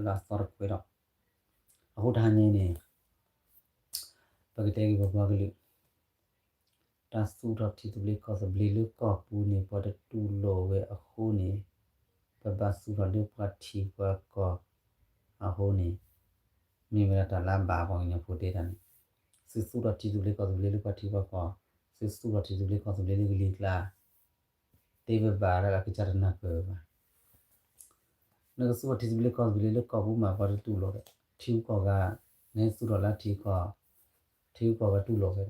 လၢအသီတခွဲးဒီး အဃိတဟါညါအံၤန့ၣ် ပကတဲက့ၤပပှၤကလုာ် တၢ်သူၣ်ထီၣ်ထံသဘျ့ကီၢ်သဘျ့လၢကီၢ်ပူၤန့ၣ် ပှၤတတူၢ်လိာ်ဝဲအဃိန့ၣ် ပဘၣ်သူၣ်ထီၣ်လၢပှၤထံပှၤကီၢ်အဃိန့ၣ် မ့ၢ်ဝဲဒၣ်တၢ်လၢအဘၣ်ပှၤကညီဖိတဲတၢ်န့ၣ် သုသူၣ်ထီၣ်ထံသဘျ့ကီၢ်သဘျ့လၢပှၤထံပှၤကီၢ်, သုသူၣ်ထီၣ်ထံသဘျ့ကီၢ်သဘျ့လၢကလံၤကျါ တဲဝဲဘၣ်ဒီးအကစၢ်တနၢ်ပၢၢ်ဘၣ်. နကသူၣ်ထီၣ်ထံသဘျ့ကီၢ်သဘျ့လၢကီၢ်ပူၤမး ပှၤတတူၢ်လိာ်ဒီး ထံဂုၤကီၢ်ဂၤ, နဟဲသူၣ်ထီၣ်လၢထံကီၢ်, ထံဂုၤကီၢ်ဂၤတူၢ်လိာ်ဝဲ,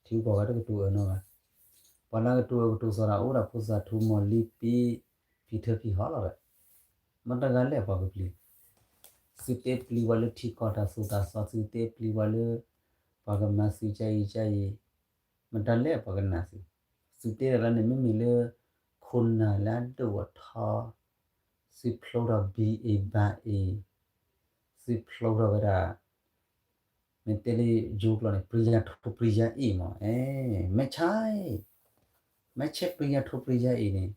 ထံဂုၤကီၢ်ဂၤတကတိၤအၢနီတဂၤ, ပှၤလၢကတိၤအၢကတိၤသီတၢ်အိၣ်ဒီးဖိသၣ်ထူမီၢ်လံပံ ဖံထၢဖံဟီလီၤဒီး မတၤတဂၤလဲၣ်ပှၤကပျံၤ, သုတဲပျံၤပှၤလၢထံကီၢ်တၢ်သိၣ်တၢ်သီ သုတဲပျံၤပှၤလၢ ပှၤကမၤသုကါအံၤကါအံၤ, မတၤလဲၣ်ပှၤကနာ်သု, သုတဲတၢ်လၢန့ၣ် မ့မ့ၢ်လၢ ခိၣ်နၢ်လၢအဒိၣ်အထီ, သုဖျိထီၣ် ဘံအ့ၣ် ဘၣ်အ့ၣ်, သုဖျိထီၣ်ဝဲဒၣ် မ့ၢ်တဲလၢယိၤကျိာ်န့ၣ် ပျံၤယၤထိပျံၤယၤအ့ၣ်မး, အဲ, မ့ၢ်ဆါအ့ၣ်, မ့ၢ်ဆဲးပျံၤယၤထိပျံၤယၤအ့ၣ်န့ၣ်,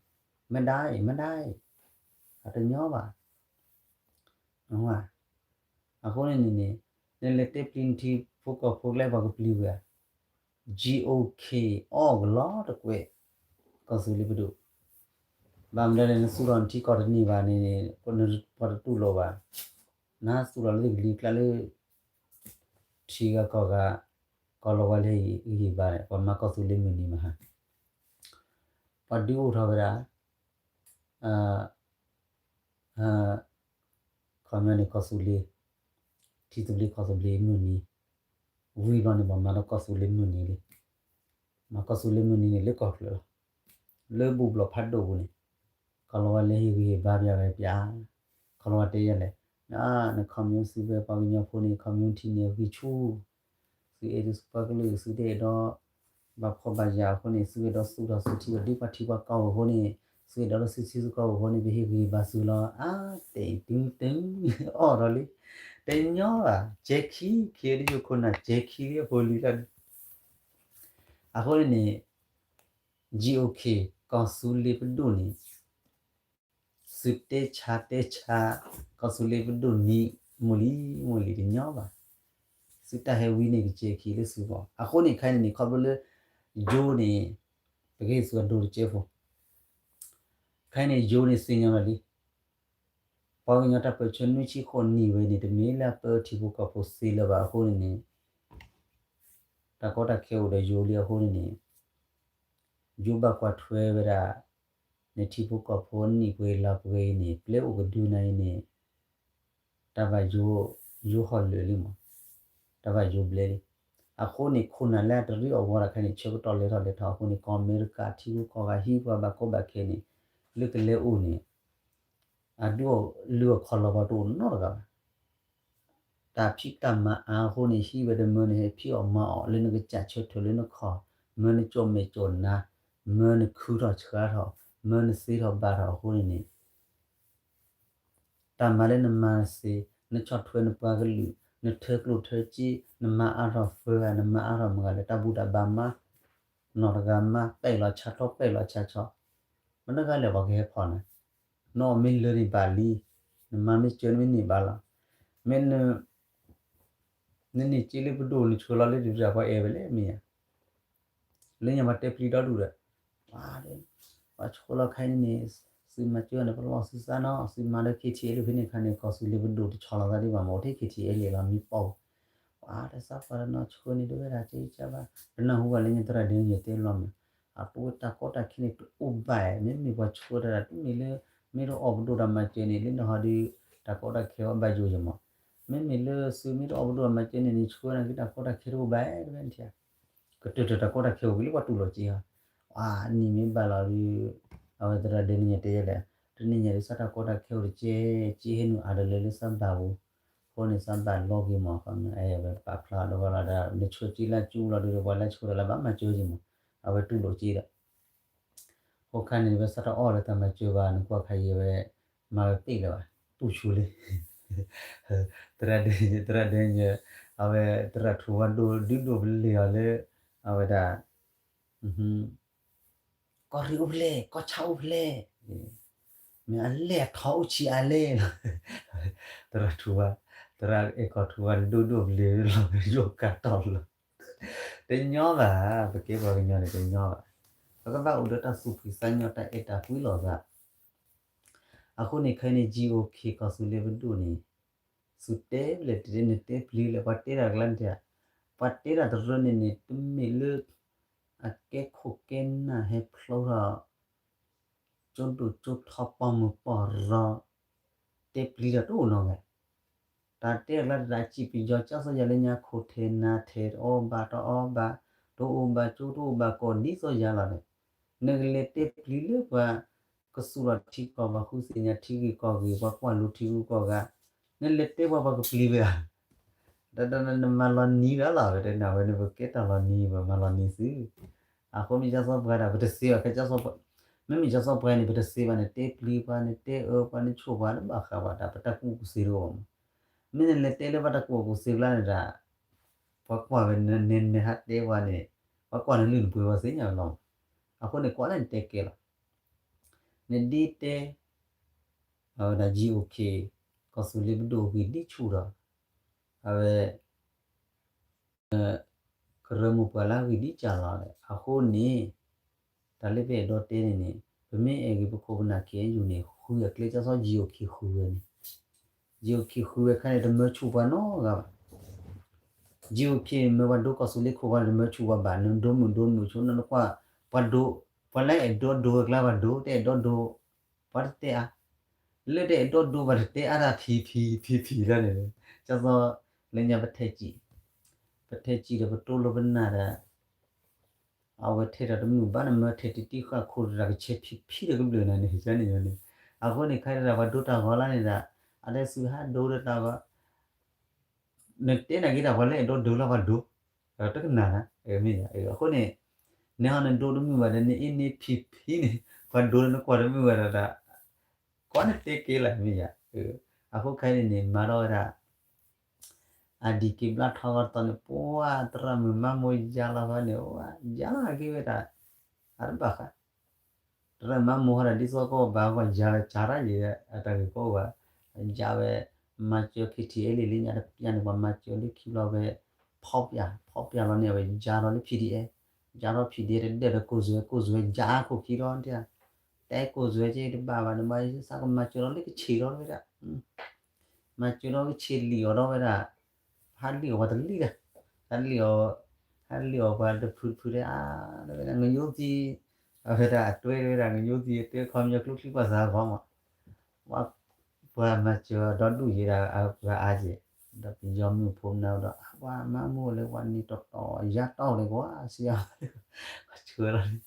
မ့ၢ်ဒၣ်အ့ၣ် မ့ၢ်ဒၣ်အ့ၣ်, အတညီဘၣ်. အဃိန့ၣ်န့ၣ်န့ၣ် နလဲၤတဲပျံၤနထံဖိကီၢ်ဖိကျဲပှၤကပျံၤဝဲဧါ, ကီၢ်သူလ့ၤပဒိၣ်, ဘၣ်မနုၤလဲၣ် နသူၣ်ထီၣ်နထံကီၢ်တန့ၢ်ဘၣ်န့ၣ် ပှၤတတူၢ်လိာ်ဘၣ်, နဟးသူၣ်ထီၣ်လၢကလံၤကျါလၢ ထံဂၤကီၢ်ဂၤ, ကီၢ်လီၤဝါလၢဟ့ၣ်ဂံၢ်ဟ့ၣ်ဘါန့ၣ် ပှၤမၤကီၢ်သူလ့ၤမုၢ်နံၤမဟါ, ပှၤဒုးအိၣ်ထီၣ်ဝဲဒၣ် ခီပညီန့ၣ် ကီၢ်သူလ့ၤ, ထံသဘျ့ကီၢ်သဘျ့မုၢ်နံၤ, ဝံၤဘျီန့ၣ် ပှၤမၤဒီးကီၢ်သူလ့ၤမုၢ်နံၤလံ, မၤကီၢ်သူလ့ၤမုၢ်နံၤန့ၣ် လၢကီၢ်ချၢလီၤ, လၢဘူၣ်ဘျီၣ်ဖးဒိၣ်ပူၤန့ၣ်, ကီၢ်လီၤဝါလၢဟ့ၣ်ဂံၢ်ဟ့ၣ်ဘါပၠးဝဲပၠး, ကီၢ်လီၤဝါတဲယဲလဲၣ်, နခီမ့ၢ်သုဝဲပှၤကညီဖိန့ၣ် ခီမ့ၢ်ထံန့ၣ်ဂံၢ်ဆူၣ် သုအဲၣ်ဒိးပှၤကလုာ် သုတအဲၣ်ဒိး ဘၣ်ဖှီၣ်ဘၣ်ယာ်အဃိန့ၣ် သုအဲၣ်ဒိးသူၣ်ထီၣ်သုထံအီၤ ဒ်ပှၤထံပှၤကီၢ်အဃိန့ၣ်, သုအဲၣ်ဒိးလၢသုထံသုကီၢ်အဃိန့ၣ် ပဟ့ၣ်ဂံၢ်ဘါသုလီၤ. အါ တဲာ်တုၤတုၤ အီၣ်ထီၣ်လံ, တညီဘၣ်, ကဲခံ ခံဒ်ယိခိၣ်နၢ် ကဲခံလံအဖိလံၤလီၤ. အဃိန့ၣ်န့ၣ် ယံၤအိၣ်ခ့ၣ် ကီၢ်သူလ့ၤပဒိၣ်န့ၣ် သုတဲဆါတဲဆါ ကီၢ်သူလ့ၤပဒိၣ်နံၤ မိၢ်လံၤ မိၢ်လံၤတညီဘၣ်. သုတၢ်ဟဲဝံန့ၣ်ကစဲးခံလၢသုဂီၢ်. အဃိန့ၣ် ခဲအံၤန့ၣ် ခီဖျိလၢ ယိၤန့ၣ် ပကဟ့ၣ်သုအဒိတကဲဖိ. ခဲအံၤန့ၣ် ယိၤန့ၣ်သ့ၣ်ညါလီၤလံ. ပှၤကညီတၢ်ပၢၢ်ဆၢနွံဆံဃိးနံၣ်ဝဲန့ၣ် တမ့ၢ်လၢအပၢထံဖိကီၢ်ဖိသ့လၢၤဘၣ်အဃိန့ၣ်န့ၣ် တၢ်ကီတၢ်ခဲအိၣ်ဒီးယိၤလံအဃိန့ၣ်န့ၣ် ယိၤဘၣ်ကွၢ်ထွဲဝဲဒၣ် နထံဖိကီၢ်ဖိနံၣ်ပှဲၤလါပှဲၤအံၤန့ၣ် ပျဲအိၣ်ကဒုနၤအံၤန့ၣ် တၢ်ဘၣ်ယိၤ ယိၤဟီၣ်လၢာ်လံမး, တၢ်ဘၣ်ယိၤဘျဲလံ. အဃိန့ၣ် ခိၣ်နၢ်လၢအတရံးအီၣ်ဝီတခါန့ၣ် ဆၢကတီၢ်လဲၤထီၣ်လဲၤထီၣ်အဃိန့ၣ် ကီၢ်အမဲရကၤထံဂုၤကီၢ်ဂၤဟံးပှၤဘၣ်ကီဘၣ်ခဲန့ၣ် လၢကလဲၤအိၣ်န့ၣ် အဒုးအီၣ်လုၢ်အီၣ်ခီၣ်လီၤပှၤတအိၣ်နီတဂၤဘၣ်. တၢ်ဖံးတၢ်မၤအါအဃိန့ၣ် ဟံးဝဲတမၢန့ၣ် ဟဲဖံးအီၣ်မၤအီၣ်လၢနကစၢ်ဆၢထၢၣ်လၢနခီၣ်, မၢနကၠီၣ်မဲာ်ကၠီၣ်နါ, မၢနခုထီၣ်ဆှါထီၣ်, မၢနသ့ထီၣ်ဘၣ်ထီၣ်အဃိန့ၣ်န့ၣ် တၢ်မၤလၢနမၤစ့, နဆီၣ်ထွဲနပှၤကလုာ်, နထၢကျိၣ်ထၢစ့, နမၤအါထီၣ်သၢဂၤ, နမၤအါထီၣ်မုၢ်ဂၤလဲၣ်, တၢ်ဘူၣ်တၢ်ဘါမါ, နီၢ်တဂၤမါ, ပဲၣ်လီၤဆါထီ, ပဲၣ်လီၤဆါဆီ, မတဂၤလဲၣ်ပှၤကဟဲဖီၣ်နၤ, နအီၣ်မ့ၢ်လၢန့ၣ်ဘၣ်လံ, နမၤမ့ၢ်စၢၤန့ၣ်မ့ၢ်န့ၢ်ဘၣ်လီၤ, မ့ၢ်န နန့ၢ်စ့လၢပဒိၣ် နဆှၢလီၤလၢဒုးတၢ်ပှၤအဲၣ်ဝဲလဲၣ်မ့ၢ်ဧါ, လၢညါပှၤတဲပျံၤဒီဒူၣ်ဒီး, ပှၤဆှၢလီၤခဲအံၤန့ၣ် သုမၤစၢၤန့ၣ် ပလီၢ်သုသးနီၤ, သုမၤလၢ ခ့ထံအဲလၢဖဲန့ၣ်ခါန့ၣ် ကီၢ်သူလ့ၤပဒိၣ်တဆီလီၤသးဒံးဘၣ်မး အိၣ်ထဲခ့ထံအဲလံလီၤ မံပီၢ်, ပှၤတသးပှၢ်တနီၤဆှၢန့ၣ် တဝဲဒၣ်ကဲကဲဘၣ်, တနၢ်ဟူဘၣ်လၢညါသရၣ်ဒဲန့ၣ်တဲလီၤမး, အတဝဲတၢ်ကီတၢ်ခဲန့ၣ်တအိၣ်ဘၣ်, မ့မ့ၢ်ပှၤဆှၢတၢ်ဒၣ်တမ့ၢ်လၢ မ့ၢ်တအီၣ်ပဒိၣ်တၢ်မၤစၢၤန့ၣ် လၢနဟီဒုး တၢ်ကီတၢ်ခဲအီၤဘၣ်ယိၣ်ယမး, မ့မ့ၢ်လၢသုမ့ၢ်တအီၣ်ပဒိၣ်တၢ်မၤစၢၤန့ၣ် နဆှၢန့ၣ်က့ၤတၢ်ကီတၢ်ခဲတအိၣ်ဘၣ် တဝဲန့ၣ်ထံဧါ, ကတၢၢ်တၢၢ်တၢ်ကီတၢ်ခဲအိၣ်က့ၤလၢပှၤတူၢ်လိာ်က့ၤဧါ, အါ နံၣ်မ့ၢ်ဘၣ်လီၤဒုး, အဝဲသရၣ်ဒဲန့ၣ်ညါတဲယဲလဲၣ်, တနံၣ်ညါဒုးစၢ်တၢ်ကီတၢ်ခဲအိၣ်တကဲ, က့ဟဲနုာ်အါတလၢလၢစၢ်ဘၣ်ပူၤ, အဃိန့ၣ်စၢ်ဘၣ်လီၤက့ၤမး, အဝဲပာ်ဖျါဒီးဝဲလီၤဒီး နဆှၢက့ၤလၢကၠူလီၤဒုး ပှၤလၢဆှၢတၢ်လၢဘၣ်မၤစၢၤက့ၤမး, အဝဲတူၢ်လိာ်က့ၤဒီး အဃိခါန့ၣ် ပစးထီၣ်အီၣ်လၢတၢ်မၤစၢၤဘၣ် နကွၢ်ခါအံၤဝဲ မၤဝဲပ့ၢ်လၢၤဘၣ် တူၢ်ဆူၣ်လံ သရၣ်ဒဲ သရၣ်ဒဲညါ အဝဲသရၣ်ထူဝါဒိၣ် ဒုးဒိၣ်ပလ့ၤအီၤလၢ အဝဲဒၣ် ကီၢ်ရ့ၣ်အိၣ်ဖဲလဲၣ် ကီၢ်ဆၣ်အိၣ်ဖဲလဲၣ် မ့ၢ်အလဲၣ်အထီအိၣ်ဆံးအါလဲၣ်လီၤ သ သရၣ်ထူဝါ, သရၣ်အဲၣ်ကီၢ်ထူဝါန့ၣ် ဒိၣ်ဒိၣ်ပလ့ၤလီၤ ယိၣ်ကးတီၢ်လီၤ. တညီဘၣ်, ပကဲပှၤကညီန့ၣ်တညီဘၣ်. ပကဘၣ်အိၣ်ဒီးတၢ်သူၣ်ဖှံသးညီ တၢ်အဲၣ်တၢ်ကွံလိာ်သး. အဃိန့ၣ် ခဲအံၤန့ၣ် GOK ကီၢ်သူလ့ၤပဒိၣ်န့ၣ် စူၤတဲဘျဲၣ်တတဲ နတဲပျံၤလၢပှၤတဲတၢ်ကျါန့ၣ်, ပှၤတဲတၢ်တရၢန့ၣ်န့ၣ် တမ့ၢ်လၢ အကဲခိၣ်ကဲနၢ်ဟဲဖျိထီၣ် ကၠိဒိၣ်ကၠိထီ ပီၢ်မုၢ်ပီၢ်ရီ တဲပျံၤတၢ်တအိၣ်နီတဂၤ. တၢ်တဲတၢ်ကျါတၢ်စံးပယီၤ ကၠီစီယၤလၢညါ ခိၣ်ထဲနၢ်ထဲ တအီၣ်ဘၣ်တအီဘၣ်, တအိၣ်ဘၣ်ကၠိတအိၣ်ဘၣ်ကီၢ်ဒ်စီယၤလီၤန့ၣ်, နကလဲၤတဲပျံၤလၢပှၤကစူးလီၤထံကီၢ် ပှၤဃုသ့ၣ်ညါထံဂ့ၢ်ကီၢ်ဂ့ၢ် ပှၤကွၢ်လိထံဂုၤကီၢ်ဂၤ, နလဲၤတဲပှၤ ပှၤကပျံၤဝဲဧါ. တၢ်နမၤလီၤနံၤဒီးလီၤ ဝဲတဲနၤဝဲန့ၣ် ပကဲတၢ်လီၤနံၤ ပမၤလီၤနံၤသု. အဃိမ့ၢ်ကၠီစီပှၤဒၣ် ပတသ့ဘၣ် ကၠီစီပှၤ, မ့မ့ၢ်ကၠီစီပှၤန့ၣ် ပတသ့ဘၣ်န့ၣ် တဲပျံၤပှၤ နတဲအၢပှၤ နဆိၣ်ပှၤ တဘၣ်ဃးဘၣ်တၢ် ပတၢ်ကူၣ်ကူၣ်သ့တအိၣ်မး. မ့ၢ်နလဲၤတဲလၢပှၤတၢ်ကူၣ်ကူၣ်သ့ကျါန့ၣ်ဒၣ် ပှၤကွၢ်ဝဲ နဟးတဲပှၤန့ၣ် ပှၤကွၢ်နလုၢ်နပှ့ၤဝဲသ့ၣ်ညါဝဲလီၤ. အဃိန့ၣ် ကွၢ်လၢနတဲကဲလီၤ. နဒ်တဲ အဝဲဒၣ် GOK ကီၢ်သူလ့ၤပဒိၣ်အဂ့ၢ်ဒ်ဆူၣ်ဒီး အဝဲ ကရၢမိၢ်ပှၢ်လၢအဂ့ၢ်ဒ်ကၢ်လီၤ. အဃိန့ၣ် တၢ်လၢပအဲၣ်ဒိးတဲန့ၣ်န့ၣ် ပမ့ၢ်အဲၣ်ဂ့ၤပခိၣ်ပနၢ် KNU န့ၣ် ဃုအကျဲ ကၠီစီ GOK ဃုဝဲန့ၣ်, GOK ဃုဝဲခါန့ၣ် တမၢဆူၣ်ပှၤနီတဂၤဘၣ်. GOK မၢပှၤဒိကီၢ်သူလ့ၤခိၣ်ပှၤန့ၣ် တမၢဆူၣ်ပှၤဘၣ် နဒိမုၣ်ဒိမုၣ်ဆိ နကွၢ် ပှၤဒိ ပှၤလၢအဲၣ်ဒိးဒိဝဲကျါ ပှၤဒိ တအဲၣ်ဒိးဒိ ပှၤတတဲအါ, လၢတအဲၣ်ဒိးဒိ ပှၤတတဲအါတၢ်ဖံဖံ ဖံဖံလီၤန့ၣ်, ကၠီစီ လၢညါပထဲစံး, ပထဲစံးဒီးပတိလိပနၢ်ဒီး အဝဲထဲတၢ်တမုာ်ဘၣ် နမၢထဲတံၢ်တံၢ်ဃာ်ခိၣ်တၢ် ကဆဲးဖံးဖံးဒီးကဘျုးနၤန့ၣ် ကန့ၣ်န့ၣ်, အဃိန့ၣ် ခဲအံၤဒၣ်ပှၤဒိတၢ်ဂီၤလၢန့ၣ်ဒၣ် အတဲသုဟးဒိဒီးတၢ်ဂီၤ နတဲနာ်က့ၤတၢ်ပှၤလၢအဲၣ်ဒိးဒိလၢပှၤဒိ, တကနၣ်နၤ, မ့ၢ်ယၤ, အဃိန့ၣ် နဟီနဒိတမုာ်ဘၣ်ဒီး နအ့န့ၢ်ဖံးဖံးန့ၣ် ပှၤဒိလၢနကွၢ်တမုာ်ဘၣ်ဒီး ကွၢ်နတဲကဲလၢမ့ၢ်ယၤ, အဃိခဲအံၤန့ၣ်န့ၣ် မၤထီၣ်ဝဲဒၣ် အဒံးက့ၤဘျါထီၣ်ဂီၤတသီန့ၣ် ပှၤသရၣ်မုၣ်မါမိၢ်ယါလီၤဖဲန့ၣ် ဝဲယါလီၤက့ၤဝဲဒၣ် အတဘၣ်ဃး သရၣ်မါမိၢ်ဟီဒၣ်ဒ်သိးကီၢ်ဘၣ်ကွၢ်ယါလီၤ ကၢ်ထီၣ်ယံၤ အတၢ်ဂ့ၢ်ကီဘၣ်, ယါဝဲ မၤစၢၤ KTLA လၢညါတပျၢ်န့ၣ် ပှၤမၤစၢၤလၢခံဘျီဝဲ ဖီပျၢ် ဖီပျၢ်လီၤန့ၣ် အဝဲယါထီၣ်လၢ PDF, ယါထီၣ် PDF တဒၢၣ်ဒီးကိၢ်စွဲ ကိၢ်စွဲယါအါခိၣ်ခံဒီး တဲကိၢ်စွဲက့တဘၣ်ဘၣ် နဘၣ်သးကမၤစၢၤလီၤလၢကဆံးလီၤဝဲဒၣ် မၤစၢၤလီၤကဆံးလံာ်အီၤဒီးဝဲဒၣ်, ဟးလံာ်အီၤပှၤတလံာ်ဒၣ်, ဟးလံာ်အီၤ, ဟးလံာ်အီၤပှၤတဖုတဖုတဲအါ, ဝဲဒၣ်ငညိသံ, အဝဲဒၣ်အတွဲဝဲဒၣ်ငညိသံ တဲခီပညီကျိချံပှၤသးဂီၤမး, ဝဲ ပှၤမၤစၢၤဒီဒူၣ်ယဲဒၣ်အပှၤအါကဲ, ဒီးပယီၤမုၣ်ဖိမနုၤဒီး ပှၤမါမိၢ်လၢပှၤန့ၣ်တီတီယါတီၢ်လၢပှၤစံး, ဆှၢလီ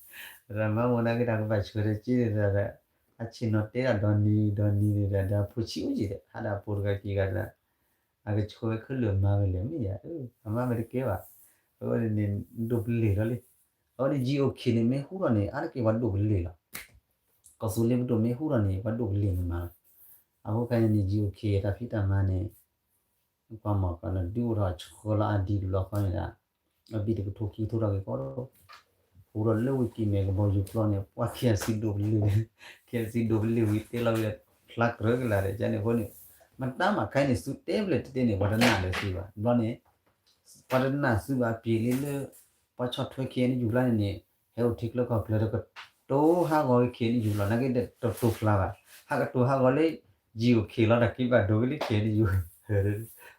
ၤ, မါမိၢ်နာ်က့ၤတၢ်ကဘၣ်ဆှၢဒီးက့ဒီး အဆ့ၣ်နီၤတဲဒၣ်ဒီနံၤဒီနံၤန့ၣ်ဒီး ဒီးဖိဆံးအိၣ်က့ဒီး ဟးဒၣ်ဖိတဂၤခံဂၤဒီး အကဆိဝဲခဲလၢာ်မၤဝဲလဲၣ်မ့ၢ်ယၤ, အမါမ့ၢ်တကဲဘၣ်, အဝဲန့ၣ်န့ၣ် ဒိၣ်ပလ့ၤလီၤလံ, အဝဲန့ၣ် GOK န့ၣ် မ့ၢ်ဟူထီၣ်န့ၣ် အါတက့ၢ်ပှၤဒိၣ်ပလ့ၤလီၤ, ကီၢ်သူလ့ၤပဒိၣ်မ့ၢ်ဟူထီၣ်န့ၣ် ပှၤဒိၣ်ပလ့ၤန့ၣ်မးလီၤ, အဃိခဲအံၤန့ၣ် GOK တၢ်ဖံးတၢ်မၤန့ၣ် ကွၢ်မီၢ်ကီးန့ၣ် ဒုးအိၣ်ထီၣ်ဆှၢလီၤအါဒံတဘျီဃီန့ၣ်ဒီး အဘံၣ်တကထိခံကထိထီၣ်က့ၤကီးဒီး ဟူထီၣ်လၢဝ့ၢ်ကံၢ်မဲၣ်ကဘီယူၤပျီန့ၣ် ပှၤ KIC ဒိၣ်ပလ့ၤ, KIC ဒိၣ်ပလ့ၤဝံၤတဲလီၤဝံၤဒီး ဖျါကြၢးကလာ်ဒီး ကန့ၣ်အဃိန့ၣ် မတၤမးခဲအံၤန့ၣ် သုတဲဘျဲၣ်တတဲန့ၣ် ပှၤတနာ်လၢၤသုဘၣ် ဘျီန့ၣ် ပှၤတနာ်သုဘၣ် ပျ့ၤလံလၢ ပှၤဆီၣ်ထွဲ KNU လၢန့ၣ်န့ၣ် ဟဲအိၣ်ထံကျၢကီၢ်ကျၢဒီး ကတိၤဟးဂီၤက့ၤ KNU လီၤ နာ်က့ဒီး တတိၤဖျါဘၣ် ဟးကတိၤဟးဂီၤလၢ GOK လီၤ တၢ်က့ၤဘၣ်ဒိဝဲလၢ KNU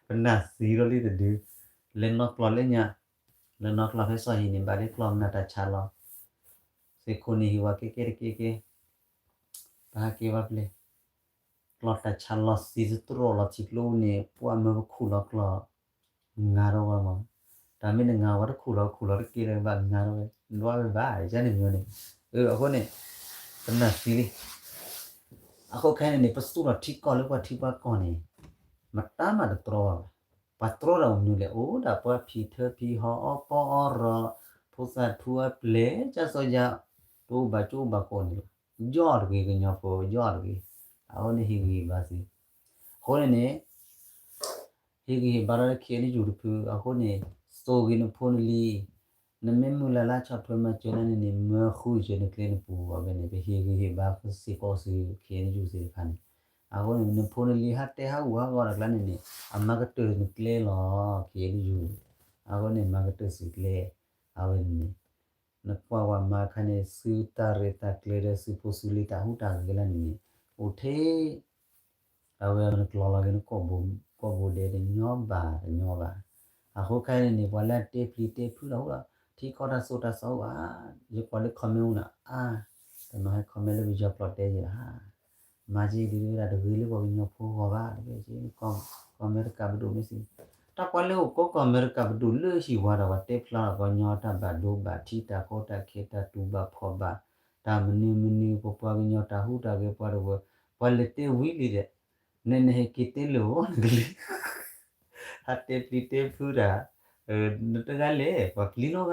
ပနာ်သံလီၤလံတဒု လဲၤနီၣ်ကျီၢ်လၢညါ လဲၤနီၣ်ကျီၢ်ဖဲစီၤဟံၣ်န့ၣ် ဘၣ်လၢကျီၢ်မနုၤတၢ်ဆါလီၤ သုးခိၣ်န့ၣ်ဟ့ၣ်ဝဲကဲကဲတက့ၢ်ကဲ ပဟးက့ၤဝဲပျဲၢ် ကျီၢ်တၢ်ဆါလီၤသံသတြိာ်လီၤထံကျိန့ၣ် ပှၤမၢပခူၣ်လီၤကျီၢ် ငါထီၣ်ဝဲမး တၢ်မ့ၢ်တငါဝဲတခူၣ်လီၤခူၣ်လီၤတက့ၢ်လၢၤဘၣ် ငါထီၣ်ဝဲ ဒွးဝဲဘၣ် ယန့ၣ်မ့ၢ်န့ၣ် အဃိန့ၣ် ပနာ်သံလံ အဃိခဲအံၤန့ၣ်န့ၣ် ပသူၣ်ထီၣ်ထံကီၢ်လၢပှၤထံပှၤကီၢ်န့ၣ် မတၤမးတတြီဘၣ်ဘၣ် ပှၤတြီတၢ်အိၣ်မနုၤလဲၣ် အိၣ်ဒၣ်ပှၤဖံးထၢဖံးဟီၣ်အီၣ်ပီအီၣ်ရီၣ် ဖိသၣ်ထူအပျဲၢ် ကၢ်စီယါ တအိၣ်ဘၣ်ကၠိအိၣ်ဘၣ်ကိးန့ၣ်လီၤ ယီၢ်တဂ့ၤ ကညီဖိယီၢ်တဂ့ၤ အဃိန့ၣ်ဟ့ၣ်ဂံၢ်ဟ့ၣ်ဘါသု အဃိန့ၣ်န့ၣ် ဟ့ၣ်ဂံၢ်ဟ့ၣ်ဘါလီၤလၢ KNU တဖု အဃိန့ၣ် သိၣ်ဂ့ၤနဖိနလံၤ နမ့ၢ်မုၢ်လၢ်လၢဆီၣ်ထွဲမၤစၢၤလၢန့ၣ်န့ၣ် မၢဃုာ်စၢၤနကျဲနပူၤအဂီၢ်ဖဲန့ၣ် ပဟ့ၣ်ဂံၢ်ဟ့ၣ်ဘါစ့ၢ်ကီးသု KNU သ့ၣ်တဖၣ်န့ၣ် အဃိန့ၣ် နဖိနလံၤဟးတဲဟးဂူာ်ဟးဂီၤတၢ်ကျါန့ၣ်န့ၣ် အမၤကတၢၢ်နကျဲလီၤ ခ့ယုၢ်. အဃိန့ၣ် မၤကတၢၢ်စံးကျဲ အဝဲန့ၣ်န့ၣ် နကွၢ်ဝဲမၤခါန့ၣ် စုတၢ်ရဲၣ်တၢ်ကျဲၤဒီး စုဖိစုလံၤတၢ်ဟူးတၢ်ဂဲၤလၢန့ၣ်န့ၣ် အိၣ်ထဲ အဝဲနကျီလီၤက့ၤနကိာ်ဘိဒဲးတညီဘၣ်တညီဘၣ်. အဃိခဲအံၤန့ၣ်န့ၣ် ပှၤလၢအတဲပျံၤတဲဖုးတၢ်ဟူးဒီး ထံကီၢ်တၢ်စိတၢ်ဆှီအိၣ်ဧါ, ယကွၢ်လၢ comment အိၣ်န့ၣ် အါ, တနီၤဟဲ comment လၢပယီၤကျိာ်တဲယဲၢ်ဧါ, မၤက့ၤဒ်ဝဲဒၣ်တဂ့ၤလၢပှၤကညီဖိဂီၢ်ဘၣ် တက့ၢ်, ကီၢ်အမဲရကၤပဒိၣ်မ့ၢ်စ့ၢ်, တၢ်ကွၢ်လၢအိၣ်ကိးကီၢ်အမဲရကၤပဒိၣ်လၢဟံၣ်ဝါဒီး ပှၤတဲဖျါလီၤကညီတၢ်ဘၣ်ဒိဘၣ်ထံး တၢ်ကီတၢ်ခဲတၢ်တူၢ်ဘၣ်ဖှီၣ်ဘၣ် တၢ်မနုၤမနုၤ ပပှၤကညီတၢ်ဟူးတၢ်ဂဲၤပှၤတဝၢ ပှၤလဲၤတဲဝံၤလံဒီး နဲနဟဲက့ၤတဲလၢာ်အီၤနကလုၢ် ဟးတဲပျံၤတဲဖုးတၢ်, နတဂၤလဲၣ် ပှၤပျံၤနီတဂၤ,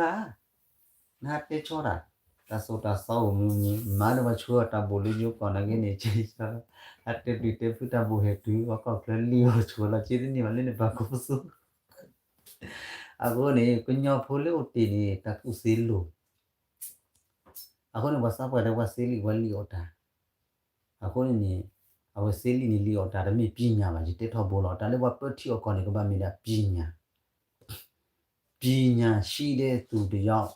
နဟးတဲဆီတၢ်, တၢ်စိတၢ်ဆှီအိၣ်မနုၤမနုၤ မၤဒီးပှၤဆှၢအီၤတၢ်ဘိၣ်လၢယိၤကီၢ်နာ်က့န့ၣ် ဟးတဲပျံၤတဲဖုးတၢ်ဘိၣ်ဟဲတုၤ ပှၤကီၢ်ချၢလံၣ်အီၤဆိးလီၤ က့တန့ၢ်ဘၣ်လၢနပာ်ကီပစိ အဃိန့ၣ် ကညီဖိလၢအိၣ်တ့ၢ်န့ၣ် တၢ်ကူၣ်စ့လိၣ် အဃိန့ၣ် ပှၤသးပှၢ်တဲပှၤစ့လံၣ် ပှၤလံၣ်အီၣ်တၢ်, အဃိန့ၣ်န့ၣ် အဝဲစ့လံၣ်န့ၣ်လံၣ်အီၣ်တၢ် တမ့ၢ်ပညာဘၣ် ယတဲထီဘိလီၤ. တၢ်လၢပှၤပၢထံအီၣ်ကီၢ်န့ၣ် ကဘၣ်မ့ၢ်ဒၣ် ပညာ, ပညာရှိတဲ့သူတစ်ယောက်,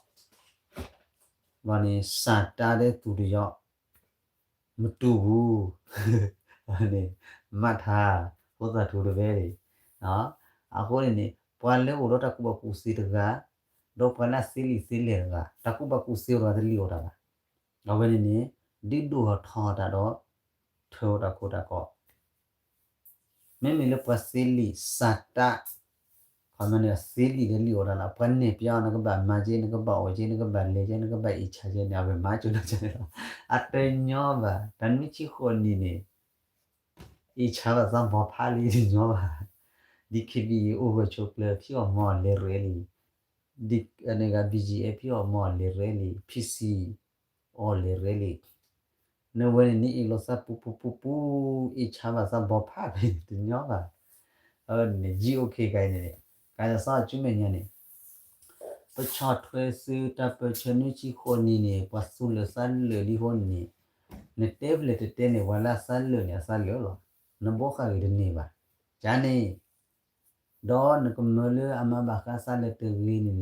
ဘၣ်န့ၣ် စာတတ်တဲ့သူတစ်ယောက် မတူဘူး, ဘၣ်န့ၣ် မှတ်ထား, ဖိသၣ်ထူတပၢၢ်န့ၣ်, အဃိန့ၣ်န့ၣ် ပှၤလၢအိၣ်ဒီးတၢ်ကူၣ်ဘၣ်ကူၣ်သ့တဂၤ, ဒီးပှၤလၢအစ့လံၣ်စ့လဲၢ်တဂၤ တၢ်ကူၣ်ဘၣ်ကူၣ်သ့အိၣ်တဂၤတလံၣ်အီၣ်တၢ်ဘၣ်. အဝဲန့ၣ်န့ၣ် ဒုးဒိၣ်ထီၣ်ထီထီၣ်တၢ်ဒီး ထၢဝဲတၢ်ခိတၢ်ကီ မ့မ့ၢ်လၢပှၤစ့လံၣ် စာတတ်, ခီမ့ၢ်န့ၣ် စ့လံၣ်ဒီးလံၣ်အီၣ်တၢ်လီၤ. ပှၤနဲၣ်ပျါအီၤ နကဘၣ်မၤက့ နကဘၣ်အီၣ်က့ နကဘၣ်လဲၤက့ နကဘၣ်အ့ၣ်ဆါက့န့ၣ် အဝဲမၤကၠိတၢ်ကန့ၣ်လီၤ. အတညီဘၣ် တၢ်နွံဆံဃိးနံၣ်န့ၣ် အ့ၣ်ဆါဘၣ်သးဘီဖးလံတညီဘၣ်. ဒ် ခ့ဘံၣ်အံၤ အိၣ်ဂၢၢ်ဆိးကျၢၤ ဖံးအီၣ်မၤအီၣ်လဲၤရဲလံ, ဒ်န့ၣ်ဂ့ၤ ဘံၣ်ကၠံၣ်အဲၣ် ဖံးအီၣ်မၤအီၣ်လဲၤရဲလံ, ဖံစံၣ် အီၣ်လဲၤရဲလံ. နဝဲန့ၣ်န့ၣ် အ့ၣ်လိာ်သးပူၤပူၤပူၤပူၤ အ့ၣ်ဆါဘၣ်သးဘီဖးဖဲန့ၣ်တညီဘၣ်. အဝဲန့ၣ် GOK ကါအံၤန့ၣ် ကါယသးအီၤဆူမဲာ်ညါန့ၣ် ပဆီၣ်ထွဲစုတၢ်ပၢၢ်ဆၢနွံဆံဃိးနံၣ်န့ၣ် ပှၤသူလၢာ်သးလၢာ်လံအဃိန့ၣ်န့ၣ် နတဲဖဲလဲၣ်တတဲန့ၣ် ပှၤလၢအသးလၢာ်န့ၣ် အသးလၢာ်လီၤ. နဘိးဃာ်ဂ့ၤတန့ၢ်ဘၣ်. ကန့ၣ် ဒီးနကမၢလၢအမၤဘၣ်ဃးသးလၢာ်တဂ့ၤန့ၣ်န့ၣ်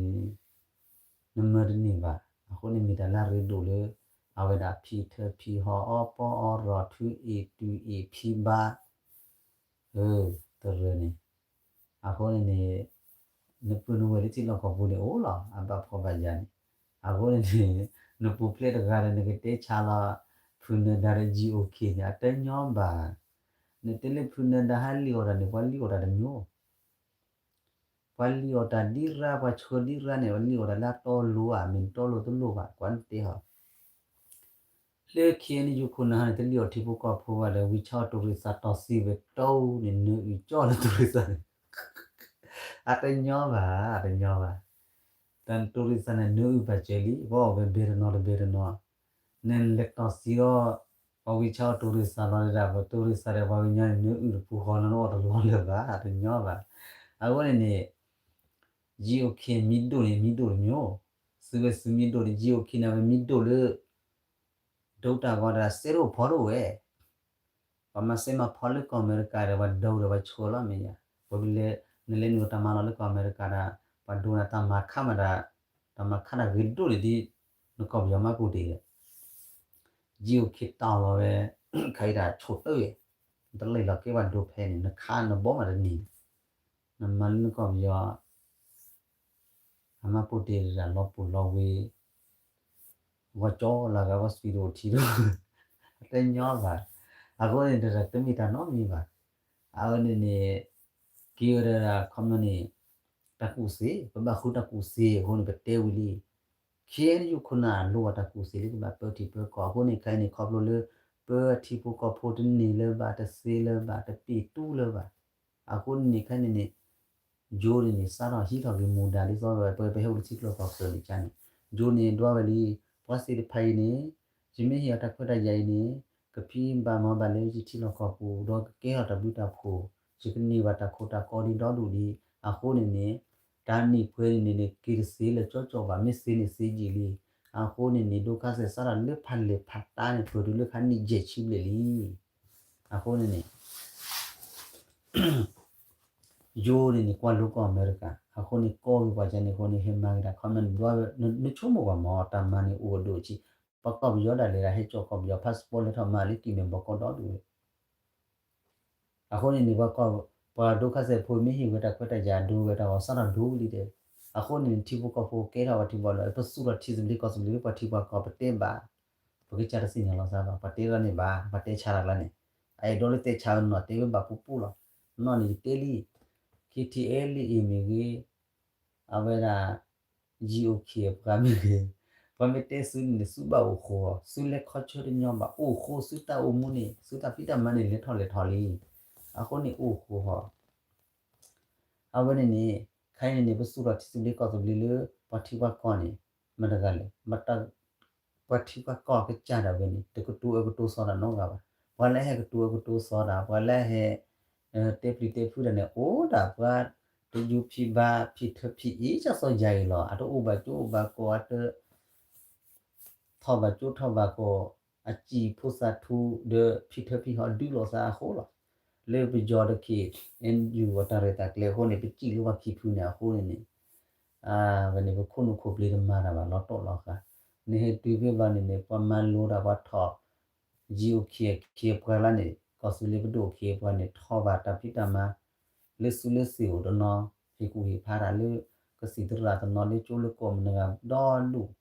နမၢတန့ၢ်ဘၣ်. အဃိန့ၣ် မ့ၢ်တၢ်လၢအရ့ဒိၣ်လၢ အဝဲဒၣ်ဖံးထၢဖံးဟီၣ် အီပီအီရီၤ ထုးအ့ၣ်တူၢ်အ့ၣ်ဖံးဘါ တရၢန့ၣ် အဃိန့ၣ်န့ၣ် နပုၢ်နဝဲၢ်လၢထံလီၢ်ကီၢ်ပူၤန့ၣ်အိၣ်လီၤ အဘၣ်ဖှီၣ်ဘၣ်ယာ်န့ၣ်. အဃိန့ၣ်န့ၣ် နပူၤဖျဲးတဂၤဒီး နကတဲဆါလီၤ ဖုနၢၤဒါဒီး GOK န့ၣ် အတညီဘၣ်. နတဲလၢဖုနၢၤဒါဟးလံၣ်အီၣ်တၢ်န့ၣ် ပှၤလံၣ်အီၣ်တၢ်တမျိုး ပှၤလံၣ်အီၣ်တၢ်ဒံရၣ် ပှၤဆှၢဒံရၣ်န့ၣ် ပှၤလံၣ်အီၣ်တၢ်လၢအတီလိၤဧါ မ့ၢ်တီလိၤတလိၤဘၣ် ကွၢ်နတဲဟီၣ် လၢ KNU ခိၣ်နၢ်ဟီန့ၣ် တလံၣ်အီၣ်ထံဖိကီၢ်ဖိဘၣ်ဒီး ဝံၤဆါအီၤတိၢ်ရ့ၣ်သးတီၢ်သံဝဲတီန့ၣ် နၢအုၣ်ကၠီလၢတိၢ်ရ့ၣ်သးန့ၣ် အတညီဘၣ် အတညီဘၣ်. တၢ်တိၢ်ရ့ၣ်သးန့ၣ် နၢအုၣ်ပာ်စၢၤလံ ပှၤအီၣ်ဝဲဘဲတနီၤတဘဲတနီၤ နလဲၤတီၢ်သံဒီး ပှၤဝံၤဆါအီၤတိၢ်ရ့ၣ်သးလီၤဒၣ် ပတိၢ်ရ့ၣ်သးဒီးပှၤကညီန့ၣ် နၢအုၣ်တပူၤဃီလီၤ နအီၣ်တလီၤလၢၤဘၣ် အတညီဘၣ်. အဃိန့ၣ်န့ၣ် GOK မံၤဒိၣ်န့ၣ် မံၤဒိၣ်တမျိုး, သုဝဲသုမံၤဒိၣ်န့ၣ် GOK န့ၣ် အဝဲမံၤဒိၣ်လၢ ဒိတၢ်ဂီၤတၢ်စဲရိၣ်ဖီရိၣ်ဝဲ ပှၤမၤစဲမၤဖီလၢကီၢ်အမဲရကၤဒီး ပှၤဒိဒီးပှၤဆိလီၤမ့ၢ်ယါ, ပကလဲၤ နလဲၤနုာ်တၢ်မၤလီၤလၢကီၢ်အမဲရကၤဒီး ပှၤဒိနၤတၢ်မၤခါမးဒၣ် တၢ်မၤခါတၢ်ဂ့ၤဒိၣ်န့ၣ်ဒ် နကီၢ်ပယီၤမၤပူၤတ့ၢ်ဒီး GOK တီၢ်လီၤဝဲ ခါအံၤတၢ်ဆိၣ်တၢ်ဝဲ တလံၣ်လီၤကဲပှၤဒိဖဲန့ၣ် နခါနဘီမးတန့ၢ် နမၤလၢနကီၢ်ပယီၤ အမၤပူၤတ့ၢ်တၢ်လီၤပူၤလီၤဝ့ၤ ဂီၤကၠီလၢဂၤဝဲ စပံးဒိၣ်ထံဒိၣ် အတညီဘၣ်. အဃိန့ၣ် တၢ်တမ့ၢ်တၢ်နီတမံၤဘၣ်. အဝဲန့ၣ်န့ၣ် က့ၤဝဲဒၣ်ခီပညီန့ၣ် တၢ်ကူၣ်စ့ ပဘၣ်ဃုတၢ်ကူၣ်စ့အဃိန့ၣ် ပတဲဝံၤလံ KNU ခိၣ်နၢ်လိၣ်ဘၣ်တၢ်ကူၣ်စ့လၢကဘၣ်ပၢထံပၢကီၢ်အဃိန့ၣ် ခဲအံၤန့ၣ် ခီဖျိလၢ ပၢအထံဖိကီၢ်ဖိတန့ၢ်လၢၤဘၣ် တသ့လၢၤဘၣ် အဃိန့ၣ်န့ၣ် ခဲအံၤန့ၣ်န့ၣ် ယိၤန့ၣ်န့ၣ် စးထီၣ်ဟံးထီၣ်က့ၤမူဒါဒ်သိးဝဲ ပဝဲပဟဲအိၣ်လၢထံကျိကီၢ်ချၢန့ၣ်ကန့ၣ် ယိၤန့ၣ်ဒွးဝဲလံ ပှၤသ့ၣ်တဖၣ်အံၤန့ၣ် ယမ့ၢ်ဟ့ၣ်အီၤတၢ်ခွဲးတၢ်ယာ်အံၤန့ၣ် ကဖံးဘၣ်မၤဘၣ်လၢယထံလီၢ်ကီၢ်ပူၤ ဒီးကကဲထီၣ်တၢ်ဘျုးတၢ်ဖှိၣ် ယကန့ၢ်ဘၣ်တၢ်ခိတၢ်ကီဒ်ဒီဒူၣ်ဒံး အဃိန့ၣ်န့ၣ် တၢ်နံၣ်ပှဲၤန့ၣ်န့ၣ် က့ၤတသ့လၢၤကၠီကၠီဘၣ် မ့ၢ်သ့န့ၣ်သ့ယံာ်လံ အဃိန့ၣ်န့ၣ် ဒိခါစဲးစးထီၣ်လၢဖးလဲၢ်ဖးတၢ်န့ၣ် ပၢၢ်တုၤလၢခါနံၣ်ယဲၢ်ဆံဘျဲၣ်လံ အဃိန့ၣ်န့ၣ် ယိၤန့ၣ်န့ၣ် ကွၢ်လိကီၢ်အမဲရကၤ အဃိန့ၣ် ကီၢ်ဂ့ၤပှၤကန့ၣ်အဃိန့ၣ် ဟဲမၤက့ၤတၢ် comment ဘျီ နဆိကမိၣ်ကွၢ်မး တၢ်မၤန့ၣ်အိၣ်အဒိၣ်အဆံး, ပှၤကီၢ်ပယီၤဒၣ်လဲာ်ဒၣ် ဟဲကၠီၣ်ကီၢ်ပယီၤ passport လဲၤထီၣ်မၤလၢကံၢ်မဲာ်ဘီကီၢ်ဒီဒူၣ်ဝဲ အဃိန့ၣ်န့ၣ် ပှၤကီၢ် ပှၤဒိခါစဲးဖိမ့ၢ်ဟ့ၣ်ဝဲတၢ်ခွဲးတၢ်ယာ်ဒိဝဲတၢ်ဂီၤစးထီၣ်ဒိလံတဲ, အဃိန့ၣ် ထံဖိကီၢ်ဖိကဲထီၣ်ပှၤထံဖိလီၤ ပစူးထီၣ်ထံသဘျ့ကီၢ်သဘျ့လၢပှၤထံပှၤကီၢ်ပတဲဘၣ်, ပကစၢ်တသ့ၣ်ညါလီၤသးဘၣ် ပှၤတဲလီၤန့ၣ်ဘၣ် ပှၤတဲဆါလီၤကျါန့ၣ်, အအဲၣ်ဒိးလၢတဲဆါနီၢ်တဲဝဲဘၣ်ပူၤပူၤလီၤ, နီၢ်န့ၣ်ယတဲလံ, ခံထံအဲလံအံၤမ့ၢ်ဂ့ၤ အဝဲဒၣ် GOK အပှၤမ့ၢ်ဂ့ၤ, ပှၤမ့ၢ်တဲသုန့ၣ်န့ၣ် သုဘၣ်အိၣ်ဃိ, သုလဲၤခီဆၢတညီဘၣ် အိၣ်ဃိသုတၢ်အိၣ်မူန့ၣ် သုတၢ်ဖံးတၢ်မၤန့ၣ် လဲၤထီၣ်လဲၤထီၣ်လံ, အဃိန့ၣ်အိၣ်ဃိဟီ, အဝဲန့ၣ်န့ၣ် ခဲအံၤန့ၣ်န့ၣ် ပစူးထီၣ်ထံသဘျ့ကီၢ်သဘျ့လၢ ပှၤထံပှၤကီၢ်န့ၣ် မတၤတဂၤလဲၣ်, ပှၤထံပှၤကီၢ်ကစၢ်ဒၣ်ဝဲန့ၣ် တကတိၤအၢကတိၤစီၤတၢ်နီတဂၤဘၣ်, ပှၤလၢဟဲကတိၤအၢကတိၤစီၤတၢ် ပှၤလၢဟဲ တဲပျံၤတဲဖုးတၢ်န့ၣ် အိၣ်ဒၣ်ပှၤ တယူးဖံးဘါ ဖံးထၢဖံးအံၤ ကၢ်စီၤယၤအံၤလီၤ, အတအိၣ်ဘၣ်ကၠိအိၣ်ဘၣ်ကီၢ် အတ ထီၣ်ဘၣ်ကၠိထီၣ်ဘၣ်ကီၢ် အစံၣ်ဖိသၣ်ထူဒီး ဖံးထၢဖံးဟီၣ်ဒုးလိာ်သးအဃိလီၤ, လၢပယီၤဒီး KNU အတၢ်ရဲၣ်တၢ်ကျဲၤအဃိန့ၣ် ပစံၣ်လၢပှၤခံဖုန့ၣ်အဃိန့ၣ်န့ၣ် ဝဲန့ၣ် ပခိၣ်နူာ်ခိၣ်ပျ့ၤတမၤတၢ်ဘၣ် လီၤတီၢ်လီၤဃာ်, နဟဲတုၤဖဲဘျီန့ၣ်န့ၣ် ပှၤမၤလိတၢ်ပှၤထီၣ် GOK အခ့အပှၤလၢန့ၣ် ကီၢ်သူလ့ၤပဒိၣ်အခ့အပှၤန့ၣ် ထီၣ်ဘၣ်တၢ်ဖံးတၢ်မၤ လၢစုလၢသ့ၣ်အိၣ်တနီၤ ဟ့ၣ်ကူၣ်ဟ့ၣ်ဖးတၢ်လၢ ကသံၣ်သရၣ်တနီၤလၢကၠိလၢကီၢ်မနုၤဂၤဒီဒူၣ်,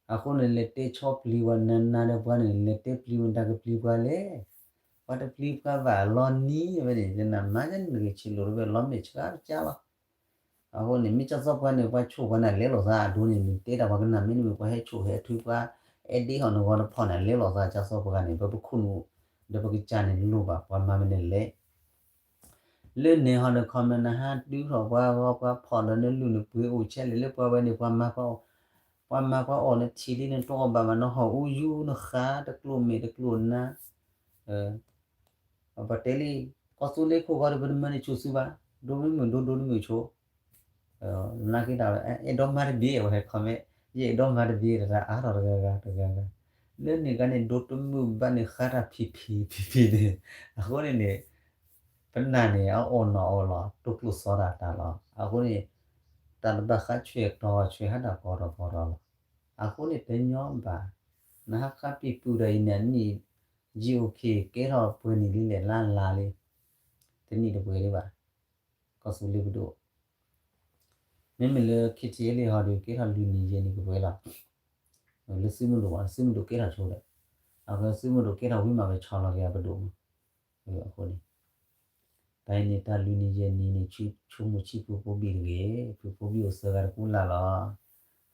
အဃိန့ၣ် လဲၤတဲဆီပျံၤဝဲနၤနၤဒီးပှၤန့ၣ် လဲၤတဲပျံၤဝဲတၢ်ကပျံၤပှၤလဲၣ်, ပှၤတပျံၤပှၤဘၣ်လီၤနံၤဝဲန့ၣ် နမၤယါန့ၣ်နဂ့ၤဆံးလိာ်တဝဲလီၤမဲာ်ဆှးတကၢ်လီၤ အဃိန့ၣ် မ့ၢ်ကၢ်စီၤပှၤန့ၣ် ပှၤဆိၣ်ပှၤန့ၣ် လဲလိာ်သးအဒိန့ၣ် နတဲတၢ်ပှၤကနၣ်မ့ၢ်တမ့ၢ် ပှၤဟဲဆိၣ်ဟဲထွံပှၤ အဲၣ်ဒ့ဟီၣ်နဂီၢ်တဖီၣ်န့ၣ် လဲလိာ်သးကၢ်စီၤပှၤန့ၣ် ပပခိၣ်နူာ် ဒီးပကစၢ်န့ၣ်လိၣ်ဘၣ် ပှၤမၤမနုၤလဲၣ် လၢန့ၣ်ဟီဒီး comment နဟးဒုးထီၣ်ပှၤဂီၢ်ပှၤဖီၣ်ဒီးနလုၢ်နပှ့ၤအိၣ်ဆဲးလဲၣ်လၢပှၤဝဲန့ၣ် ပှၤမၤပှၤအီၣ် ပှၤမၤပှၤအီၣ်နထံၣ်လံနတအီၣ်ဘၣ်မး နဟီၣ်အူယူနဃါ တကျိၣ်မဲာ်တကျိၣ်နါ ပတဲလံ ကီၢ်သူလ့ၤခိၣ်ဂီၤဒီး ပတမၢန့ၣ်ဆိၣ်စုဘၣ် ဒိမ့ၢ်မုာ်ဒိဒိတမုာ်ဆိ နာ်က့တၢ် အဲၣ်ဒိးမၤတဘ့ၣ် အဝဲဟဲ comment ယအဲၣ်ဒိးမၤတဘ့ၣ်တဂၤအါထီၣ်တဂၤဂၤတဂၤဂၤ လၢန့ၣ်ကါန့ၣ် ဒိတမုာ်ဘၣ်န့ၣ်ဃါတၢ်ဖံးဖံးဖံးဖံးန့ၣ် အဃိန့ၣ်န့ၣ် ပနာ်န့ၣ် အအိၣ်နီၣ်အီၤလီၤ တိကျိၣ်စီတၢ်တၢ်လီၤ အဃိန့ၣ် တၢ်တဘၣ်ဃးဆွဲၣ်တီၤဆွဲၣ်ဟးတၢ်ကီတၢ်ကီတၢ်လီၤ အဃိန့ၣ်တညီဘၣ် နဟးဃါပံၤပုၢ်ဒီးအံၤန့ၣ် နံၣ် GOK ကဲထီၣ်ပှဲၤနံၣ်လံလဲၣ်လါလါလံ တနံၣ်တပှဲၤဒံးဘၣ် ကီၢ်သူလ့ၤပဒိၣ် မ့မ့ၢ်လၢ KTLA ဟီဒီး ကဲထီၣ်လွံၢ်နံၣ်ယဲၢ်နံၣ်ကပှဲၤလီၤ လၢသုးမုၢ်ဒိၣ်ဘၣ် သုးမုၢ်ဒိၣ်ကဲထီၣ်ဆိဒီး အဃိသုးမုၢ်ဒိၣ်ကဲထီၣ်ဝံၤမးဝဲဆီလီၤက့ၤအပဒိၣ်မး အဃိန့ၣ် တၢ်အံၤန့ၣ် တၢ်လွံၢ်နံၣ်ယဲၢ်နံၣ်န့ၣ် ဆိကမိၣ်ဆံဖုဖိဘံၣ်တဂ့ၤ ဖုဖိဘံၣ်အိၣ်သၢဂၤတကူလၢ်လီၤ ဖု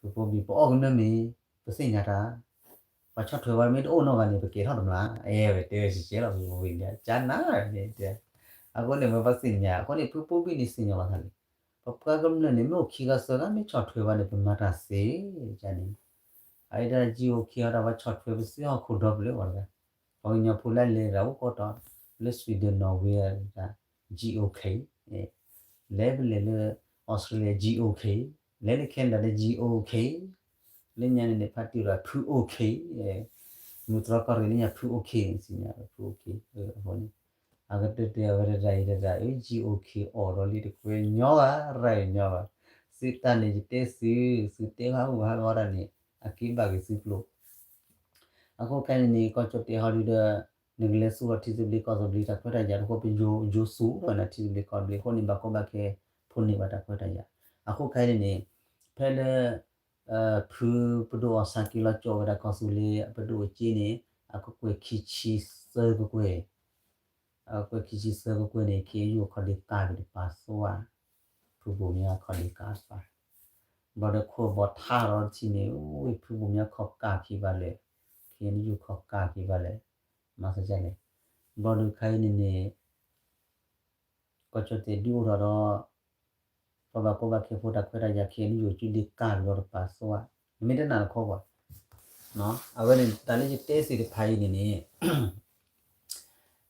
ဖိဘံၣ်ပအီၣ်ကမၢမ့ၢ် ပသ့ၣ်ညါတၢ် ပှၤဆီၣ်ထွဲဝဲမ့ၢ်တအိၣ်နီတဂၤန့ၣ် ပကဲထီၣ်တမျၢ် အဲဝဲတဲဝဲစဲးလီၤ ဖုဖိဘံၣ်န့ၣ် ကနၣ်န့ၣ် အဃိန့ၣ် မ့ၢ်ပသ့ၣ်ညါ အဃိန့ၣ် ဖုဖိဘံၣ်န့ၣ်သ့ၣ်ညါလီၤသးလံ ပပှၤကမျၢၢ်န့ၣ် မ့ၢ်အိၣ်ခံဂၤသၢဂၤမ့ၢ်ဆီၣ်ထွဲဝဲန့ၣ် ပမၤတၢ်သ့ ကန့ၣ် အအံၤတၢ် GOK အီၤဒီး ပှၤဆီၣ်ထွဲပသ့ဟီၣ်ခိၣ်ဒီပလၢအီၤတဂၤ ပှၤကညီဖိလၢလဲၤတၢ်အိၣ်ကီးတီၤ လၢ Sweden Norway တၢ် GOK လဲၤပလဲၤလၢ Australia GOK လဲၤလၢ Canada ဒီး GOK လၢညါန့ၣ်န့ၣ် ဖါတံၢ်ဒီး ဖု OK မုၢ်တြီၢ်ကီၢ်ရ့ၣ်လၢညါ ဖု OK စံးညါ ဖု OK အဃိန့ၣ် အကတၢၢ်တဲအဝဲတဂၤအံၤတဂၤ အ GOK အီၣ်ဒီးလံတကွဲညီဘၣ် ရၤညီဘၣ် သုတၢ်န့ၣ်ယတဲသု သုတဲဟးဂူာ်ဟးဂီၤတၢ်န့ၣ် အက့ၤဘၣ်က့ၤသုကျိၤ အဃိခဲအံၤန့ၣ်န့ၣ် ကီၢ်ကၠီၣ်တဲာ်ဟီဒုဒီး နကလဲၤသူၣ်ထီၣ်ထံသဘျ့ကီၢ်သဘျ့တၢ်ခွဲးတၢ်ယာ်တဃိ ပယိၤယိၤသူၣ်ထီၣ်နၤထံသဘျ့ကီၢ်သဘျ့အဃိန့ၣ် ဘၣ်ကီဘၣ်ခဲဖိန့ၢ်ဘၣ်တၢ်ခွဲးတၢ်ယာ် အဃိခဲအံၤန့ၣ်န့ၣ် ဖဲလၢ ဖုပဒိၣ်အီၣ်ဆၣ်က့ၤလီၤကၠီၣ်ဝဲဒၣ်ကီၢ်သူလ့ၤအပဒိၣ်အစ့န့ၣ် အကကွဲၢ်ခံဆံသၢကကွဲၢ် အကကွဲၢ်ခံဆံသၢကကွဲၢ်န့ၣ် ခ့ယုၢ်ခီၣ်ဒ့ကၢ်က့ၤတပာ်သူဝဲ ဖုဘိၣ်မၠါခီၣ်ဒ့ကၢ်တပာ် ဘျီဒီးခိၣ်ဘီထါရီတထံၣ်န့ၣ် အိၣ်ဖုဘိၣ်မၠါခီၣ်ကၢ်ခံဘၣ်လဲၣ် ခ့ယုၢ်ခီၣ်ကၢ်ခံဘၣ်လဲၣ် မၤသးဒ်လဲၣ် ဘျီဒီးခဲအံၤန့ၣ်န့ၣ် ကီၢ်ကၠီၣ်တဲာ်ဒုးအိၣ်ထီၣ်ဒီး ပှၤဘၣ်ကီဘၣ်ခဲဖိတၢ်ခွဲးတၢ်ယာ် ခ့ယုၢ်ကၠူဒ့ကၢ်က့ၤဒီးတပာ်သူဝဲ နမ့ၢ်တနာ်တခီပှၤ အဝဲန့ၣ် တၢ်လၢယတဲသ့ၣ်တဖၣ်အံၤန့ၣ်န့ၣ်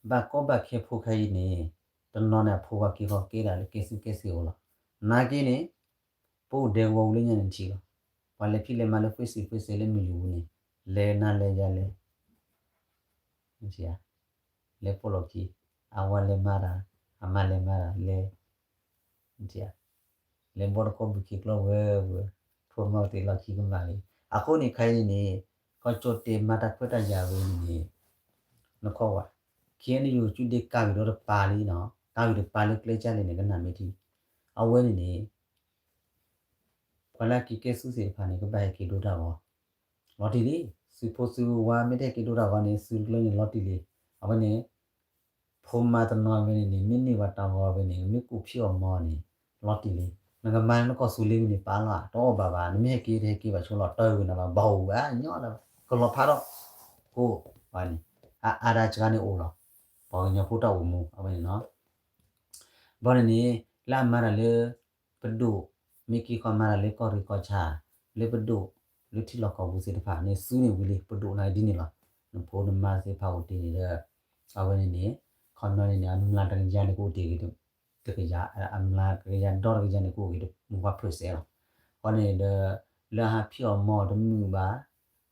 ဘၣ်ကီဘၣ်ခဲဖိခဲအံၤန့ၣ် တနီၤန့ၣ်အဖိခွါက့ၤဃီၤကဲဒၣ်လၢကဲသုးကဲသ့ၣ်အိၣ်လီၤ. နာ်က့န့ၣ် ပအိၣ်ဒဲကဝီၤပူၤလၢညါန့ၣ်ထံၣ်လီၤ. ပှၤလဲၤဖံးလဲၤမၤလၢ Facebook Facebook လၢမုၢ်ယူၤပူၤန့ၣ် လဲၤနၤလဲၤယၤလဲၤ မ့ၢ်ဧါ. လဲၤပိာ်လီၢ်ခံ, အဝၤလဲၤမၤတၢ်, အမါလဲၤမၤတၢ်, လဲၤ လဲၤဘီတခီဘုခ့ကျီဝဲဝဲ, ဖိမါအိၣ်တ့ၢ်လီၢ်ခံကမၣ်လံ. အဃိန့ၣ် ခဲအံၤန့ၣ်န့ၣ် ကီၢ်ကၠီၣ်တဲာ်မၤတၢ်ခွဲးတၢ်ယာ်ဝဲန့ၣ်န့ၣ် နခီဝဲ ခ့ၣ်အဲၣ်ယူၣ် ကၠူဒ့ကၤဝံၤဒီးတပၤလံနီၤ, ကၤဝံၤတပၤလၢကျဲကၢ်လံန့ၣ် ကနၣ်မ့ၢ်ထံ, အဝဲန့ၣ်န့ၣ် ပှၤလၢအက့ၤကဲဆူသ့ၣ်တဖၣ်န့ၣ် ကဘၣ်ဟဲက့ၤဒိတၢ်ဂီၤ လီၤတံၢ်လံ. သုးဖိသုးဝါမ့ၢ်တဟဲက့ၤဒိတၢ်ဂီၤန့ၣ် သုးတကျၢန့ၣ်လီၤတံၢ်လံ. အဝဲန့ၣ် ဖိမါတနီၤဝဲန့ၣ်န့ၣ် မ့ၢ်န့ၢ်ဘၣ်တၢ်ဂီၤဝဲန့ၣ် မ့ၢ်ကူၣ်ဖံးအီၣ်မၤအီၤန့ၣ် လီၤတံၢ်လံ. နကမၤလၢနကီၢ်သူလ့ၤဝဲန့ၣ် ပာ်လီၤ တအီၣ်ဘၣ်ဘၣ်, နမ့ၢ်ဟဲက့ၤတဟဲက့ၤဘၣ်ဆိလီၤ တၢ်ဝဲနၤဘၣ် ဘၣ်အိၣ်ဝဲအညီလၢၤဘၣ် ကလီၤဖးထီၣ် ကိးဘၣ်န့ၣ် အအါဒၣ်စှၤန့ၣ်အိၣ်လီၤ. ပှၤကညီဖိတၢ်အိၣ်မူ အဝဲန့ၣ်နီၤ ဘီန့ၣ်န့ၣ် လၢအမၤတၢ်လၢ ပဒိၣ်, မ့ၢ်က့ၤခီမၤတၢ်လၢကီၢ်ရ့ၣ်ကီၢ်ဆၣ်, လၢပဒိၣ်, လၢထံလီၢ်ကီၢ်ပူၤသ့ၣ်တဖၣ်န့ၣ် စုန့ၣ်ဝံၤလံ ပဒိၣ်န့ၣ်ဒ်န့ၣ်လီၤ. နဖိနမါသ့ၣ်တဖၣ်အိၣ်တ့ၢ်န့ၣ်ဒီး အဝဲန့ၣ်န့ၣ် ခီမီန့ၣ်န့ၣ် အမျးတကယၤန့ၣ်ကအိၣ်တ့ၢ်ဂ့ၤ တကယၤ, အမျးတကယၤဒီတကယၤန့ၣ်ကအိၣ်ဂ့ၤ မူဝါဖၢၣ်စဲးလီၤ. ဃီန့ၣ်ဒီး လၢအဟးဖံးအီၣ်မၤအီၤတမုာ်ဘၣ်,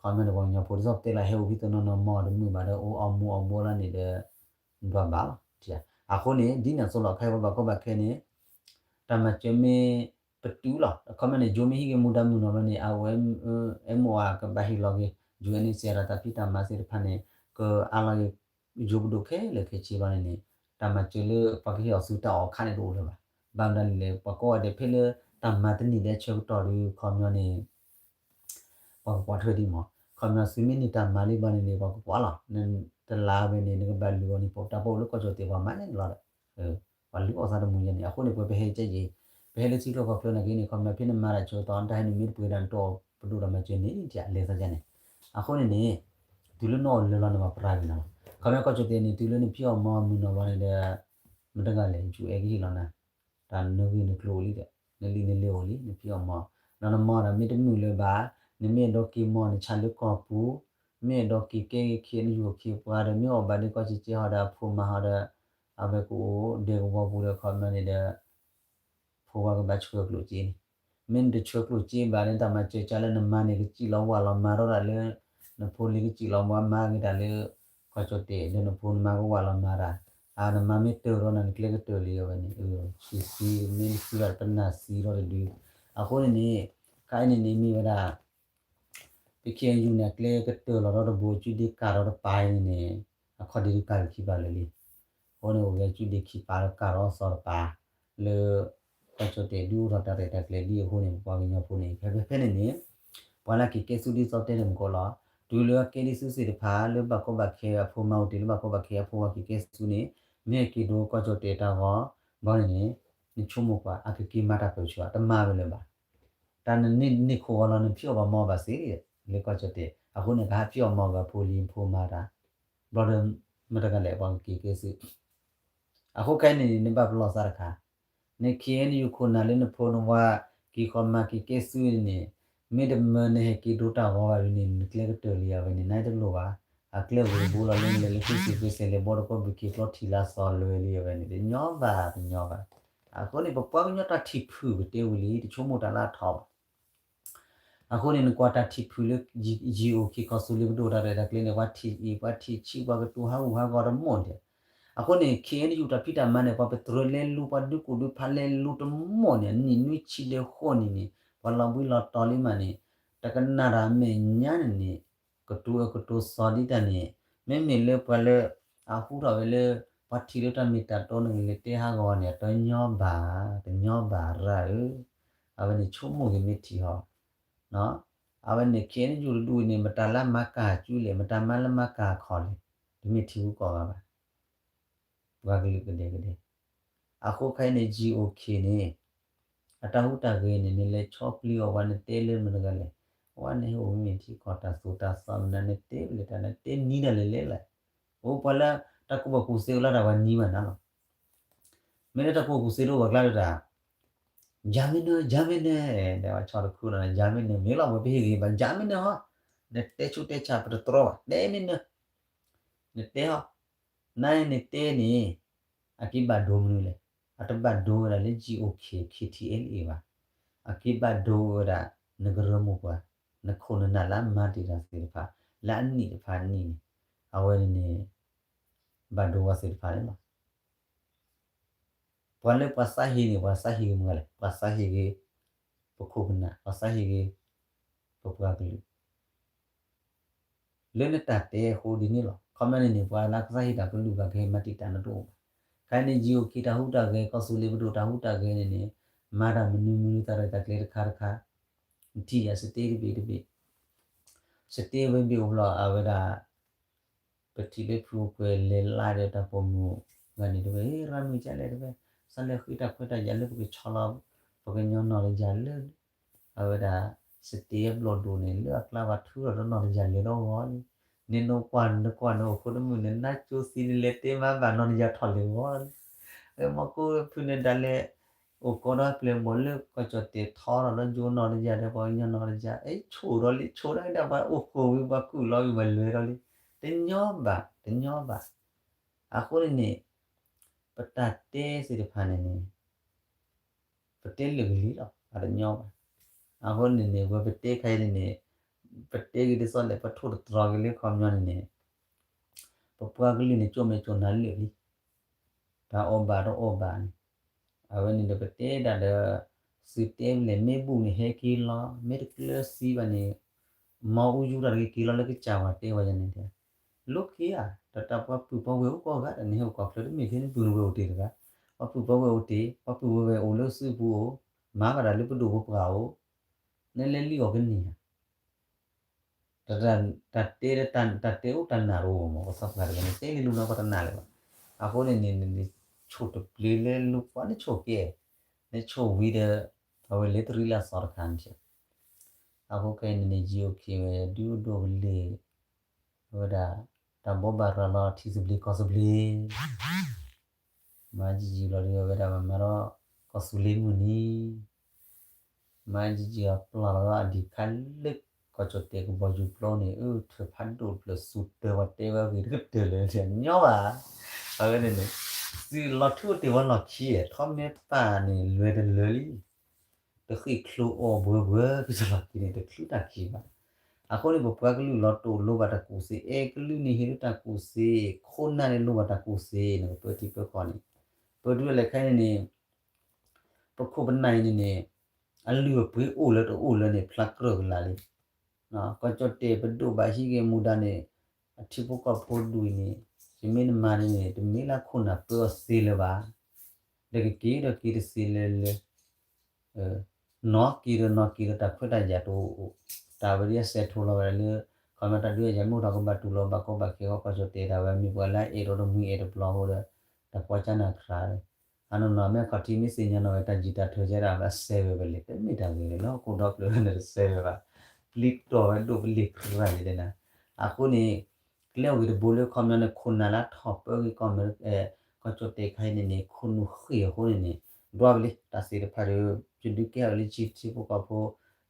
ခီမီန့ၣ် ပှၤကညီဖိဒ်သိးပတဲလီၤ ဟဲအိၣ်ဖံးတနီၤနီၤမၤအီၤတမုာ်ဘၣ်ဒီး အိၣ်အီၣ်မူအီၣ်ဘိလီၤန့ၣ်ဒီး ဒွးဘၣ်လီၤ. အဃိန့ၣ် ဒ်န့ၣ်အသိးလီၤ ခဲအံၤပဘၣ်ကီဘၣ်ခဲန့ၣ် တၢ်မၤစၢၤမ့ၢ်ပတုာ်လီၤ ခီမီန့ၣ် ယိၤမ့ၢ်ဟံးဂ့ၤမူဒါမုာ်နီၤဘျီန့ၣ် အဝဲ အဲၣ်မိၢ်အကဘၣ်ဟ့ၣ်လီၤက့ၤ ယူၤအ့ၣ်အ့ၣ်စံၣ်အၤ တၢ်ဖံးတၢ်မၤသ့ၣ်တဖၣ်န့ၣ် ကအါလီၤက့ၤ ယိၤပဒိၣ်ခဲလၢာ်ခဲဆ့ဘျီန့ၣ်န့ၣ် တၢ်မၤစၢၤလၢပှၤကဟ့ၣ်အီၤဆူတၢ်အီၣ်ခါန့ၣ်တအိၣ်လၢၤဘၣ်. ဘၣ်မနုၤလဲၣ် ပှၤကိးဂၤဒဲးဖဲလၢ တၢ်မၤတနံၤဒဲးဆၢကတီၢ်ဒီး ခီမီန့ၣ် ပှၤကကွၢ်ထွဲဒံးမး ခီမီသုမ့ၢ်န့ၢ်တၢ်မၤလံဘျီန့ၣ်န့ၣ် ပှၤကကွၢ်လီၤ. နတလါဝဲန့ၣ် နကဘၣ်လုၢ်အီၤန့ၣ် ပတၢ်ပီၣ်လၢကီၢ်ကၠီၣ်တဲာ်ပှၤမၤန့ၣ်လီၤဒီး ပှၤလုၢ်အီၣ်သးတမူၤယဲန့ၣ် အဃိန့ၣ် ပဝဲပဟဲကဲယံၤ ပဟဲလၢထံချၢကီၢ်ချၢနာ်က့န့ၣ် ခီမီဖဲနမၤတၢ်ဆၢကတီၢ် နတၢ်ဟဲနုာ်မ့ၢ်တပှဲၤဒၣ်နတအီၣ်ပဒိၣ်တၢ်မၤစၢၤန့ၣ် လဲၤသးယါန့ၣ် အဃိန့ၣ်န့ၣ် တုၤလၢနအီၣ်လၢာ်လီၤန့ၣ် ပှၤပြးဂ့ၤနၤလီၤ. ခီမီကီၢ်ကၠီၣ်တဲာ်န့ၣ် တုၤလၢနဖံးအီၣ်မၤအီၣ်မုာ်နီၤဘျီန့ၣ်ဒီး မတၤတဂၤလဲၣ် ယူၤအ့ၣ်ကဟ့ၣ်လီၤနၤ တၢ်နဂ့ၢ်နကျိၤလံဒီး နလံာ်နလဲၢ်အိၣ်လံ နဖံးအီၣ်မၤအီၣ် ဒီးနမၤအီၣ်ဒီးမ့ၢ်တမုာ်လၢၤဘၣ် နမ့ၢ်အဲၣ်ဒိးက့ၤမၤအီၣ်နဆၣ်လၢကီၢ်ပူၤ မ့ၢ်အဲၣ်ဒိးက့ၤကဲက့ၤခ့နယူၢ်ခ့ပှၤဒီး မ့ၢ်အီၣ်ဘၣ်လၢကီၢ်စ့ၢ်ကီးဟီဒီး အဖိမါဟီဒီး အဝဲကအိၣ်ဒဲကဝီၤပူၤဒီး ခီမီန့ၣ်ဒီး ဖိဝါကဘၣ်ဆှၢကျိၣ်စ့န့ၣ် မ့ၢ်နတဆှၢကျိၣ်စ့ဘၣ်န့ၣ် တၢ်မၤစၢၤကၢလၢနမါန့ၣ် ကစံၣ်လီၤဝၣ်လီၤမၤထီၣ်တၢ်လၢ နဖိလံၤ ကစံၣ်လီၤဝၣ်မၤက့ၤတၢ်လၢ ကီၢ်ကၠီၣ်တဲာ် ဒီးနဖိနမါကဝၣ်လီၤမၤတၢ် အနမါမ့ၢ်တၢၢ်ထီၣ်နၤ နကျဲကတၢၢ်လံအဝဲန့ၣ် ဆံးဆံးမ့ၢ်နစုဘၣ်ပနၢ်ဆံးထီၣ်တဒု အဃိန့ၣ်န့ၣ် ခဲအံၤန့ၣ်န့ၣ်မ့ၢ်ဝဲဒၣ် ပခ့ၣ်အဲၣ်ယူၣ်န့ၣ် အကျဲကတၢၢ်လီၤထီၣ်တဘိ ကၠူဒ့ကၤထီၣ်တပၤအံၤန့ၣ်န့ၣ် အခီၣ်ဒ့ဒုးကၤက့ၤခံပၤလၢာ်လံ. အဃိန့ၣ် အိၣ်ဝဲကၠူဒ့ခံပၤလၢကၤထီၣ်အသီတပၤ လၢ ကီၢ်ကၠီၣ်တဲာ်ဒုးအိၣ်ထီၣ်တၢ်ရဲၣ်တၢ်ကျဲၤလံအဃိန့ၣ် ပပှၤကညီဖိန့ၣ် ဖဲဖဲဖဲန့ၣ်န့ၣ် ပှၤလၢက့ၤကဲဆူဒ်သိးတဲန့ၣ်မ့ၢ်ကီးလီၤ. တုၤလၢကဲဒ်ဆူသ့ၣ်တဖၣ် လၢဘၣ်ကီဘၣ်ခဲအဖိမါအိၣ်တ့ၢ် လၢဘၣ်ကီဘၣ်ခဲအဖိဝါက့ၤကဲဆူန့ၣ် မ့ၢ်ဟဲက့ၤဒိကီၢ်ကၠီၣ်တဲာ်တၢ်ဂီၤ ဘီန့ၣ်န့ၣ် နဆိကမိၣ်ကွၢ် အကက့ၤမၤတၢ်ပၢၢ်ဆၢ တမၤဝဲလၢၤဘၣ်. တၢ်နန့ၢ်န့ၢ်ခိၣ်ဂီၤလီၤ နဖံးအီၣ်ဘၣ်မၤအီၣ်ဘၣ်စ့ၢ် လၢကီၢ်ကၠီၣ်တဲာ် အဃိန့ၣ် ကဟးဖံးအီၣ်မၤအီၣ်ဘၣ်ဖိလံၤဖိမါတၢ် ဘျီဒီး မတၤတဂၤလဲၣ် ပှၤကက့ၤကဲဆူ အဃိခဲအံၤန့ၣ် နဘၣ်ပလီၢ်သးတခါ နခ့ၣ်အဲၣ်ယူၣ် နယူၢ်ခိၣ်နၢ်လၢနဖိနဝါ က့ၤဃီၤမၤက့ၤကဲဆူန့ၣ်န့ၣ် မ့ၢ်တမၢနဟဲက့ၤဒိတၢ်ဂီၤဘၣ်ဒ်န့ၣ် နကျဲကတၢၢ်လံအဝဲန့ၣ် နတလိၣ်ဘၣ်. အကျဲဂ့ၤတဘိလီၤလၢနလဲၤလၢ ဟံၣ်စူၤ ပ့ၤစဲး လဲၤဘီတခီဘုခ့ကျီထံၣ်လၢသီလွဲလံအဝဲန့ၣ် တညီဘၣ် တညီဘၣ်. အဃိန့ၣ် ပပှၤကညီတၢ်ထံၣ်ဖုၣ်ပတဲဝံၤလံ တဆိကမိၣ်တၢ်လၢအထီဘၣ် အဃိန့ၣ် နကွၢ်တၢ်ထံၣ်ဖုၣ်လၢ ယံၤအိၣ်ခံခီ သူလ့ၤပဒိၣ်တၢ်ရဲၣ်တၢ်ကျဲၤန့ၣ် ပှၤထံၣ်အံၤ ပှၤထံၣ်ဆံး ပှၤကတိၤဟးဂူာ်ဟးဂီၤတမီၢ်န့ၣ်. အဃိန့ၣ် ခ့ၣ်အဲၣ်ယူၣ် တၢ်ဖံးတၢ်မၤန့ၣ် ပှၤပတြၢၤလဲၤလူၤ ပှၤဒုးကူၣ်ဒုးဖးလဲၤလူၤတမီၢ်န့ၣ် အနံၣ်နွံဆံလၢဃိးနံၣ်န့ၣ် ပှၤလီၤဘှံးလီၤတီၤလံမးန့ၣ် တကနၣ်တၢ်အမဲာ်ညါန့ၣ်န့ၣ် ကတိၤအၢကတိၤသီဒ်တၢ်န့ၣ် မ့မ့ၢ်လၢပှၤလၢ အဟူထီၣ်ဝဲလၢ ပှၤထံၣ်လၢတၢ်မ့ၢ်တၢ်တီန့ၣ် ကလဲၤတဲဟးဂီၤန့ၣ် တညီဘၣ် တညီဘၣ်ရၣ်ဧၢ. အဝဲန့ၣ်ဆိကမိၣ်ဂ့ၤမ့ၢ်ထံၣ်ဟီ အဝဲန့ၣ် ခ့ၣ်အဲၣ်ယူၣ် တဒူၣ်အံၤန့ၣ် မတၤလၢမၤကၤစုလဲၣ် မတၤမၤလၢမၤကၤခီလဲၣ် တမ့ၢ်ထံဂုၤကီၢ်ဂၤဘၣ် ပှၤကလုာ်ကဒဲကဒဲ အဃိခဲအံၤန့ၣ် ယံၤအိၣ်ခံန့ၣ် အတၢ်ဟူးတၢ်ဂဲၤန့ၣ် နလဲၤဆီပျံၤအီၤဝဲ နတဲလၢမတၤတဂၤလဲၣ် အဝဲန့ၣ်ဟဲအိၣ်မ့ၢ်ထံကီၢ်တၢ်သိၣ်တၢ်သီမနုၤ နတဲဝဲလဲၣ်တၢ် နတဲနံၤဒၣ်လဲာ်လဲာ်လဲၣ် အိၣ်ပှၤလၢတၢ်ကူၣ်ဘၣ်ကူၣ်သ့အိၣ်လၢတၢ်ဝဲနံၤဘၣ်နၤလီၤ မ့ၢ်လၢတၢ်ကူၣ်ဘၣ်ကူၣ်သ့တအိၣ်ဘၣ်ကျါဒီးတၢ် ယၤမ့ၢ်နၢၤ ယၤမ့ၢ်နၢၤ တဲဝဲဆီတခုဒီး ယၤမ့ၢ်နၢၤ မ့ၢ်လီၤဝဲပဟ့ၣ်ဂ့ၤဘၣ် ယၤမ့ၢ်နၢၤဟီ နတဲဆူတဲဆါပတတြီဘၣ် တဲမ့ၢ်နၢၤ နတဲဟီ နနတဲန့ၣ် အက့ၤဘၣ်ဒိမနုၤလဲၣ် အတဘၣ်ဒိဝဲဒၣ်လၢ ယံၤအိၣ်ခံ ခ့ၣ်ထံၣ်အဲၣ်လံဘၣ် အက့ၤဘၣ်ဒိဝဲဒၣ် နကရၢမိၢ်ပှၢ် နခိၣ်နနၢ်လၢအမၤတ့ၢ်တၢ်သ့ၣ်တဖၣ် လၢအနံၣ်တဖၣ်နံၣ်န့ၣ် အဝဲန့ၣ်န့ၣ် ဘၣ်ဒိဝဲသ့ၣ်တဖၣ်န့ၣ်လီၤ. ပှၤလၢပှၤသးဟ့န့ၣ် ပှၤသးဟ့ဂ့ၤမနုၤလဲၣ်, ပှၤသးဟ့ဂ့ၤ ပခိၣ်ပနၢ်, ပှၤသးဟ့ဂ့ၤ ပပှၤကလုာ် လၢနတၢ်တဲအဃိဒ်န့ၣ်လီၤ. ခီပညီန့ၣ်န့ၣ် ပှၤလၢကသးဟ့တၢ်ကလုၢ်ဘၣ်ကဟဲမၤတံာ်တာ်နတအိၣ်ဘၣ်. ခဲအံၤန့ၣ် ယိၤခ့တၢ်ဟူးတၢ်ဂဲၤ ကီၢ်သူလ့ၤပဒိၣ်တၢ်ဟူးတၢ်ဂဲၤန့ၣ်န့ၣ် မၤတၢ်မနုၤမနုၤ တၢ်ရဲၣ်တၢ်ကျဲၤတခါတခါ နထံၣ်ယၤ စတ့တဘ့ၣ်တဘ့ၣ်, စတ့ဝဲဘ့ၣ်အိၣ်ဘျီ အဝဲဒၣ် ပထံၣ်လၢဖုပှဲၤလဲၤလၢဒီးတၢ်ပိာ်မုၣ်ဂၤန့ၣ်တဝဲ ရၤမုၢ်ကလဲၣ်တဝဲ စးလဲၤဃ့တၢ်ခွဲးတၢ်ယာ်လၢပကဆီလီၤ ပကညီနီၢ်တယၢ်လၢ အဝဲဒၣ် စတ့အဘျီၣ်ဒိၣ်န့ၣ် လၢအကျါဘၣ်ထုးထီၣ်ဒီးနီၢ်တယၢ်လဲၤဒီးဂီၤလံ. နနကွၢ်နကွၢ်နအိၣ်ခိးတမုၢ် နနါကၠိသံနလဲၤတဲမၤဘၣ်နီၢ်တယၢ်ထီၣ်လဲၤဂီၤလံ. မ့ၢ်ကိးဖုန့ၣ်ဒၣ်လဲာ် အိၣ်ကီးဒီးပျဲၢ်ဘီၣ်လၢကီၢ်ကၠီၣ်တဲာ်ထီထီၣ်ဒီးကၠိနီၢ်တယၢ်ဒီးပှၤကညီနီၢ်တယၢ် အဲၣ်ဆိၣ်ဒီးလံ ဆိၣ်ဒၣ်ကဒါပှၤအိၣ်ဃိဝံၤပှၤကုၢ်လီၤဝံၤပှၤလဲၤဒီးလံ. တညီဘၣ် တညီဘၣ်. အဃိန့ၣ်န့ၣ် ပတၢ်တဲသ့ၣ်တဖၣ်န့ၣ်န့ၣ် ပတဲလၢာ်ကလံၤလီၤ အတညီဘၣ်. အဃိန့ၣ်န့ၣ် ဝဲပတဲခါအံၤန့ၣ်န့ၣ် ပတဲက့ၤဒ်သိးလဲၣ် ပထိၣ်တတြီၤက့ၤလၢခီပညီန့ၣ်န့ၣ် ပပှၤကလုာ်န့ၣ် ကၠိမဲာ်ကၠိနါလၢာ်လံ တၢ်အီၣ်ဘၣ်တအီၣ်ဘၣ်န့ၣ် အဝဲန့ၣ်ဒီးပတဲဒၣ်ဒီး သုးတဲဖျဲၣ်မ့ၢ်ဘူၣ်န့ၣ်ဟဲက့ၤလီၤ မ့ၢ်တကျၢၤသံဘၣ်န့ၣ် မၤအူယူတၢ်တဂ့ၤက့ၤလီၤလၢကစၢ်ဝဲတဲဝဲယၤန့ၣ် လိၣ်က့ၤဧါ တၢ်တၢ်ပှၤပုၢ်ပှၤဝဲၢ်အိၣ်ကိးဂၤ တၢ်န့ၣ်ဟဲအိၣ်ကီၢ်ချၢတမ့ၢ်ထဲန့ၣ်ပုၢ်နဝဲၢ်အိၣ်တ့ၢ်တဂၤ ပှၤပုၢ်ပှၤဝဲၢ်အိၣ်တ့ၢ် ပှၤပုၢ်ပှၤဝဲၢ်အိၣ်လၢစုပူၤအိၣ် မၤဘၣ်တၢ်လၢပဒိၣ်ပပှၢ်အိၣ် နလဲၤလံအီၤကန့ၢ်ဧါ တၢ်တဲ တၢ်တဲအိၣ်တၢ်နာ်တအိၣ်မး ပသးပှၢ်တဂၤန့ၣ် တဲလံလူနီၢ်ပှၤတနာ်လၢၤဘၣ်. အဃိန့ၣ်န့ၣ် နဆိၣ်တပျ့ၤလၢလူပှၤနဆိၣ်ကဲ နဆိၣ်ဝံၤဒီး အဝဲလဲၤတရံးလၢအသီတခါန့ၣ် အဃိခဲအံၤန့ၣ်န့ၣ် ယိၤခ့ဝဲဒုးအိၣ်ဒိၣ်ကလ့ၢ် အဝဲဒၣ် တၢ်ဘိးဘၣ်ရၤလီၤထံသဘျ့ကီၢ်သဘျ့ မၤယံာ်ယံာ်လီၤဒီး အဝဲဒၣ်မၤမၤဒီး ကီၢ်သူလ့ၤမုၢ်နံၤ မၤယံာ်ယံာ်အပျၢ်လီၤဒီးအဒံးခါလၢ ကီၢ်ကၠီၣ်တဲာ်ကဘီယူၤပျီန့ၣ် အၢ ထၢၣ်ဖးဒိၣ်တဖျၢၣ် သူတၢၤဝဲတဲဝဲဂ့ၤတကတၢၢ်လၢာ်ညီဘၣ်. အဝဲန့ၣ်န့ၣ် သုးလီၤထူအိၣ်တ့ၢ်ဝဲလီၢ်ခံ ထီၣ်မ့ၢ်ပၢ်န့ၣ် လဲၤတလၢာ်လံ တဃ့ၢ်ချိၣ်အီၣ်ဘှဲဘှဲ ဖဲတၢ်လီၢ်ခံန့ၣ် တချုးတၢ်ခံဘၣ်. အဃိန့ၣ် ပပှၤကလုာ်လီၤတိၢ်လိၣ်ဘၣ်တၢ်ကူၣ်သ့ အဲၣ်ကလုာ်န့ၣ်ဟ့ၣ်လၢတၢ်ကူၣ်သ့ ခိၣ်နၢ်န့ၣ်လိၣ်ဘၣ်တၢ်ကူၣ်သ့ နကပၢထံပၢကီၢ်န့ၣ် ပဒုးလဲၤခဲအံၤန့ၣ်န့ၣ် ပခိၣ်ပနၢ်အံၤန့ၣ်န့ၣ် အလုၢ်အပှ့ၤအိၣ်လၢတအိၣ်လၢန့ၣ် ဖျါကြၢးကလာ်လံ. ကီၢ်ကၠီၣ်တဲာ်ပဒိၣ်ဘၣ်ဟံးက့ၤမူဒါန့ၣ် အထံဖိကီၢ်ဖိဒူၣ်အံၤန့ၣ် ယမ့ၢ်နမၤန့ၣ်န့ၣ် တမ့ၢ်လၢခိၣ်နၢ်ပၢအီၤသ့လၢၤဘၣ်. ဒီးကက့ၤဒီးက့ၤတသ့လၢၤလၢၤ နီၢ်က့ၤဒီးနီၢ်က့ၤဒီးတၢ်ခွဲးတၢ်ယာ်တအိၣ် တၢ်ဝဲဒ်အစဲးထိးလီၤဝဲဒၣ်လၢ ခီပညီတၢ်ဒုးယၤမ့ၢ်အိၣ်ထီၣ်ကဘၣ်တူၢ်လိာ်ဘၣ်ကီဘၣ်ခဲဂီၢ် ကီၢ်ကၠီၣ်တဲာ်တၢ်ဝဲမ့ၢ်ပှၤလၢအအဲၣ်ဒိးတမှံၤအဲၣ်တပျီၤအဃိဒီး တၢ်ကွၢ်ကၢ်နၢ်ခရါ အနီၢ်နီၢ်မ့ၢ်ခီၣ်ထံးမ့ၢ်သ့ၣ်ညါနီၢ်ဝဲတၢ်ယံာ်တၢ်ထၢၣ်ကဲဒၣ်အစဲးဝဲဝဲလံ တမ့ၢ်တၢ်ဂ့ၤလၢဟီၣ်ခိၣ်ဒီဖျၢၣ်န့ၣ်တစဲးဝဲဘၣ် ပျံၤတီၢ်ဝဲဒိၣ်ပလ့ၤခရၣ်န့ၣ်ဒဲနၤ အဃိန့ၣ် ကျဲအိၣ်ဂ့ၤတဘိလၢခီပညီန့ၣ် ခိၣ်နၢ်လၢထီၣ်ပၢဂ့ၤကီၢ်မဲ ကီၢ်ကၠီၣ်တဲာ်ခါအံၤန့ၣ်န့ၣ် ခိၣ်နူာ်ဃ့ၢ်အဃိန့ၣ်န့ၣ် ဒွးဝဲလံ တၢ်သ့ၣ်တဖၣ်ဒီး ယဒုးကဲထီၣ်လၢယထံဖိကီၢ်ဖိ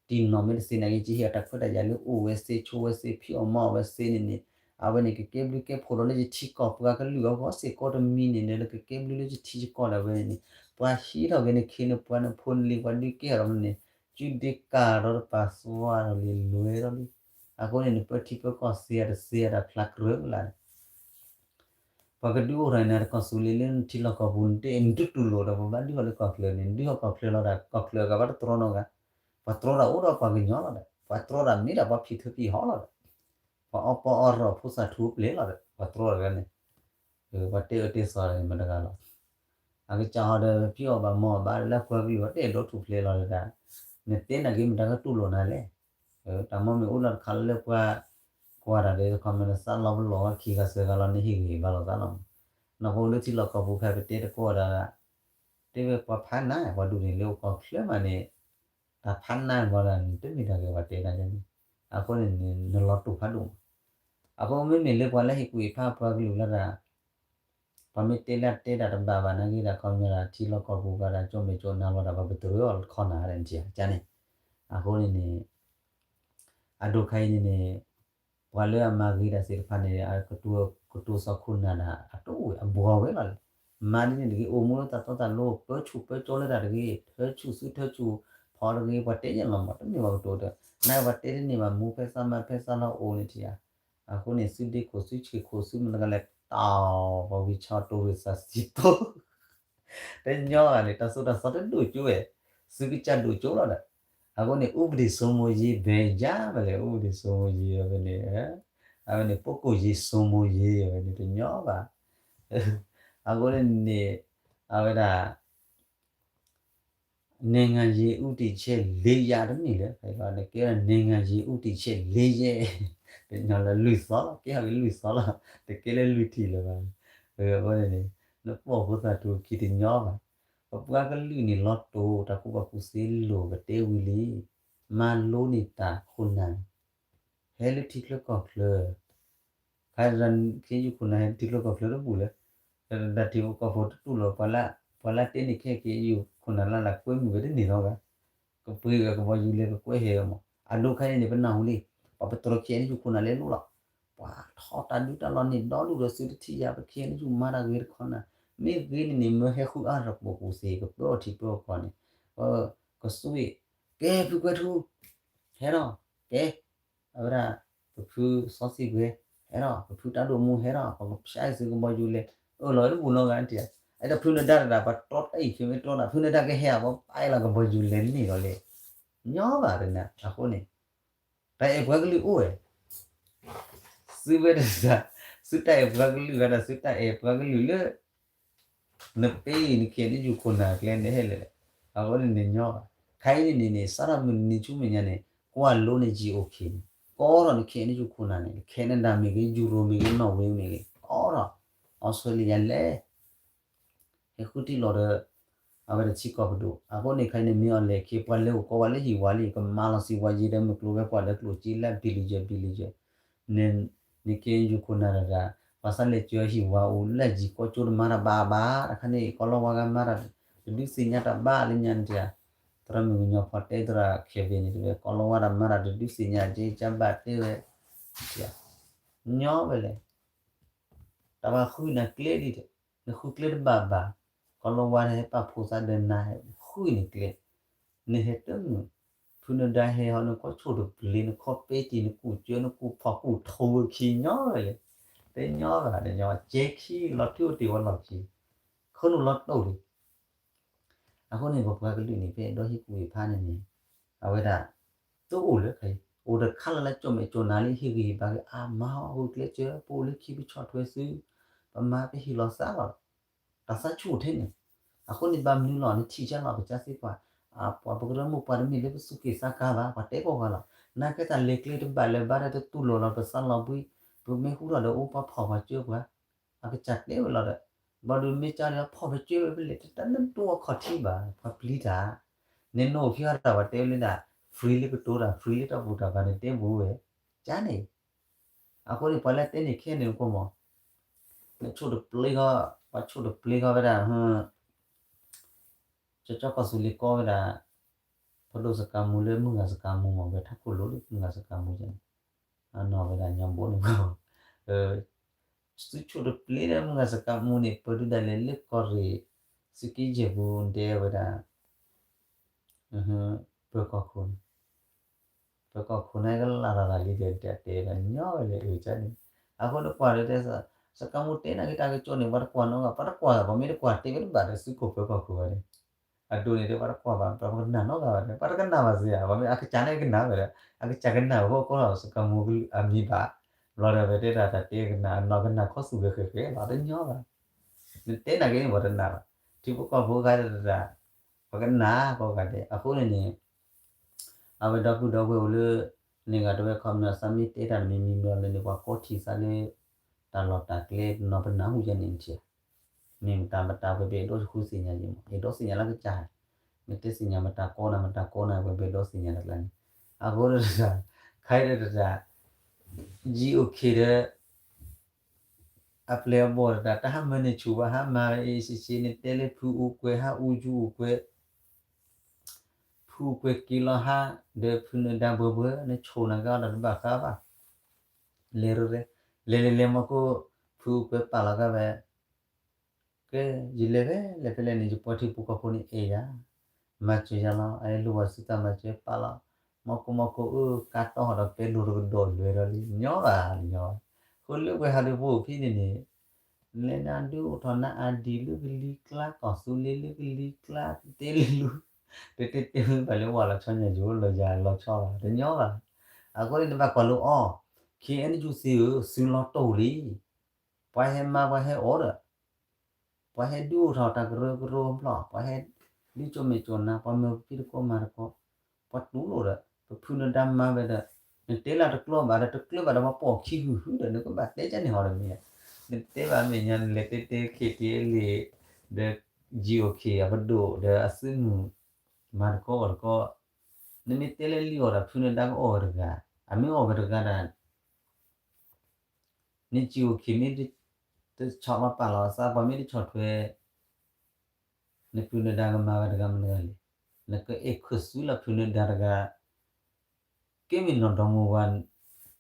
တံၢ်နီၢ်မ့ၢ်တသ့နာ်က့ ယဟ့ၣ်အီၤတၢ်ခွဲးတၢ်ယာ်လၢအိၣ်ဝဲသ့ ဆိဝဲသ့ ဖံးအီၣ်မၤအီၣ်ဝဲသ့န့ၣ်န့ၣ် အဝဲန့ၣ်ကကဲဘျုးကဲဖှိၣ်ဒီးလၢယထံကီၢ်ပှၤကလုာ်အဂီၢ်စ့ၢ်ကီးတမံၤန့ၣ် လၢကကဲဘျုးလၢယထံယကီၢ်ဒၣ်ဝဲန့ၣ်န့ၣ် ပှၤဟံးထီၣ်က့ၤနခ့နပှၤနဖိနလံၤပှၤဒုးကဲထီၣ်ဒီးန့ၣ် ကုဒ့ကၢ်ဒီးတပာ်သွါဒီးလံၤလွဲဒီးလံ အဃိန့ၣ်န့ၣ် ပၢထံပၢကီၢ်သ့အတသ့အတဖျါကြၢးလၢ် ပှၤကဒုးအိၣ်ထီၣ်န့ၣ် တကီၢ်သူလ့ၤလၢနထံလီၢ်ကီၢ်ပူၤ နတဲနဒုးတူၢ်လိာ်ဒီး ပဘၣ်ဒုးထီၣ်လၢကီၢ်ချၢန့ၣ် နဒုးထီၣ်ကီၢ်ချၢလီၤဒီး ကီၢ်ချၢအဂၤဘၣ်တတြီနီတဂၤ ပှၤတြီတၢ်အိၣ်ဒီးပှၤကညီလီၤဒီး ပှၤတြီတၢ်မ့ၢ်ဒၣ်ပှၤဖံးထၢဖံးဟီၣ်လီၤဒီး ပှၤအီပီအီရီၣ်ဖိသၣ်ထူပျဲၢ်လီၤဒီး ပှၤတြီတၢ်န့ၣ် ပှၤတဲအၢတဲသီန့ၣ်မတဂၤလီၤ အကစၢ်ဟီဒီးဖံးအီၣ်ဘၣ်မၤအီၣ်ဘၣ်လၢပှၤကလုာ်အီၤတဲဒိးထူၣ်ဖျဲးလီၤဒီး နတဲနာ်က့မတၤကတူၢ်လိာ်နၤလဲၣ် တၢ်မ့ၢ်မ့ၢ်အိၣ်လီၤတခါလၢပှၤကွၢ်တၢ်ဒီး ခီမ့ၢ်နသးလီၤပလီၢ်ဝဲခံဂၤသၢဂၤလီၤ နဟ့ၣ်ဂံၢ်ဘါလီၤသးလီၤမး နီၢ်ဖိလၢထံလီၢ်ကီၢ်ပူၤခဲအံၤပတဲတကိးဝဲဒၣ် တဲဝဲပှၤဖးနါ ပှၤဒူၣ်န့ၣ်လၢအိၣ်ကီၢ်ချၢမးန့ၣ် တၢ်ဖးနါမ့ၢ်ဒၣ်န့ၣ် တမ့ၢ်တၢ်ဂ့ၤပှၤတဲနၤန့ၣ် အဃိန့ၣ်န့ၣ် နလီၤတူာ်ဖးဒိၣ်မး အဃိမ့မ့ၢ်လၢပှၤလၢဟ့ၣ်ကူၣ်ဟ့ၣ်ဖးပှၤကလုာ်လၢတၢ် ပှၤမ့ၢ်တဲလၢတဲတၢ်တဘၣ်ဘၣ်နာ်က့ဒီး ခီပညီဒၣ်ထံလီၢ်ကီၢ်ပူၤဘၣ်ဒီး ကၠိမဲာ်ကၠိနါလီၤဒီး ပှၤပတြၢၤအီၤခီနၤဒ်န့ၣ် ကန့ၣ် အဃိန့ၣ်န့ၣ် အဒိၣ်ခါအံၤန့ၣ်န့ၣ် ပှၤလၢအမၤဂ့ၤတၢ်သ့ၣ်တဖၣ်န့ၣ် ကတိၤသီခိၣ်နၢ်ဒၣ် အတအိၣ်အဘှီဝဲလီၤလၢ မၤဒ်န့ၣ်တဂ့ၤ အိၣ်မူလၢတၢ်တီတၢ်လိၤ ပၢဆူၣ်ပၢကၠီလၢတၢ်တဂ့ၤ ထၢဆူၣ်သုထၢဆူၣ်ဖီတဂ့ၤ ပှၤတဲယဲၢ်လီၤမး တမ့ၢ်ပှၤကတိၤဒီး နာ်က့ပှၤတဲတန့ၢ်ဘၣ် မူဖဲသးမၤဖဲသးလီၤအိၣ်န့ၣ်ထံၣ်ဧါ အဃိန့ၣ် သုဒ့ခိၣ်သုဆံးခိၣ်သုမတဂၤလဲၣ် တၢ်ပှၤဝံၤဆီတိၢ်ဝံၤသးစံတိၢ် တညီဂၤန့ၣ် တၢ်သိၣ်တၢ်သီတဒိၣ်ကၠိဝဲ, စုကစၢ်ဒိၣ်ကၠိလီၤဒီး, အဃိန့ၣ် ဥပဒေစိုးမိုးရေးဘဲယၤဝဲလဲၣ်, ဥပဒေစိုးမိုးရေးဝဲန့ၣ်, အဝဲန့ၣ် ပုဂ္ဂိုလ်ရေးစိုးမိုးရေးဝဲန့ၣ် တညီဘၣ်, အဃိန့ၣ်န့ၣ် အဝဲဒၣ် နိုင်ငံရေးဦးတည်ချက်လေးရပ် တမ့ၢ်လၢၤ, နကဲ နိုင်ငံရေးဦးတည်ချက်လေးရပ်, တညီလၢလွံၢ်သီလီၤ, ကဲဟီၣ်က့ၤလွံၢ်သီလီၤ, တကဲလၢလွံၢ်ထံၣ်လၢၤဘၣ်, အဃိန့ၣ်န့ၣ် နပိာ်ဖိသၣ်ထူခံတညီဘၣ်, ပပှၤကလုာ်န့ၣ်လီၤတိာ် တၢ်ကူၣ်ဘၣ်ကူၣ်သ့လိာ်ကတဲဝံၤလံ, မၤလိန့ၢ်တၢ်ခိၣ်နၢ် ဟဲလၢထံချၢကီၢ်ချၢ, ခါ ခ့ယုၢ်ခိၣ်နၢ်ဟဲလၢထံချၢကီၢ်ချၢတဘူၣ်လၢၤ, တၢ်ထံဖိကီၢ်ဖိတတူၢ်လိာ် ပှၤလၢ ပှၤလၢတဲန့ၣ်ခဲ ခ့ယုၢ်ခိၣ်နၢ်လၢ်လၢ်ကွဲမုာ်ဝဲတန့ၢ်လီၤဂၤ, ကပှ့ၤဂၤကဘီယူၤလဲၤကကွဲဟဲဂၤမး အဒိခါအံၤန့ၣ် ပနၢ်ဟူလံ, ပှၤပတြီခံဂၤန့ၣ် ယုၢ်ခိၣ်နၢ်လဲၤလိၣ်လီၤ, ပှၤထီၣ်တၢ်ဒုးတၢ်လီၤန့ၣ်ဒီဒူၣ်ဒီးစုတထံၣ်ယၤ ပခံဂၤန့ၣ် ယုၢ်မၤတၢ်ဂ့ၤတခီနၤ, မ့ၢ်ဂ့ၤန့ၣ်န့ၣ် မၢဟဲဃုအါတၢ်ပိာ်ကူၣ်သ့ ကပၢအီထံပၢအကီၢ်န့ၣ်, ကစူၢ် ကဲဖုကွဲထူ ဟဲထီၣ်, ကဲ အဝဲဒၣ် ပဖုစီဆှံကွဲ ဟဲထီၣ်, ပဖုတၢ်ဒိၣ်မူဟဲထီၣ်, ပကဖျါအံၤသုကဘီယူၤလဲၤ, အၢၣ်လီၤဝဲတဘူၣ်နီတဂၤတံၢ်ဧါ, အဲၣ်ဒိးဖုနဒါတဒၣ် ပတီတၢ်အံၤဖံးမ့ၢ်တီနၤ ဖုနဒါကဟဲဧါ ပဘၣ်အဲၣ်လီၤကဘီယူၤလဲၤန့ၢ်လီၤလဲၣ်, ညီဘၣ်တနၤ အဃိန့ၣ် တၢ်အဲၣ်ပှၤကလုာ်အိၣ်ဝဲ သုဝဲတစး, သုတၢ်အဲၣ်ပှၤကလုာ်ဂၤဒီး သုတၢ်အဲၣ်ပှၤကလုာ်လၢ နပ့ၤနခံဂၤန့ၣ် ယုၢ်ခိၣ်နၢ်ကျဲန့ၣ်ဟဲလၢာ်, အဃိန့ၣ်န့ၣ်ညီဘၣ်, ခဲအံၤန့ၣ်န့ၣ်န့ၣ် စးထီၣ်မုၢ်နံၤဆူမဲာ်ညါန့ၣ် ကွၢ်လိန့ၣ် ယံၤအိၣ်ခ့န့ၣ် ကီထီၣ်နခံဂၤန့ၣ် ယုၢ်ခိၣ်နၢ်န့ၣ် Canada မ့ၢ်ဂ့ၤ Europe မ့ၢ်ဂ့ၤ Norway မ့ၢ်ဂ့ၤ ကီထီၣ် Australia လဲၣ် ဟဲဃုထံၣ်လီၤဒီး အဝဲတဆံကီၢ်ပဒိၣ်, အဃိန့ၣ်ခဲအံၤန့ၣ် မ့ၢ်အီၤလဲၤခ့ ပှၤလဲၤအိၣ်ကီးဝဲလၢဟံၣ်ဝါလံ ကမၤလီၤစံးဝါယံၤဒီးမုၢ်ကျိၤဝဲၤကွာ်လၢကျိၣ်စ့လၢ billion billion, နက့ယုၢ်ခိၣ်နၢ်တဂၤ, ပှၤသးလဲၤစၢၤဟံၣ်ဝါအိၣ်လၢယံၤကီၢ်ကၠိတမၤတၢ်ဘၣ်ဘၣ်, တခါန့ၣ် ကီၢ်လီၤဝါဂၤမၤတၢ် တဒုးသ့ၣ်ညါတၢ်ဘၣ်လၢညါန့ၣ်တဂၤ, သရၣ်မုၣ်ကညီဖီတဲသရၣ်ခဲဝ့ၣ်န့ၣ်တဝဲ ကီၢ်လီၤဝါတၢ်မၤတၢ်တဒုးသ့ၣ်ညါက့ ကဘၣ်တဲဝဲ, ညီဝဲလဲၣ် တၢ်ဘၣ်ဃုနၤကျဲဒ်ဒီး နဃုကျဲတဘၣ်ဘၣ်, ကီၢ်လီၤဝါတဟဲပာ်ဖှိၣ်သးဒီးနၤဟဲဃုနၤကျဲ, နဟဲတမုာ်, ဖုနဒါဟဲဟီ နကီၢ်ဆိၣ်တပျ့ၤ နခီၣ်ပဲတံၢ် နကူၣ်ကၢ နကူၣ်ဖီၣ်ကူၣ်ထိးဝဲခံညီဝဲလဲၣ်, တညီဘၣ်တညီ ကဲခံလီၤထူအိၣ်တ့ၢ်ဝဲလီၢ်ခံ, ခိၣ်နူာ်လီၤတိၢ်လံ အဃိန့ၣ် ပပှၤကလုာ်န့ၣ် ဖဲအဲၣ်ဒိးဟ့ၣ်ကူၣ်ဟ့ၣ်ဖးန့ၣ်န့ၣ် အဝဲဒၣ် တအိၣ်လၢခါအံၤ အိၣ်တခါလၢ်လၢ် ကၠိမဲာ်ကၠိနါလံ ဟ့ၣ်ဂံၢ်ဟ့ၣ်ဘါက့ၤ အါမၤဟီၣ်ဂုာ်ကျဲးစၢး ပအိၣ်လၢခံပဆီၣ်ထွဲစု ပမၤပဟ့ၣ်လီၤသးလီၤ တၢ်သးဆူၣ်ထဲန့ၣ်, အဃိန့ၣ်ဘၣ်မနုၤလီၤ နထံၣ်ကၢ်လီၤ ပကစၢ်စ့ၢ်ကီး ပှၤပကရၢမိၢ်ပှၤတမ့ၢ်လၢပသူၣ်က့ၣ်သးကါဘၣ် ပှၤတဲကိးဂၤလီၤ, နာ်က့တၢ်လဲၤကျဲတဘၣ်လၢၤဘၣ်ဒီး တတူၢ်လိာ်လီၤပသးလီၤဘှံး, ပမ့ၢ်ဟူထီၣ်ဒီးအိၣ်ပှၤဖီၣ်ပှၤကၢပှၤ အကစၢ်တဲဝဲလီၤဒီး ဘၣ်ဒီးမ့ၢ်ကၢဒီးဖီၣ်ပကၢဝဲဖဲလဲၣ် တတၢ်နဒိၣ်အခီၣ်ထံးဘၣ် ပှၤပျံၤတၢ်, နနိၣ်ဖံးအီၣ်တၢ်ပှၤတဲဝဲလၢဒၣ် free လၢကတိၤတၢ် free လၢတၢ်ဘူၣ်တၢ်ဘါန့ၣ်တဲဘူးဝဲ, ကန့ၣ်, အဃိန့ၣ် ပှၤလၢတဲန့ၣ်ခဲန့ၣ်ကီမး, နဆိၣ်တပျ့ၤဃီ, ပှၤဆိၣ်တပျ့ၤဃီဝဲဒၣ် ကၠီကၠီကီၢ်သူလ့ၤကီဝဲဒၣ်, ပဒိၣ်စကၤမူလၢမုၢ်ဂၤစကၤမူမး ဝဲထးခိၣ်လိၤလၢမုၢ်ဂၤစကၤမူန့ၣ်, အနီၢ်ဝဲဒၣ်ညီဘိန့ၣ်, သုဆိၣ်တပျ့ၤလၢမုၢ်ဂၤစကၤမူန့ၣ် ပၢၤဒုးဒၣ်လဲာ်လၢကီၢ်ရ့ၣ်, သုးက့ယဲၢ်ပူၤတဲဝဲဒၣ်, ပၢၤကီၢ်ခိၣ်န့ၣ်, ပၢၤကီၢ်ခိၣ်န့ၣ်ကလၢ်လီၤသးလံဒီးတဲဝဲဒၣ်ညီဝဲလဲၣ်အုၣ်ကန့ၣ်, အဃိန့ၣ်ကွၢ်ဒီးတဲ, စကၤမူတဲနာ်က့တၢ်ကစီၣ်န့ၣ် ပှၤတကွၢ်နီတဂၤ ပှၤတကွၢ် ပှၤမ့ၢ်တကွၢ်တဲဝဲတဘၣ်ဒီးသုးခိၣ်ပၢၤကီၢ်ခိၣ်ဝဲန့ၣ် အဒိန့ၣ်ဒီးပှၤတကွၢ်ဘၣ် ပှၤကနၣ်နီတဂၤဘၣ်ဒီး ပှၤတကနၣ်ဘၣ်စ့ၢ်ဧါ ပှၤမ့ၢ်အကစၢ်န့ၣ်ကနၣ်ဝဲဒီး အကစၢ်ကနၣ်ဝဲဃိကီလီၤ စကၤမူအမံၤဘၣ်, ဘျီဒီးဝဲတဲဒၣ်တၢ်တဲကနၣ် အနီၢ်ကနၣ်ခီဆူၣ်ဂဲၤဃဲၤဃဲၤလီၤတညီဘၣ်, နတဲနာ်က့န့ၣ်ပှၤတနာ်ဘၣ်, ထံဖိကီၢ်ဖိဂၤတဒၣ်, ပှၤကနၣ်ကိးဂၤဒဲး အဃိန့ၣ်န့ၣ် အဝဲဒီပုၢ်ဒီဝဲၢ်အိၣ်လၢ န့ၣ်ဂၤတဝဲခီမ့ၢ်အသးမ့ၢ်တဲတၢ်တမံၤမံၤဘျီလၢန့ၣ် ပှၤကိးထံၣ်သးလၢ တၢ်လီၢ်တၢ်ကျဲတနီၤပနၢ်ဟူယဲန့ၣ်ထံၣ်, မ့ၢ်မတၤမတၤဝဲပအဲၣ်ဒိးဃုသ့ၣ်ညါယဲမး အဲၣ်ဒိးသ့ၣ်ညါလၢကစၢ်, မ့ၢ်တဲသ့ၣ်ညါမတၤကိးနၤ မတၤကိးနၤ ဝဲပအဲၣ်ဒိးသ့ၣ်ညါတကျါန့ၣ်, အဃိတဒၣ်, ခဲအံၤတဒၣ်, ယံၤအိၣ်ခ့ဒီး အပျဲၢ်အဘီၣ်တဒၣ် တၢ်ဟးမၢန့ၢ်ဆူၣ်ဘၣ် ဟးမၤအ့ၣ်စ့ၢ်ကီးန့ၣ် တဲလၢဖုအူကွဲး ဟးအူယူအူကွဲး, ဖုအူကွဲးက့ၤလီၤဟး, ဒီးဖုနဒါဘှဲဘှဲ နဆိၣ်နၤက့ၤအီၤတၢ်တဘၣ်ဃးဘၣ်, လဲၤရူၤရဲ, လဲၤလဲၤလဲၤမီၢ်ခိၣ်, ဖုအူကွဲးပာ်လီၤကါဝဲ, ကဲ, ယလဲၤဖဲလဲၣ်ဖဲလဲၣ်န့ၣ် ယပှၤထံဖိကီၢ်ဖိန့ၣ်အဲၣ်ယၤ, မၤစၢၤယၤလီၤ အလိၣ်ဝဲသုသးမၤစၢၤပာ်လီၤ, မီၢ်ခိၣ်မီၢ်ခိၣ်ဧၢ ကါတီၢ်ဟီၣ်ဒီးပဲလိာ်တကဒီးလွဲၤဒီးလံ ညီဘၣ်ညီ, ဃိလၢပှဲၤဟးဒုးဖိဖဲန့ၣ်န့ၣ်, လဲၤနၤဒုးအိၣ်ထီၣ်နၤအဒံၣ်လၢကလံၤကျါ ကီၢ်သူလ့ၤလၢကလံၤကျါ တတဲလၢလူ တတဲတဲဝဲဘၣ်လၢဝၤလီၤဆီညါယိၤလီၤယၤလီၤဆီလီၤ တညီဘၣ်. အဃိန့ၣ်နဘၣ်ကွၢ်လိအီၤ ခ့အဲၣ်ယူၣ်စ့ဧၢ စုလီၤတိၢ်လံ ပှၤဟဲမၤပှၤဟဲအီၣ်ဒီး ပှၤဟဲဒုးအိၣ်ထီၣ်တၢ်ကရၢကရိဖျီၣ် ပှၤဟဲဒုးကၠိမဲာ်ကၠိနါ ပှၤမၢပဖံတကိးမၤတကိး ပှၤတူၢ်လိာ်ဒီး ပဖုနဒါမၤဝဲဒီး နတဲလၢတကျိဘၣ်ဒီးတကျိဘၣ်ဒီးပှၤပိာ်ခံဟုဟုဒီး နကဘၣ်တဲကန့ၣ်ဟီဒီးမ့ၢ် နတဲဘၣ်မဲာ်ညါ နလဲၤတဲတဲ ခ့တ့လ့ၣ် ဒီး GOK အပဒိၣ်ဒီးအစုမုၢ် မၤတကိးအီၣ်တကိး နမ့ၢ်တဲလၢလံအီၣ်ဒီးဖုနဒါကအီၣ်ဝဲတဂၤ အမ့ၢ်အီၣ်ဝဲတဂၤဒီး န GOK မ့ၢ်တဆီၣ်လီၤပာ်လီၤအသး ပှၤမ့ၢ်တဆီၣ်ထွဲ နဖုနဒါကမၤဝဲတဂၤမနုၤလဲၣ်. နကအဲၣ်ခၢၣ်စူလီၤဖုနဒါတဂၤ ကဲမ့ၢ်နီၢ်ဒီမါဝၤ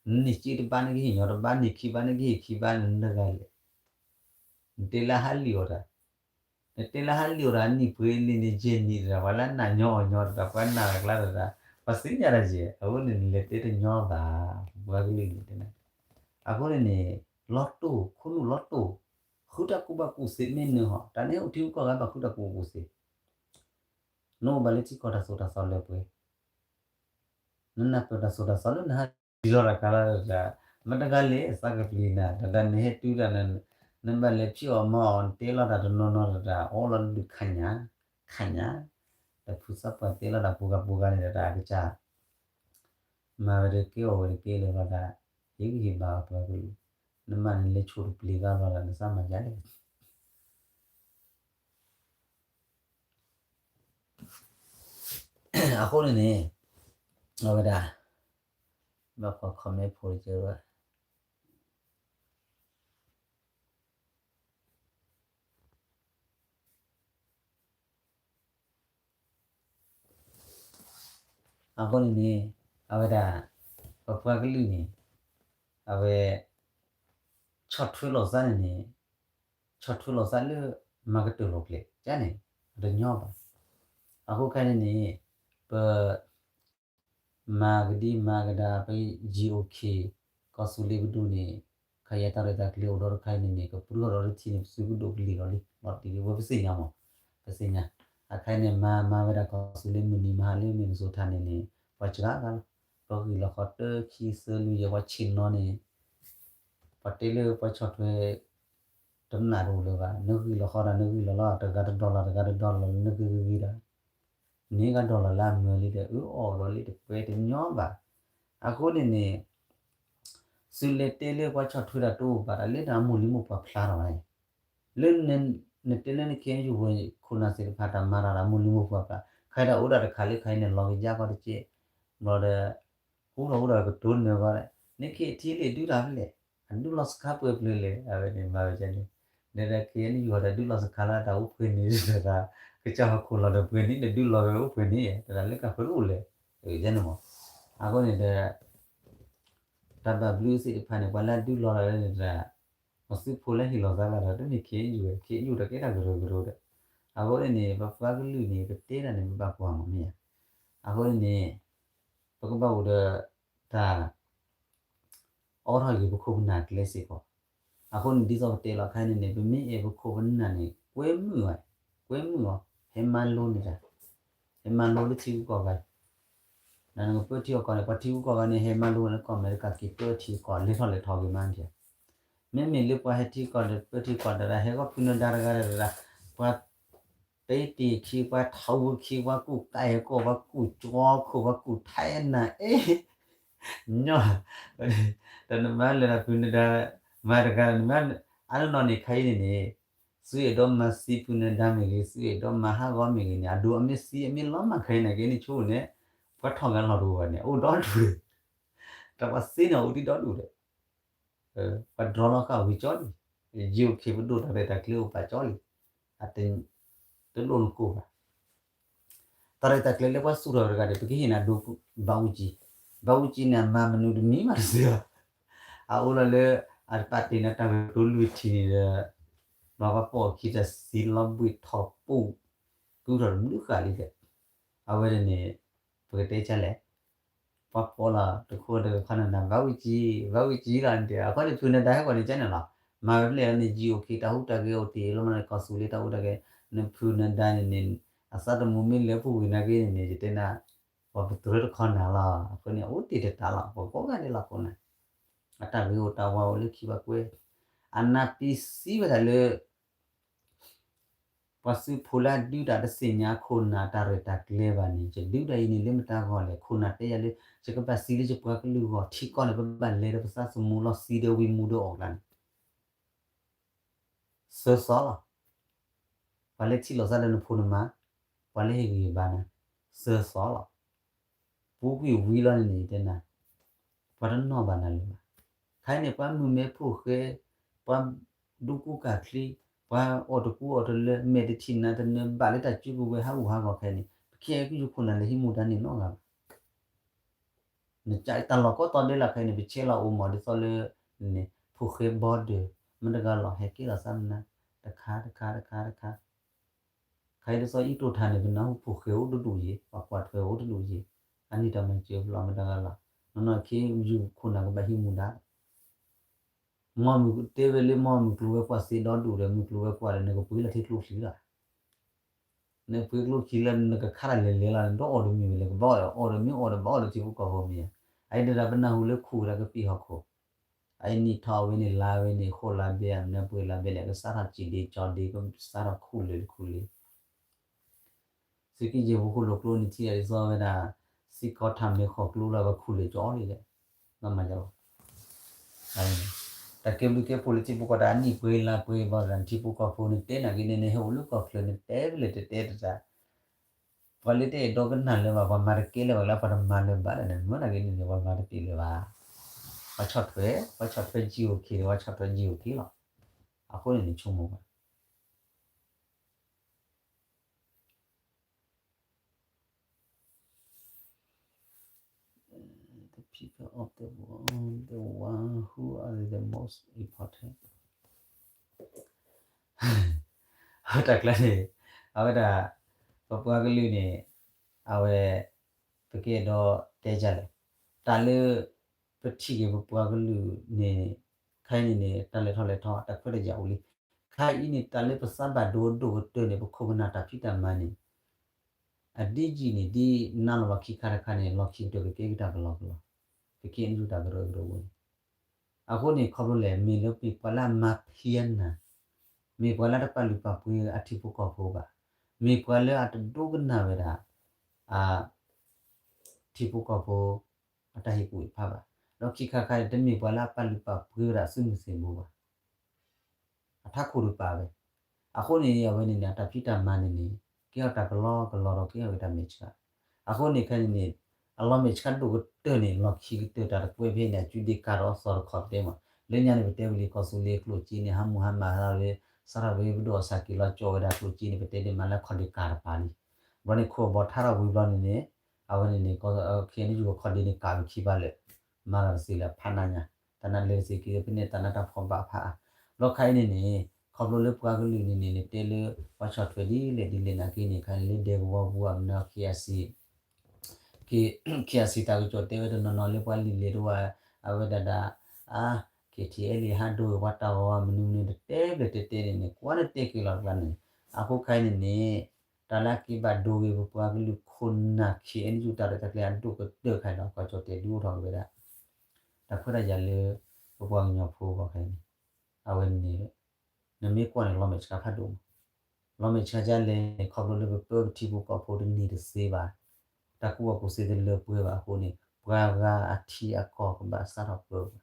နန့ၢ်စ့တဘါနကဟ့ၣ်ညီတဘါ န့ၢ်ခံဘါနကဟ့ၣ်ခံဘါ နတဂၤလဲၣ်. နတဲလၢဟးလံၣ်အီၣ်တၢ် နတဲလၢဟးလံၣ်အီၣ်တၢ် နံၣ်ပှဲၤလံန့ၣ် ယဲၢ်နံၣ်တဒၣ် ပှၤလၢနၢ်ညီအီၣ်ညီတဒၣ် ပှၤနာ်တၢ်ကျါတဒၣ် ပှၤသ့ၣ်ညါတၢ်ယဲၢ် အဃိန့ၣ်နလဲၤတဲတညီဘၣ် ပှၤကလုာ်န့ၣ်တဲ အဃိန့ၣ်န့ၣ် လီၤတိၢ် ခိၣ်နူာ်လီၤတိၢ် ဃုတၢ်ကူၣ်ဘၣ်ကူၣ်သ့မ့ၢ်နၢၤဟီၣ် တၢ်န့ၣ်အိၣ်ထံဂုၤကီၢ်ဂၤဘၣ်ဃုတၢ်ကူၣ်ဘၣ်ကူၣ်သ့ နအိၣ်ဘၣ်လၢထံကီၢ်တၢ်သိၣ်တၢ်သီလၢပှဲၤ နနၢ်ပၢၢ်တၢ်သိၣ်တၢ်သီလၢနဟးလံၣ်လီၤတၢ်ကါလၢတၢ် မတဂၤလဲၣ် သးကပျံၤနၤ တၢ်တၢ်နဟဲတုၤတၢ်န နဘၣ်လဲၤဖံးအီၣ်မၤအီၣ် နတဲလီၤတၢ်တနီၤနီၤတၢ် အိၣ်လီၤဒုးခါညါ ခါညါ တၢ်ဖုသးပှၢ်တဲလီၤတၢ်ပူၤဂၤပူၤဂၤန့ၣ်တၢ်အကစၢ် မၤဝဲတကဲအီၣ်ဝဲတကဲလၢၤဘၣ်ဒၣ် ဟ့ၣ်ဂံၢ်ဟ့ၣ်ဘါအပှၤကလုာ် နမၤနလဲၤဆိၣ်တပျ့ၤဂၤလီၤဒၣ် နသးမၤယါလဲၣ် အဃိန့ၣ်န့ၣ် အဝဲဒၣ် ဘၣ်ကွၢ် comment ဖိတကဲဝဲ အဃိန့ၣ်န့ၣ် အဝဲဒၣ် ပပှၤကလုာ်န့ၣ် အဝဲ ဆီၣ်ထွဲလီၤသးန့ၣ်န့ၣ် ဆီၣ်ထွဲလီၤသးလၢ မၤကတၢၢ်လီၤကျဲ ကန့ၣ် အတညီဘၣ်. အဃိခဲအံၤန့ၣ်န့ၣ် ပ မၤကဒံမၤကဒါ ပ GOK ကီၢ်သူလ့ၤပဒိၣ်န့ၣ် ခါယဲတၢ်ရဲၣ်တၢ်ကျဲၤအိၣ်ဒီးတခါအံၤန့ၣ်န့ၣ် ကပြုၢ်ထီၣ်ဒီးတထံၣ်န့ၣ် ပစုကဒိၣ်ကလံၤလီၤလံ လီၤတံၢ်လံ ဝဲပသ့ၣ်ညါမး ပသ့ၣ်ညါ အခါအံၤန့ၣ် မၤ မၤဝဲဒၣ်ကီၢ်သူလ့ၤမုၢ်နံၤ မဟါလၢမ့ၢ်ကစိၤထးန့ၣ်န့ၣ် ပှၤစှၤဂၤလီၤ ပဂံၢ်လီၤဃီတၢခံသၢလွံၢ်ယဲၢ် ပှၤဆ့ၣ်နီၤန့ၣ် ပှၤတဲလၢပှၤဆီၣ်ထွဲ တမျၢ်တအိၣ်လၢၤဘၣ် နဂံၢ်လီၤဃီဒီး နဂံၢ်လီၤလီၤ တဂၤတဒီလီၤ တဂၤတဒီလီၤ နဂံၢ်ဂံၢ်ဂံၢ်ဒီး န့ၢ်ဂၤဒီလီၤလၢအမၢလံဒီး အၢအီၣ်ဒီးလံတပှဲၤတညီဘၣ်. အဃိန့ၣ်န့ၣ် သုလဲၤတဲလၢပှၤဆီၣ်ထွဲတၢ်တအိၣ်ဘၣ် တၢ်လၢတၢ်အမိၢ်လံမိၢ်ပှၢ်ဖျါထီၣ်ဘၣ်န့ၣ် လၢ နတဲလၢနခ့ယုၢ်ဝဲခိၣ်နၢ်သ့ၣ်တဖၣ် တၢ်မၤတၢ်ဒီးအမိၢ်လံမိၢ်ပှၢ်ဖျါ ခါအံၤဒၣ်အိၣ်ဒၣ်တခါလၢခါအံၤန့ၣ် လီၤကယါကီတက့ၢ် ဘျီဒီး ဟူထီၣ်ဟူထီၣ်ကတိၤနၢၤဂီၢ်ဒီး နခ့ထံလံၣ်ဒုးတၢ်ဖဲလဲၣ် အဒုးလီၤစခါပှဲၤပျၢၤလဲၣ် အဝဲန့ၣ်မၤဝဲန့ၣ် ဒီးခ့ယုၢ်ဝဲဒီးဒုးလီၤစခါလၢတၢ်အိၣ်ပှဲၤန့ၣ်ဒီး ကစၢ်ဟီၣ်ခိၣ်လီၤဒီးပှဲၤန့ၣ် နဒုးလီၤဝဲအိၣ်ပှဲၤန့ၣ် တၢ်လၢကၢ်ဖၢတအိၣ်လဲၣ် န့ၣ်မး အဃိန့ၣ်ဒီး တၢ်ဘၣ်ဘျုးသ့ၣ်တဖၣ်န့ၣ် ပှၤလၢအဒုးလီၤတၢ်လၢန့ၣ်တၢ် ပှၤသုးဖိလၢဟ့ၣ်လီၤသးဘၣ်ဒီး တမ့ၢ်ခ့ယုၢ်ဝဲ ခ့ယုၢ်တၢ်ကဲတၢ်ကရၢကရိဒီး အဃိန့ၣ်န့ၣ် ပပှၤကလုာ်န့ၣ် ပတဲတၢ်န့ၣ် ပဘၣ်ကွၢ်မးမ့ၢ်ဧါ အဃိန့ၣ်န့ၣ် ပကဘၣ်အိၣ်ဒီး တၢ် အိးထီၣ်က့ၤပခိၣ်ပနၢ်ကျဲစ့ၢ်ကီး, အဃိန့ၣ် ဒ်သိးပတဲလီၤခါန့ၣ်န့ၣ် ပမ့ၢ်အဲၣ်ပခိၣ်ပနၢ်န့ၣ် ကွဲမုာ်အီၤ, ကွဲမုာ်အီၤ, ဟဲမၤလိန့ၢ်တၢ်, ဟဲမၤလိလၢထံဂုၤကီၢ်ဂၤ, နကပၢထံအီၣ်ကီၢ်န့ၣ် ပှၤထံဂုၤကီၢ်ဂၤန့ၣ် ဟဲမၤလိန့ၣ် ကီၢ်အမဲရကၤက့ၤပၢထံကီၢ် လဲၤထီၣ်လဲၤထီက့ၤမးန့ၣ်, မ့မ့ၢ်လၢပှၤဟဲထံကီၢ်ဒီးပၢထံကီၢ်တဒၣ် ဟဲဂီၢ်ဖုနဒါတဂၤဒီးတဒၣ်, ပှၤ တ့တ့ၢ်ခံ ပှၤထီဝူခံ ပှၤကူၣ်ကါဟဲကီၢ် ပှၤကူၣ်ကၠီခိၣ် ပှၤကူၣ်ထဲနၤ အ့ ညီ, တၢ်နမၤလၢတၢ်ဖုနဒါ မၤတဂၤ နမၤ အါနီၢ်နီၢ်န့ၣ် ခါအံၤန့ၣ်န့ၣ် သုအဲၣ်ဒိးမၤသံဖုနဒါမ့ၢ်ဂ့ၤ သုအဲၣ်ဒိးမၤဟးဂီၤမ့ၢ်ဂ့ၤန့ၣ် အဒိအမ့ၢ်သံအမ့ၢ်လီၤမၢ်ခဲအံၤန့ၣ် ကဲန့ၣ်ဆိန့ၣ် ပှၤထီၣ်ဂၤလီၤတအိၣ်ဘၣ်န့ၣ် အိၣ်ဒီဒူၣ်, တၢ်ပှၤသ့န့ၣ်အိၣ်ဒံးဒီဒူၣ်ဒီး ပှၤဒြီလီၤဃာ်ဝံၤကၠီလံ, ယိၤခ့ပဒိၣ်တၢ်ရဲၣ်တၢ်ကျဲၤအိၣ်ပာ်ကၠီလံ, အတ တလိၣ်နကိၢ်ဘၣ်. တၢ်ရဲၣ်တၢ်ကျဲၤလၢပှၤသူၣ်ထီၣ်တဂၤဒီး ပကဟ့ၣ်နၤဒိ ဘၣ်အူကၠံ, ဘၣ်အူကၠံန့ၣ် အမၤမနုၤတမံၤမးတသ့ဘၣ်. အအိၣ်လီၤလၢ အတပာ်တ့ၢ်နၤတၢ်ကတိၤလွံၢ်ထံၣ်န့ၣ်ဒီး ဘၣ်ပှၤပိာ်အခံတၢ်သံလီၤဘှံးထီၣ်ပူၤ ကုထီၣ်တဘျုးဃာ်လံဒီး အဝဲဒၣ်န့ၣ် ပကတဲကၢ်လဲၣ် ပှၤပိာ်လီၤတခိၣ်တခီန့ၣ် ဘၣ်အူကၠံ, ဘၣ်အူကၠံလီၤန့ၣ် အဃိန့ၣ် ဖုနဒါဟဲဂီၤန့ၣ်ကၢ်န့ၣ်လီၤ. မၤဝဲဖျဲၣ်လီၤန့ၣ် ယံာ်အိၣ်က့ၤ တၢ်ဟူးတၢ်ဂဲၤအိၣ်တ့ၢ်လီၤမးန့ၣ် ကီၢ်သူလ့ၤတၢ်ဟူးတၢ်ဂဲၤ နဖုနဒါန့ၣ်န့ၣ် အသးတမူမ့ၢ်လဲၤပူၤကွံာ်နာ်က့န့ၣ်န့ၣ် ယတဲနၤ ပှၤပတြၢတခီနၤလီၤ အဃိန့ၣ် အိၣ်တ့ၢ်တတၢ်လီၤ ပှၤကိးဂၤဒဲးလီၤခိၣ်နၢ် အတၢ်ဂ့ၤအိၣ်တၢ်ဝါအိၣ်လၢခံဘၣ်ကွဲ အနၢ်ပံစံးဝဲဒၣ်လၢ ပှၤသုးဖိလၢအဒုးတၢ်တသ့ၣ်ညါခိၣ်နၢ်တၢ်ရဲၣ်တၢ်ကျဲၤဘၣ်န့ၣ် ယဒုးတၢ်အံၤန့ၣ်လၢမတၤဂီၢ်လဲၣ် ခိၣ်နၢ်တဲယၤလၢ ယကဘၣ်စံးလၢယပှၤကလုာ်ဂီၢ် ထံကီၢ်န့ၣ် ပဘၣ်လဲၤဒီးပသးသမူလီၤ စံးဒီးဝံၤမူဒီးအီၣ်ကျါန့ၣ် စၢၤစီလီၤ. ပှၤလၢထံၣ်လိာ်သးဒီးနဖိနမါ, ပှၤလၢဟ့ၣ်ဂံၢ်ဟ့ၣ်ဘါနၤ, စၢၤစီလီၤ. ပူၤကွံာ်ဝံၤလီၤန့ၣ်န့ၣ် ယတဲနၤ, ပှၤတနီၣ်ဘၣ်နၤလၢၤဘၣ်. ခဲအံၤန့ၣ် ပှၤမုၢ်မဲဖိဃဲ, ပှၤဒူကူကၢ်ချံ, ပှၤအီၣ်တကူအီၣ်တလၢ, မဲာ်တထံၣ်နါတနၢၤ, ဘၣ်လၢတၢ်စုကဝဲၤဟးဂူာ်ဟးဂီၤခဲအံၤန့ၣ် ပကဲကုယိၤခိၣ်နၢ်လၢဟံးမူဒါန့ၣ်နီတဂၤဘၣ်. နကတၢ်လီၢ်ကိးတီၤဒဲးလီၤခဲအံၤန့ၣ် ပဆဲးလီၤအိၣ်မးဒ်သိးလၢ ဖိဃဲဘီဒၢး မတဂၤလီၤ ဟဲကဲထီၣ်သးမနၤ တခါတခါတခါတခါ ခဲအံၤဒ်သိးအံၣ်တိၢ်ထါန့ၣ် ပနၢ်ဟူဖိဃဲအိၣ်တဒူၣ်ယံၤ ပှၤကွၢ်ထွဲအိၣ်တဒူၣ်ယံၤ အနံၣ်တၢ်မၤစၢၤဖျိမတဂၤလီၤ နီၢ်နီၢ်ခ့ယုၢ်ခိၣ်နၢ်ကဘၣ်ဟံးမူဒါ မ့ၢ်မုၢ်တဲဝဲလၢမ့ၢ်မုၢ်ကျိၤဝဲၤကွာ်သ့ဒီဒူၣ်ဒီး မုၢ်ကျိၤဝဲၤကွာ်ဒီး နကပှ့ၤလီၤထံကျိချံလီၤ နပှ့ၤကျိချံလီၤ နကခါတၢ်လဲၤလဲၤလီၤ နတအီၣ်တမံၤဝဲလဲၣ် ကဘၣ်အီၣ်ဒီးမ့ၢ်အီၣ်ဒီးဘၣ်အီၣ်ဒီးထံဖိကီၢ်ဖိမ့ၢ်ဧါ အအံၤဒၣ်ပနၢ်ဟူလၢခူၣ်ဝဲဒၣ်ကပံာ်ဟီၣ်ခိၣ် အအံၤနံၣ်ထီၣ်အဝဲန့ၣ်လါဝဲန့ၣ် ဃိးလါဘဲဧါ မနုၤပှဲၤလါဘဲလဲၣ် ကစးထီၣ်စံၣ်ဒ့ကၠီဒ့ ကစးထီၣ်ခူၣ်လၢာ်တခူၣ်လၢာ် သုးက့ယဲၢ်ပူၤဃိၣ်လိာ်ကျိန့ၣ်ထံၣ်ဒ်သိးဝဲဒၣ် စ့ၢ်ကီးထၣ်မဲာ်ခီၣ်ကျိလၢပခူၣ်လၢာ်ကၠီလံလဲၣ် ဘၣ်မၤယလီၤ တၢ်ကဲဘျုးကဲဖှိၣ်လၢထံဖိကီၢ်ဖိတၢ်အနံၣ်ပှဲၤလါပှဲၤဘၣ်ဒီး ထံဖိကီၢ်ဖိန့ၣ်တဲနာ်က့န့ၣ်န့ၣ် ဟဲအိၣ်လၢကီၢ်ချၢန့ၣ် တဲဝဲလဲၣ်တတဲတတၢ် ပှၤလၢတအဲၣ်ဒိကနၣ်လၢၤဘၣ် ပှၤမၤတကဲလၢၤဘၣ်လၢပှၤတမၤလၢၤဘၣ်ဒီးန့ၣ် မ့ၢ်နာ်က့န့ၣ်န့ၣ် ပှၤမၤတပ့ၤလၢၤဘၣ် ပှၤဆီၣ်ထွဲ ပှၤဆီၣ်ထွဲ GOK န့ၣ် ပှၤဆီၣ်ထွဲ GOK လီၤ အဃိန့ၣ်န့ၣ်ဆိကမိၣ်ဘၣ် the people of the world, the one who are the most important. တၢ်ကျါန့ၣ် အဝဲဒၣ် ပပှၤကလုာ်န့ၣ် အဝဲ ပကအဲၣ်ဒိးတဲဒ်လဲၣ်, တၢ်လၢ ပထံၣ်က့ၤပပှၤကလုာ်န့ၣ် ခဲအံၤန့ၣ်န့ၣ် တၢ်လဲၤထီၣ်လဲၤထီ တၢ်ခွဲးတၢ်ယာ်အိၣ်လံ. ခဲအံၤန့ၣ် တၢ်လၢပသးဘၣ်ဒိဒိၣ်ကတၢၢ်န့ၣ် ပခိၣ်ပနၢ်တၢ်ဖံးတၢ်မၤန့ၣ် အဒ်ယံာ်န့ၣ် ဒ်နၤလီၤလီၤခံခါတခါန့ၣ် လီၢ်ခံကတၢၢ်ကကဲက့ၤတၢ်ကလီကလီ, ကကဲန့ၢ်ယုၢ်တၢ်ကရၢကရိဝဲန့ၣ်. အဃိန့ၣ် ခီဖျိလဲၣ် မ့ၢ်လၢမ့ၢ်ပှၤလၢအမၤဖံးအနၢ်, မ့ၢ်ပှၤလၢတပာ်လုၢ်ပာ်ပှ့ၤအထံဖိကီၢ်ဖိဘၣ်, မ့ၢ်ပှၤလၢအတဒိကနၣ်ဝဲဒၣ် အ ထံဖိကီၢ်ဖိ အတၢ်ဟ့ၣ်ကူၣ်ဟ့ၣ်ဖးဘၣ်, ဒီးခံခါခါန့ၣ် တမ့ၢ်ပှၤလၢအပာ်လုၢ်ပာ်ပှ့ၤဝဲဒၣ်သုးမုၢ်သံၣ်ဘိဘၣ်. အထးခိၣ်တပာ်ဝဲ. အဃိန့ၣ် အဝဲန့ၣ်န့ၣ် အတၢ်ဖံးတၢ်မၤန့ၣ်န့ၣ် ကဲထီၣ်တၢ်ကလီကလီဒီးကဲထီၣ်က့ၤတၢ်မဲာ်ဆှး. အဃိန့ၣ်ခဲအံၤန့ၣ် အလီၤမဲာ်ဆှးဒိၣ်ကတၢၢ်န့ၣ် လီၢ်ခံကတၢၢ်တၢ်တကွဲးဖဲန့ၣ် အစုဒ့ကၤဒီးအသီတခီပတဲမး. လၢညါန့ၣ် ပတဲဝံၤလံ ကီၢ်သူလ့ၤကျိၣ်စ့န့ၣ် ဟးမူဟါမၢ်ဟးလၢ စးထီၣ်ဝဲပဒိၣ်အစၢ်က့ၤလီၤကၠီဝဲဒၣ်ကျိၣ်စ့န့ၣ် ပတဲဒ်မးလၢခီၣ်ဒ့ကၤတပၤလံ. ဘျီန့ၣ်ခိၣ်ဘီထါထီၣ်ဝံၤဘျီန့ၣ်န့ၣ် အဝဲန့ၣ်န့ၣ် ခဲအံၤန့ၣ်ယူၢ်ခီၣ်ဒ့န့ၣ်ကၤဝံၤခံဘၣ်လၢာ် မၤလီၤတသ့လၢာ်ဖးနးညါ, တၢ်နါလဲၤတသ့က့ၤ ဖဲန့ၣ်တၢ်နါတၢ်ဖှီၣ်ဘၣ်ဖးအါ. ဘျီခါအံၤန့ၣ်န့ၣ် ခီဖျိလၢပှၤကလုာ်န့ၣ်န့ၣ် နတဲလၢ ပှၤဆီၣ်ထွဲဒ်လဲၣ်ဒ်လဲၣ်နာ်က့န့ၣ် ခါန့ၣ်လၢဒဲကဝီၤပူၤအမနုၤ ခ့ ခ့ ခ့အစံးတၢ်ကစီၣ်တဲဝဲတနီၤနီၤလၢပှၤလံာ်လဲၤတဝဲ အဝဲဒၣ်ဒၣ် အါ ခ့ထံအဲလံ ဟးဒိဝဲပှၤတၢ်ဂီၤမနုၤမနုၤ တတဲဘျဲၣ်တဲတဲန့ၣ်န့ၣ် ကွၢ်နတဲက့ၤလီၤတကျါန့ၣ်. အဃိခါအံၤန့ၣ်န့ၣ် တၢ်လၢအက့ၤဘၣ်ဒိဂ့ၤ ပပှၤကလုာ်ခိၣ်နၢ် ခ့အဲၣ်ယူၣ် တၢ်ရဲၣ်တၢ်ကျဲၤအဒိၣ်ကတၢၢ်ခါဒီး ကီၢ်ကၠီၣ်တဲာ်ဒုးအိၣ်ထီၣ်က့ၤဝဲဒၣ် တၢ်ခွဲးတၢ်ယာ်လၢ ပပှၤကညီဖိအဂီၢ်ခဲအံၤန့ၣ် အဝဲန့ၣ် နမ့ၢ်ကွၢ်န့ၣ် လီၤမဲာ်ဆှးဖးဒိၣ်မး. လီၤမဲာ်ဆှးဒ်လဲၣ်န့ၣ် ခီဖျိလၢပပၢပထံဖိကီၢ်ဖိတန့ၢ်တသ့ဘၣ်, တၢ်ကူၣ်ဘၣ်ကူၣ်သ့တလၢပှဲၤဘၣ်အဃိန့ၣ် ပှၤဂၤအထံအကီၢ်ကဘၣ်စးထီၣ်ပၢဘၣ်.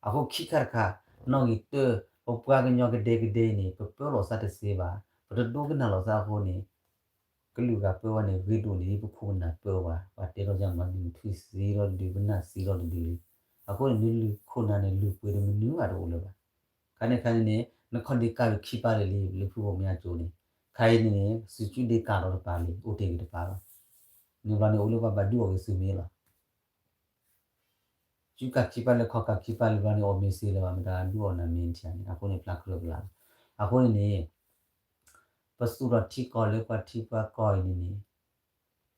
အဃိခံခါတခါ နီၣ်ဂံၢ်တၢ ပပှၤကညီကဒဲကဒဲအံၤန့ၣ် ပပၢလိာ်သးတသ့ဘၣ်, ပတဒိကနၣ်လိာ်သးအဃိန့ၣ် ကလုာ်ဂၤပၢဝဲန့ၣ် ဂ့ၤဒိၣ်န့ၣ် ပခိၣ်ပနၢ်ပၢဝဲ, ပှၤတဲထီၣ်ယါမး ဒုးနထွံၣ်သံဒီးဒုး ပနၢ်သံဒီးတဒုးလံ. အဃိန့ၣ် နလုၢ်ခိၣ်နၢ်န့ၣ် လုၢ်ပှ့ၤတမနုၤဂၤတအိၣ်လၢၤဘၣ်. ခါန့ၣ်ခါန့ၣ်န့ၣ် နခီၣ်ဒ့ကၤဝံၤခံပၤလၢာ်လံ လၢဖုဘိၣ်မၠါကၠိန့ၣ်, ခါအံၤန့ၣ်န့ၣ် စုစုဒ့ကၤဒီးတပၤလံ အိၣ်တ့ၢ်ဂ့ၤတပၤလီၤ. န့ၣ်ဘျီန့ၣ် အိၣ်လၢပှၤဘၣ်ဒုးအီၣ်ဂ့ၤသုးမ့ၢ်လီၤ. စုကၤခံပၤလၢာ် ခီၣ်ကၤခံပၤလၢာ်ဘျီန့ၣ် အီၣ်မ့ၢ်စ့လၢၤဘၣ် မတၤဒုးအီၣ်နၤမ့ၢ်ထံန့ၣ် အဃိန့ၣ် ဖျါကြၢးကလာ်လီၤ. အဃိန့ၣ်န့ၣ် ပသူၣ်ထီၣ်ထံကီၢ်လၢပှၤထံပှၤကီၢ်အံၤန့ၣ်န့ၣ်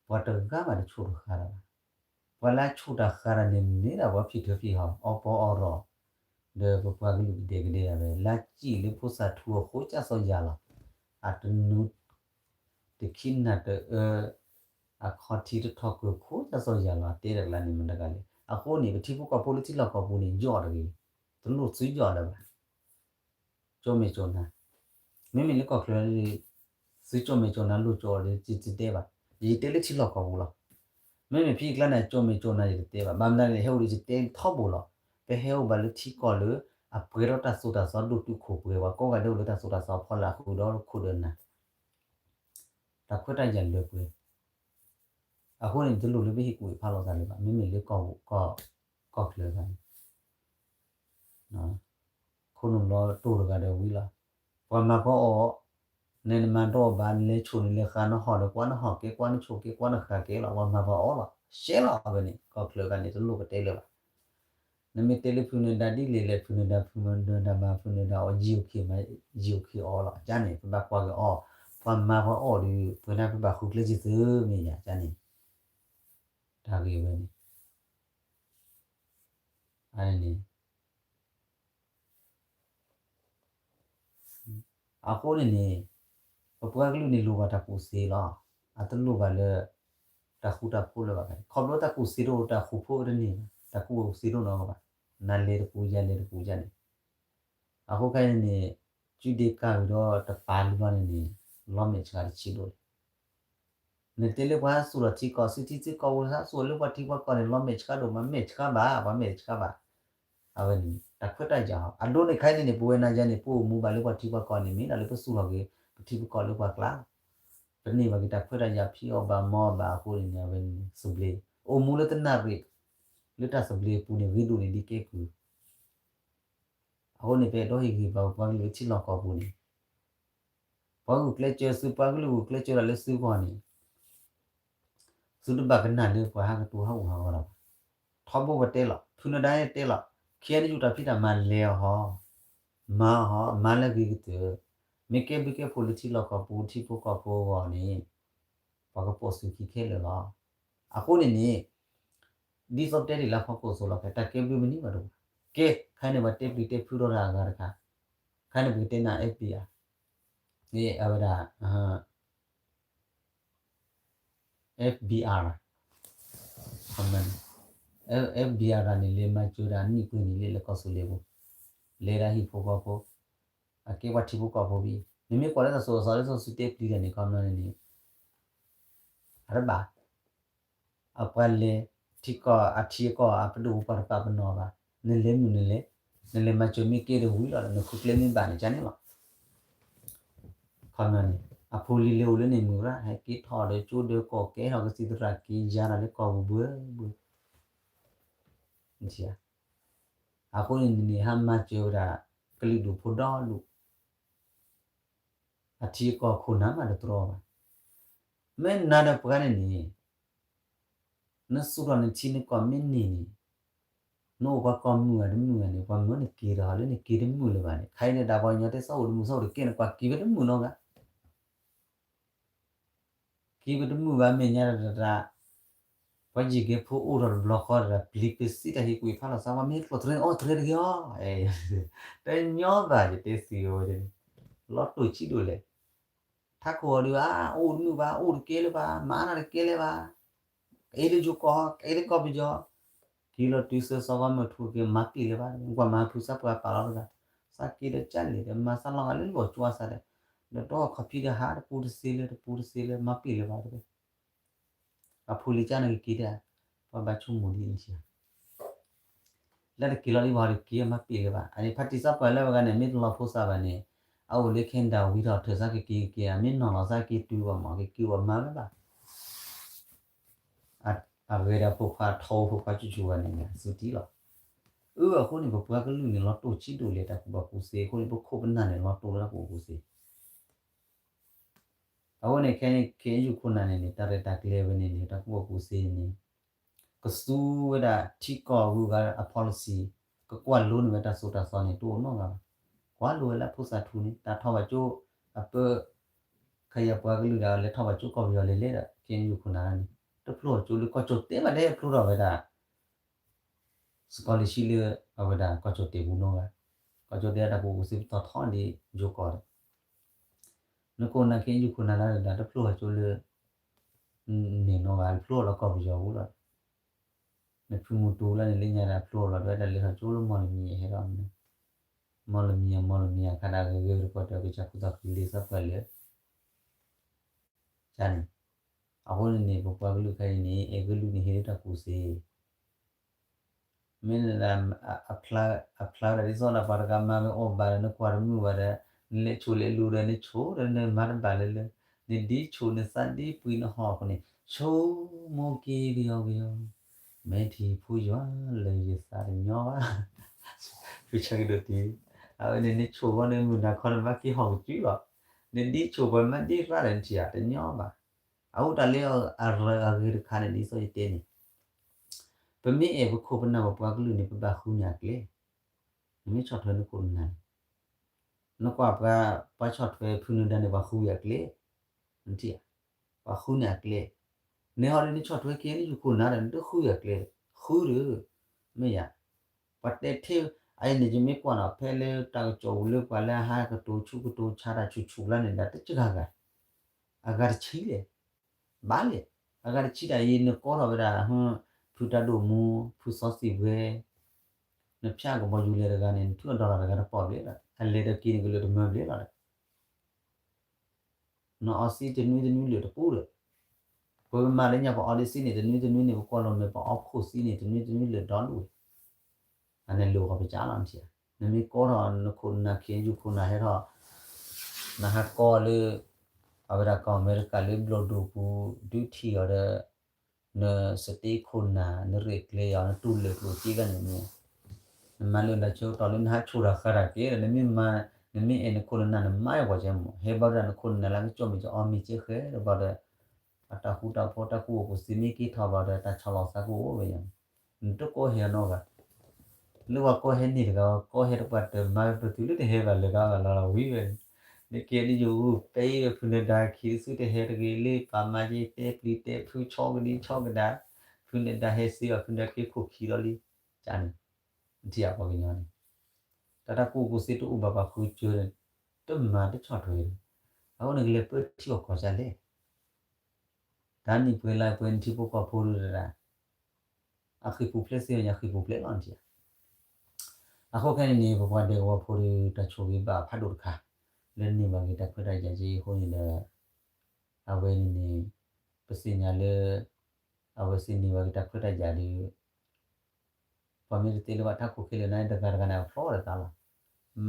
ပှၤတဂၤဘၣ်တဆိၣ်တဃာ်တၢ်ဘၣ်. ပှၤလၢအဆိၣ်တၢ်ဃာ်တၢ်န့ၣ် မ့ၢ်ဒၣ်ပှၤဖံးထၢဖံးဟီၣ် အီပီအီရီၣ်, ဒီးပပှၤကလုာ်ကဒဲကဒဲဒၣ်ဝဲ လၢစံၣ်လၢဖိသၣ်ထူအဃိ ကၢ်စီယၤလီၤ. အတနူ တခံနၢ်တအၢ အခီထံတထီၣ်ကၢၢ်ခိ ကၢ်စီယၤလီၤ တဲတကျါန့ၣ် မတၤတဂၤလဲၣ်. အဃိန့ၣ် ပထံဖိကီၢ်ဖိလၢထံလီၢ်ကီၢ်ပူၤန့ၣ် ယီၣ်တဂ့ၤ, တလိၣ်သုယီၣ်လၢၤဘၣ်. ကၠိမဲာ်ကၠိနါ, မ့မ့ၢ်လၢကီၢ်ချၢ သုကၠိမဲာ်ကၠိနါလိၣ်ကၠိဒီး ယတတဲဘၣ်, ယတဲလၢထံလီၢ်ကီၢ်ပူၤလီၤ. မ့မ့ၢ်ဖဲအံၤကျါန့ၣ် ကၠိမဲာ်ကၠိနါယတတဲဘၣ်. ဘၣ်မနုၤလဲၣ် ဟဲအိၣ်ဒီးယတဲထီဘိလီၤ. ပဟဲအိၣ်ဘၣ်လၢထံကီၢ်လၢ အပှဲၤဒီးတၢ်သိၣ်တၢ်သီဒိၣ်တုာ်ခိၣ်ပှဲၤ ပှၤကိးဂၤဒဲးအိၣ်လၢတၢ်သိၣ်တၢ်သီဖီလာ်ဃုာ်ဒီးခိၣ်ဒီးနၢ် တၢ်ခွဲးတၢ်ယာ်လၢပှဲၤ. အဃိန့ၣ် တလိၣ်လၢပဟ့ၣ်ကူၣ်ဖးလိာ်သးလၢၤဘၣ်. မ့မ့ၢ်လၢကီၢ် ကီၢ်ချၢအခါန့ၣ် ခိၣ်နူာ်လီၤတိၢ်တဂၤဒီးဝံၤလီၤ. ပှၤမၤပှၤအီၣ်, နနမၤတအီၣ်ဘၣ် နလဲၤဆိၣ်နလဲၤဃာ် နဟီၣ်ဒီးကွၢ်နဟီၣ်ကဲ ကွၢ်နဆိၣ်ကဲ ကွၢ်နဃာ်ကဲလီၤ. ပှၤမၤပှၤအီၣ်လီၤ. ရှဲလီၤအဝဲန့ၣ် ကီၢ်ချၢအခါန့ၣ် တလိၣ်ပတဲလၢၤဘၣ်. နမ့ၢ်တဲလၢဖုနဒါဒ်လဲၣ်လဲၣ် ဖုနဒါ ဖုနဒါမၤ ဖုနဒါအီၣ် ယံာ်အိၣ်ခံမး ယံာ်အိၣ်ခံအီၣ်လီၤ. ကန့ၣ် ပဘၣ်ကွၢ်က့ၤအီၤ, ပှၤမၤပှၤအီၣ်ဒီး ပှၤနၢ်ပဘၣ်ဃုကျဲဆံသုမ့ၢ်ယၤ ကန့ၣ် တၢ်ဂ့ၢ်ဝဲန့ၣ် အန့ၣ် အဃိန့ၣ်န့ၣ် ပပှၤကလုာ်န့ၣ်လိၣ်ဘၣ်တၢ်ကူၣ်သ့လီၤ. အတလိၣ်ဘၣ်လၢ တၢ်ဃူတၢ်ဖိးလၢၤဘၣ်. ခီဖျိတၢ်ကူၣ်သ့တအိၣ် တၢ်ဃူဖိးတန့ၢ်ဘၣ်, တၢ်ကူၣ်သ့တအိၣ်နီတဂၤဘၣ်. နၤလဲၤတပူၤ ယၤလဲၤတပူၤယၤန့ၣ် အဃိခဲအံၤန့ၣ် ကုဒ့ကၢ်ဂ့ၤဒီးတပာ်လံဘျီန့ၣ်န့ၣ် လီၤမဲာ်ဆှးတဆံးဒိၣ်လံ. နတဲလၢပှၤဟးသူၣ်ထီၣ်ထံကီၢ် စုထံစုကီၢ် ဝဲဟးသူၣ်လၢပှၤထံပှၤကီၢ်န့ၣ် လီၤမဲာ်ဆှးဒိၣ်မး မဲာ်ဆှးဘၣ် ပှၤမဲာ်ဆှးဘၣ်. အဝဲန့ၣ် တၢ်ခွဲးတၢ်ယာ်အီၤ အဒိန့ၣ်ခဲအံၤန့ၣ်န့ၣ် ပဝဲနၤယၤန့ၣ် ပအိၣ်မူဘၣ်လၢပှၤထံပှၤကီၢ်န့ၣ် မ့ၢ်ဒၣ်လၢပသူၣ်ထီၣ်က့ၤ ပထံပကီၢ်လၢပှၤကျါလီၤ. ပန့ၢ်ဘၣ်က့ၤတၢ်ခွဲးတၢ်ယာ်ဖံးအီၣ်ဘၣ်မၤအီၣ်ဘၣ်အဃိန့ၣ်န့ၣ် အဝဲန့ၣ်သဘျ့ အိၣ်မူလၢတနၣ်ရံၣ် လၢတၢ်သဘျ့အပူၤန့ၣ် ဂ့ၤဒိၣ်န့ၣ်ဒ်ကဲကုၢ် အဃိန့ၣ် ပအဲၣ်ဒိးဟ့ၣ်ဂံၢ်ဘါပပှၤကလုာ်လၢထံလီၢ်ကီၢ်ပူၤန့ၣ် ပှၤဂုာ်ကျဲးစၢးသု ပှၤကလုာ်ဂုာ်ကျဲးစၢးဒၣ်လၢသုဂီၢ်န့ၣ် သုတဘၣ်ကနၣ်လၢပှၤဟးကတိၤဟးအိၣ်ဟးဂီၤလီၤဘၣ်. ထီဘိပတဲလီၤ ဖုနဒါန့ၣ်တဲလီၤ ခံဂၤန့ၣ်ယူၢ်တၢ်ဖံးတၢ်မၤလဲၤအီၤဟီ မၤအီၤဟီ မၤလၢအဂ့ၤကတၢၢ် မ့ၢ်ကဲဘျုးကဲဖှိၣ်လၢထံလီၢ်ကီၢ်ပူၤ ထံဖိကီၢ်ဖိအဂီၢ်န့ၣ် ပှၤကပိာ်စုခံခဲလၢာ်လီၤ. အဃိန့ၣ်န့ၣ် ဒ်သိးပတဲဒ်လၢဖီခိၣ်အသိးလီၤ ဖဲတၢ်ကဲဘျုးမနုၤမးတအိၣ်ဘၣ်. ကဲ ခဲအံၤန့ၣ် ပှၤတဲပျံၤတဲဖုးထီၣ်တၢ်အဂၤတခါ ခဲအံၤန့ၣ် ပကတဲနၤ F B R န့ၣ် အဝဲဒၣ် F B R လီၤ F B R န့ၣ် လဲၤမၤစၢၤဒၣ်နံၣ်ပှဲၤနံၣ်လံလၢကီၢ်သူလ့ၤပူၤ လဲၤဒၣ်ဟံၣ်ဖိဃီဖိ အကဲပှၤထံဖိကီၢ်ဖိဖဲအံၤ နမ့ၢ်ကွၢ်လၢတၢ်သိၣ်တၢ်သီလၢစီၤစုတဲပျံၤတၢ်န့ၣ် ခီပညီန့ၣ်န့ၣ် အတဘၣ် အပှၤလဲၤ ထံကီၢ်အထံအကီၢ်အပဒိၣ်ပပှၢ်တပာ်ပနီၣ်ဘၣ် နလဲၤမုာ်နလဲၤ နလဲၤမၤစၢၤမ့ၢ်ကဲဒီးဝံၤလီၤ နဃုကျဲမ့ၢ်ဘၣ်န့ၣ် ကန့ၣ်လီၤ. ခီပညီန့ၣ် အဖိလံၤလဲၤအိၣ်လၢန့ၣ်မုာ်ရၣ် ဟဲက့ၤထီၣ်ဒီးကၠိဒီးကီၢ် ကဲထီၣ်ကသံၣ်သရၣ်က့ၤယၤဒီးလၢကီၢ်ပူၤဘှဲဘှဲ အဃိန့ၣ်န့ၣ် ဟးမၤစၢၤဝဲဒၣ် ကလုာ်ဒူၣ်ဖိဒီဒူၣ် အထံအကီၢ်ခိၣ်နၢ်မးတတြီဘၣ်. မ့ၢ်နၤဒီးပှၤန့ၣ်န့ၣ် နသူၣ်ထီၣ်နထံနကီၢ်မ့ၢ်န့ၢ်န့ၣ် နအိၣ်ပှၤကီၢ်မုၢ်ဂၤတမုၢ်ဂၤန့ၣ် ပှၤမၢနက့ၤဒီးလၢနက့ၤတမုာ်လၢၤဘၣ်န့ၣ် ခဲအံၤန့ၣ် တၢ်ပှၤကညီတဲ စီၤအိၣ်တမုာ် စီၤအိၣ်တကဲန့ၣ် ကွၢ်က့ၤဝဲတမုာ်နီတဂၤ က့ၤဝဲတမုာ်ဘၣ် မဲာ်ညါတတး ပှၤယံၤက့ၤဖိအိၣ်ထီၣ်တဘျီဃီတဂၤ ပျံၤက့ၤစံးတၢ်ဟ့ၣ်ကွံာ်ဖးလီၤသး ပှၤမ့ၢ်ကျီၢ်တြဲၤန့ၣ် အီၣ်တြဲၤတဂ့ၤအီၤ တညီဘၣ် ယတဲသ့ဝဲန့ၣ် လီၤတိၢ်ဆံးဒိၣ်လဲၣ် ထးခိၣ်အီၤဒုး အိၣ်တမုာ်ဘၣ် အိၣ်တကဲလၢၤဘၣ် မၤနၤတကဲလၢၤဘၣ် ကအဲၣ်လၢယိၤကီၢ် ကအဲၣ်လၢကီၢ်ပယီၤ က့ၤလီၤတုၤဆၢစီၤကီမုၢ်ထူက့ၤ မၤပ့ၢ်လၢၤဘၣ် ကွၢ်မၤဖုစၢ်ပှၤပာ်လီၤတဂၤ စးက့ၤဒီးကၢ်လံၤဒီး မၤစၢ်လီၤဂာ်လၢလီၤကွၢ်စးဒီး ဒီးတီၢ်ခီၣ်ဖံးဒီးဟးတပူၤတသ့လၢ တပူၤတသ့လၢ မၤပ့ၢ်လၢၤဘၣ်တဂၤ အဖိလံၤကၢ်န့ၣ်ကက့ၤဒၣ် ပှၤဘၣ်ဆိကမိၣ်ဒ်န့ၣ် လၢတက့ၤလီၤဒံးဘၣ်ဒီးက့ၤမၤပ့ၢ်လၢၤဘၣ် အန့ၣ် ဖါတံၢ်စီၤပှၤလၢဝဲဂၤန့ၣ် မ့ၢ်တလီၤဖိသၣ်ဘၣ်န့ၣ် အအိၣ်လၢ Canada ဝံၤထီၣ်ထၢၣ်စးကက့ၤက့ၤ အမ့ၢ်နီၢ်လီၤစးက့ၤတုၤဘၣ်မး ကက့ၤအိၣ်မၤဝဲဘၣ် အဂ့ၤဒီးဖိခွါထီဖိခွါဆူၣ်ဆူၣ်ဂၤန့ၣ် သုတံၢ်လီၤ အၢ အဃိန့ၣ် ပပှၤကလုာ်န့ၣ် လီၤတိၢ်ဆံးဒိၣ်လဲၣ် တၢ်ကူၣ်ဘၣ်ကူၣ်သ့အဃိန့ၣ် ပခိၣ်ပနၢ်န့ၣ် လီၤတိၢ်လၢတၢ်ကူၣ်ဘၣ်ကူၣ်သ့ အဃိန့ၣ် ခဲအံၤ ခဲအံၤယုၢ်ခိၣ်နၢ်န့ၣ်န့ၣ် တၢ်ရဲၣ်တၢ်ကျဲၤဝဲန့ၣ်န့ၣ် တၢ်ကူၣ်ဘၣ်ကူၣ်သ့န့ၣ် ကသူဝဲဒၣ်ထံကီၢ်ဂုၤဂၤအ policy ကကွၢ်လိန့ၢ်ဝဲတၢ်သိၣ်တၢ်သီန့ၣ် တအိၣ်နီတဂၤဘၣ်. ကွၢ်လိဝဲလၢဖိသၣ်ထူန့ၣ် တၢ်ထီၣ်ဘၣ်ကၠိအပၢ ခယပှၤကလုာ်ဒၣ်လဲၤထီၣ်ဘၣ်ကၠိကီၢ်ပယီၤလဲၤလဲၣ်ဒီး ခဲအံၤယုၢ်ခိၣ်နၢ်န့ၣ် တဖျိထီၣ်ကၠိလၢကီၢ်ကၠိတဲဘၣ်တဲဖျိထီၣ်ဝဲဒၣ် scholarship လၢအဝဲဒၣ်ကီၢ်ကၠီၣ်တဲၣ်ပူၤနီၢ်ဂၤ, ကီၢ်ကၠီၣ်တဲၣ်တၢ်ကူၣ်ကူၣ်သ့ပတီၢ်ထီၣ်ဒ်ယိၤကီၢ်ဒီး နခိၣ်နၢ်ခ့ယုၢ်ခိၣ်နၢ်လၢဒၣ်တဖျိဟးကၠိလၢ န့ၣ်နီၢ်ဂၤ ဖျိလီၤကီၢ်ပယီၤပူၤလီၤ. နဖုမူတူလၢန့ၣ်လၢညါဒၣ်ဖျိလီၤ တဝဲဒၣ်လဲၤထီၣ်ကၠိလၢမီၢ်လမံၤဟဲဒီး မီၢ်လမံၤ မီၢ်လမံၤအခါဒၣ်ဂ့ၤဂ့ၤတပှၢ်တၢၢ်ကစၢ်ခူသူၣ်ကလ့သးပှၢ်လၢ န့ၣ် အဃိန့ၣ်န့ၣ် ပပှၤကလုာ်ခဲအံၤန့ၣ် အဲၣ်ကလုာ်န့ၣ်ဟ့ၣ်လၢတၢ်ကူၣ်စ့ မ့ၢ်ဒၣ် အဖျါဝဲဒၣ်ဒ်သိးဒီးပှၤတဂၤမၤဝဲအီၣ်ဘၣ်ဒီး နကွၢ်တမုာ်ဘၣ်ဒီး နလဲၤဆိၣ်လဲၤလူၤဒီး နဆိၣ်ဒီးနမၤတဘၣ်လၢလၢ နဒ်ဆိၣ်နသးဒ်ပှံၤနဟီၣ်အဃိန့ၣ် ဆိကမိၣ်က့ၤကယီကယီ မဲာ်ထံဖိယွၤလၢယသးတညီဘၣ် ဖုဆၢကဒိၣ်တံၢ် အဝဲန့ၣ် နဆိၣ်ဃီန့ၣ်မုၢ်နၤခီန့ၣ် ဘၣ်က့ၤဟီၣ်ကစုလီၤ. နဒ်ဆိၣ်ပှၤမၤဒ်ရၣ်ဒီးနထံၣ်ဧါ တညီဘၣ်. အဃိတၢ်လၢအရၢအဂ့ၤတခါန့ၣ် ဒ်သိးယတဲန့ၣ် ပမ့ၢ်အဲၣ်ပခိၣ်ပနၢ်ပပှၤကလုာ်န့ၣ် ပဘၣ်ဃုန့ၢ်အကျဲ, နမ့ၢ်ဆီၣ်ထွဲနခိၣ်နနၢ်န့ၣ် နကွၢ်ပှၤ ပှၤဆီၣ်ထွဲဖုနဒါန့ၣ် ပှၤဃုဝံၤအကျဲ, နထံၣ်ဧါ, ပှၤဃုန့ၢ်အကျဲ, နဟီဒ်နဆီၣ်ထွဲက့ၤနယူၢ်ခိၣ်နၢ်ဒီး နတဃုအကျဲ, ဃုဒီး, မ့ၢ်ယါ, ပှၤတဲထဲ, အအံၤန့ၣ် ယမ့ၢ်ကွၢ်နီၤ ဖဲလၢတၢ်ကစီၣ်ပူၤလၢပှၤလၢအဟးကတိၤဆူၣ်ကတိၤဆါတၢ်ဆူၣ်ဆူၣ်လၢန့ၣ်ဒီး တစှၤဂၤ, အဂၤတဆံလဲၣ် ဘၣ်လဲၣ်, အဂၤတဆံဒၣ်အံၤ နကိးထီၣ်ဝဲဒၣ် ဖုတၢ်ဒိၣ်မူ ဖုစီစံးဝဲ, နဖၠၣ်ကဘီယူၤလဲၤတဂၤန့ၣ် နထုးအီၤ dollar တဂၤတပီၢ်ဘျဲၣ်လီၤ, အလဲၤဒီးက့ၤန့ၣ်ကလၢာ်တမၢဘျဲၣ်လီၤဒီး နအီစံတနွံတနွံလၢာ်တပူၤဒီး, ပမၤလၢညါပအီဒ့စံန့ၣ် တနွံတနွံန့ၣ် ပကွၢ်လီၤမဲာ်ပအီခိၣ်စံန့ၣ် တနွံတနွံလၢာ်ဒီဒူၣ်ဝဲ, အန့ၣ်လိၣ်ဂီၤပစးလီၤနထံၣ်ဧါ, နမ့ၢ်ကိးထီၣ်နခိၣ်နနၢ်ခ့ ယူၢ်ခိၣ်နၢ်ဟဲထီၣ်, နဟးကိးလၢ အဝဲဒၣ်ကီၢ်အမဲရကၤလၢဘျီၣ်ဒိၣ်ပူၤ ဒုးထံၣ်အီၤဒီး နစတ့ခိၣ်နၢ် နရ့ၣ်ကျဲၤအီၤ နတူၢ်လိာ်ကျိၣ်စ့ဂၤန့ၣ်မ့ၢ်, နမၤလိာ်လၢဆၢကတီၢ်လၢနဟးဆိၣ်တၢ်ဃၢ်တၢ်က့ၤဒီး နမ့ၢ်မၤ, နမ့ၢ်အဲၣ်နခိၣ်နနၢ် နမၤအီၤပှၤကဲမ့ၢ် ဟဲဘျီဒီးနခိၣ်နနၢ်လၢကစီၣ်မ့ၢ်ကအီမ့ၢ်ကဲဃဲဒီးဘျီဒီး, အတၢ်ဃူတၢ်ဖိးတၢ်ကူၣ်အိၣ်ကူၣ်သ့မ့ၢ်က့ၤထီၣ်ဘျီဒီး တၢ်ဆီၣ်လီၤသးကအိၣ်ဝဲယါန့ၣ်, နတကိးဟဲအီၤနီတဂၤ လၢပှၤကိးဟဲန့ၢ်တဂၤ ကိးဟဲတပှၢ်တၢၢ်မၤဝဲပတုၤလၢတဟဲဘၣ်လၢၤဒီး လီၤလီၤဝံၤဝဲန့ၣ်, နကဲဒ်ယိၤဂုၢ်ပဲအံၤဝဲ ဖုနဒါခံတစုတဟဲတဂ့ၤ လၢပာ်မၤက့ၤတဲပျံၤတဲဖုဆီကဒံဆီကဒါ, ဖုနဒါဟဲစ့အီၤ ဖုနဒါက့ၤခိၣ်ခံလီၤလံ, ကန့ၣ်, နထံၣ်အပှၤကညီန့ၣ်, တၢ်တၢ်ကူၣ်ကူၣ်သ့တအိၣ်ဘၣ်ပှၤဃုကၢန့ၣ်, တမၤတဆီၣ်ထွဲဒီး, အဃိန့ၣ်ကလဲၤပၢထံအီၣ်ကီၢ်ဒ်လဲၣ် တၢ်နံၣ်ပှဲၤလါပှဲၤ နထံဖိကီၢ်ဖိဒုးတဒၣ်, အဃံပူၤဖျဲးသ့ဝဲညါဃံပူၤဖျဲးလီၤနထံၣ်ဧါ. အဃိခဲအံၤန့ၣ် ပပှၤဒဲကဝီၤဖိဒီး တၢ်ဆိၣ်ဂ့ၤဘၣ်ဖးဒိၣ်တခါ, လၢန့ၢ်ဘၣ်က့ၤတၢ်ခွဲးတၢ်ယာ်က့အဃိန့ၣ်ဒီး, အဝဲန့ၣ်န့ၣ်, ပသ့ၣ်ညါလၢ အဝဲသ့ၣ်န့ၢ်ဘၣ်က့ၤတၢ်ခွဲးတၢ်ယာ်ဒီး ပှၤမ့ၢ်တတဲလၢပှၤထးခိၣ်ခဲလၢာ်န့ၣ် တဂၤတဂၤန့ၣ် အဖျီတသးလီၤ.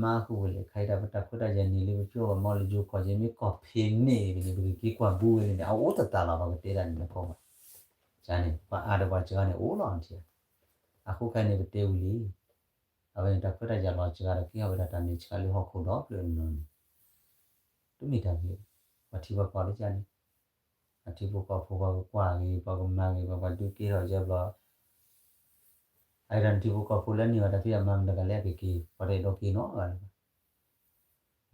မ့ၢ်ဃုာ်ဝဲလဲၣ် ခဲအံၤဒၣ်ပတၢ်ခွဲးတၢ်ယာ်န့ၣ်လၢပဖံးအီၣ်ပမၤအီၣ်လၢယိၤကီၢ်က့ မ့ၢ်ကီၢ်ဖဲန့ၣ်န့ၣ် ပကက့ၤကွၢ်ဘူးဝဲန့ၣ်န့ၣ် အအိၣ်တသးလီၤ ပကတဲဒၣ်န့ၣ်လၢဖီဘၣ်. န့ၣ် ပှၤအါဒီးပှၤစှၤန့ၣ်အိၣ်လီၤနထံၣ်ဧါ. အဃိခဲအံၤန့ၣ် ပတဲဝံၤလံ အဝဲန့ၣ်တၢ်ခွဲးတၢ်ယာ်လီၤစှၤဒီး ကဟ့ၣ်အီၣ်ဝဲဒၣ်တၢ်န့ၣ်စှၤလၢဟီၣ်ခိၣ်ဒီဖျၢၣ်န့ၣ်လီၤန့ၣ်, တမ့ၢ်တၢ်ဂ့ၤ, ပှၤထံပှၤကီၢ်လၢကန့ၣ် အထံဖိကီၢ်ဖိပှၤကကွၢ်ဂ့ၤ ပှၤကမၤဂ့ၤ ပှၤပှၤဒုးကဲထီၣ်ကဲဘျီ, အအံၤဒီးနထံဖိကီၢ်ဖိလၢန့ၢ်ဝဲတၢ်ဖံးအမၤမတၤတဂၤလၢအကက့ၤ ပှၤတအဲၣ်ဒိးက့ၤနီတဂၤလၢၤဘၣ်.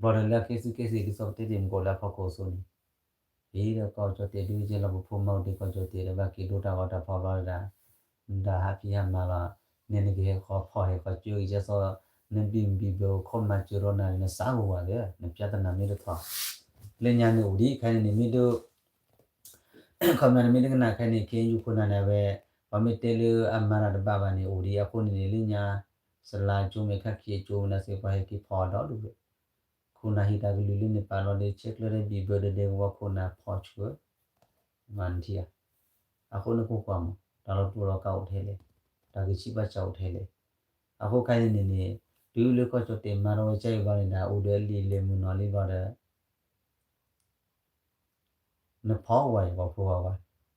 ဘျီဒီးလၢအကဲသုးကဲသ့ၣ်ဒ်သိးပတဲတ့ၢ်မူကီၢ်လၢအဖီခိၣ်အသိးန့ၣ်, အံၤဒီးကီၢ်ကၠီၣ်တဲၣ်ဒုးကဲလီၤပဖိမၤအိၣ်ဒံးကီၢ်ကၠီၣ်တဲၣ်ဒီးဘၣ်က့ၤဒိတၢ်ဂီၤတၢ်ဖီၣ်ဘျီဒၣ်, နဒၣ်ဟးဖံးဟးမၤလီၤ, န့ၣ်နကဟဲဃီဖီၣ်ဟဲဃီကၠိဂံၢ်ကၠဲသိး, နဘံၣ်ဘံၣ်ဘၢခိၣ်မၤစၢၤဒီးနၤန့ၣ် နစးကဝၤဒီး နပျၢ်တနၤမ့ၢ်တထီၣ်, လၢညါန့ၣ်အိၣ်ဒံးခဲအံၤန့ၣ်မ့ၢ်ဒိ ခီပညီန့ၣ်မ့ၢ်တကနၣ်ခဲအံၤန့ၣ် ခ့ယုၢ်ခိၣ်နၢ်န့ၣ် အဝဲ ပှၤမ့ၢ်တဲလၢအမၤတၢ်တဘၣ်ဘၣ်န့ၣ် အိၣ်ဒံးအဃိန့ၣ်န့ၣ် လၢညါ စလါကၠိမ့ၢ်ခါခံအကၠိမ့ၢ်နၤစ့ၢ် ပှၤဟဲက့ၤဖီၣ်အီၤဒီဒူၣ်ဝဲ, ခိၣ်နၢ်ဟံးတၢ်ကလုၢ်လၢန့ၣ်ပာ်လီၤဒီး ဆဲးကျၢဒီးဘံၣ်ဘၢဒီးဒဲကဝီၤခိၣ်နၢ်ဖီၣ်ဆှၢ မၤနထံၣ်ဧါ. အဃိန့ၣ်ကွၢ်ကွၢ်မး တၢ်လီၤတူာ်လီၤကာ်အိၣ်ထဲလဲၣ်, တၢ်ဂံၢ်ဆံးဘါစၢ်အိၣ်ထဲလဲၣ်. အဃိခဲအံၤန့ၣ်န့ၣ် တုၤလၢကီၢ်ကၠီၣ်တဲၣ်မၤထီၣ်ဝဲကၢအံၤဘျီန့ၣ်ဒီး အိၣ်ဒီးအလံာ်လဲၢ်မုၢ်နီၢ်လံဘျီဒီး နဖီၣ်ဝဲယပှၤဖိဝဲဝဲ,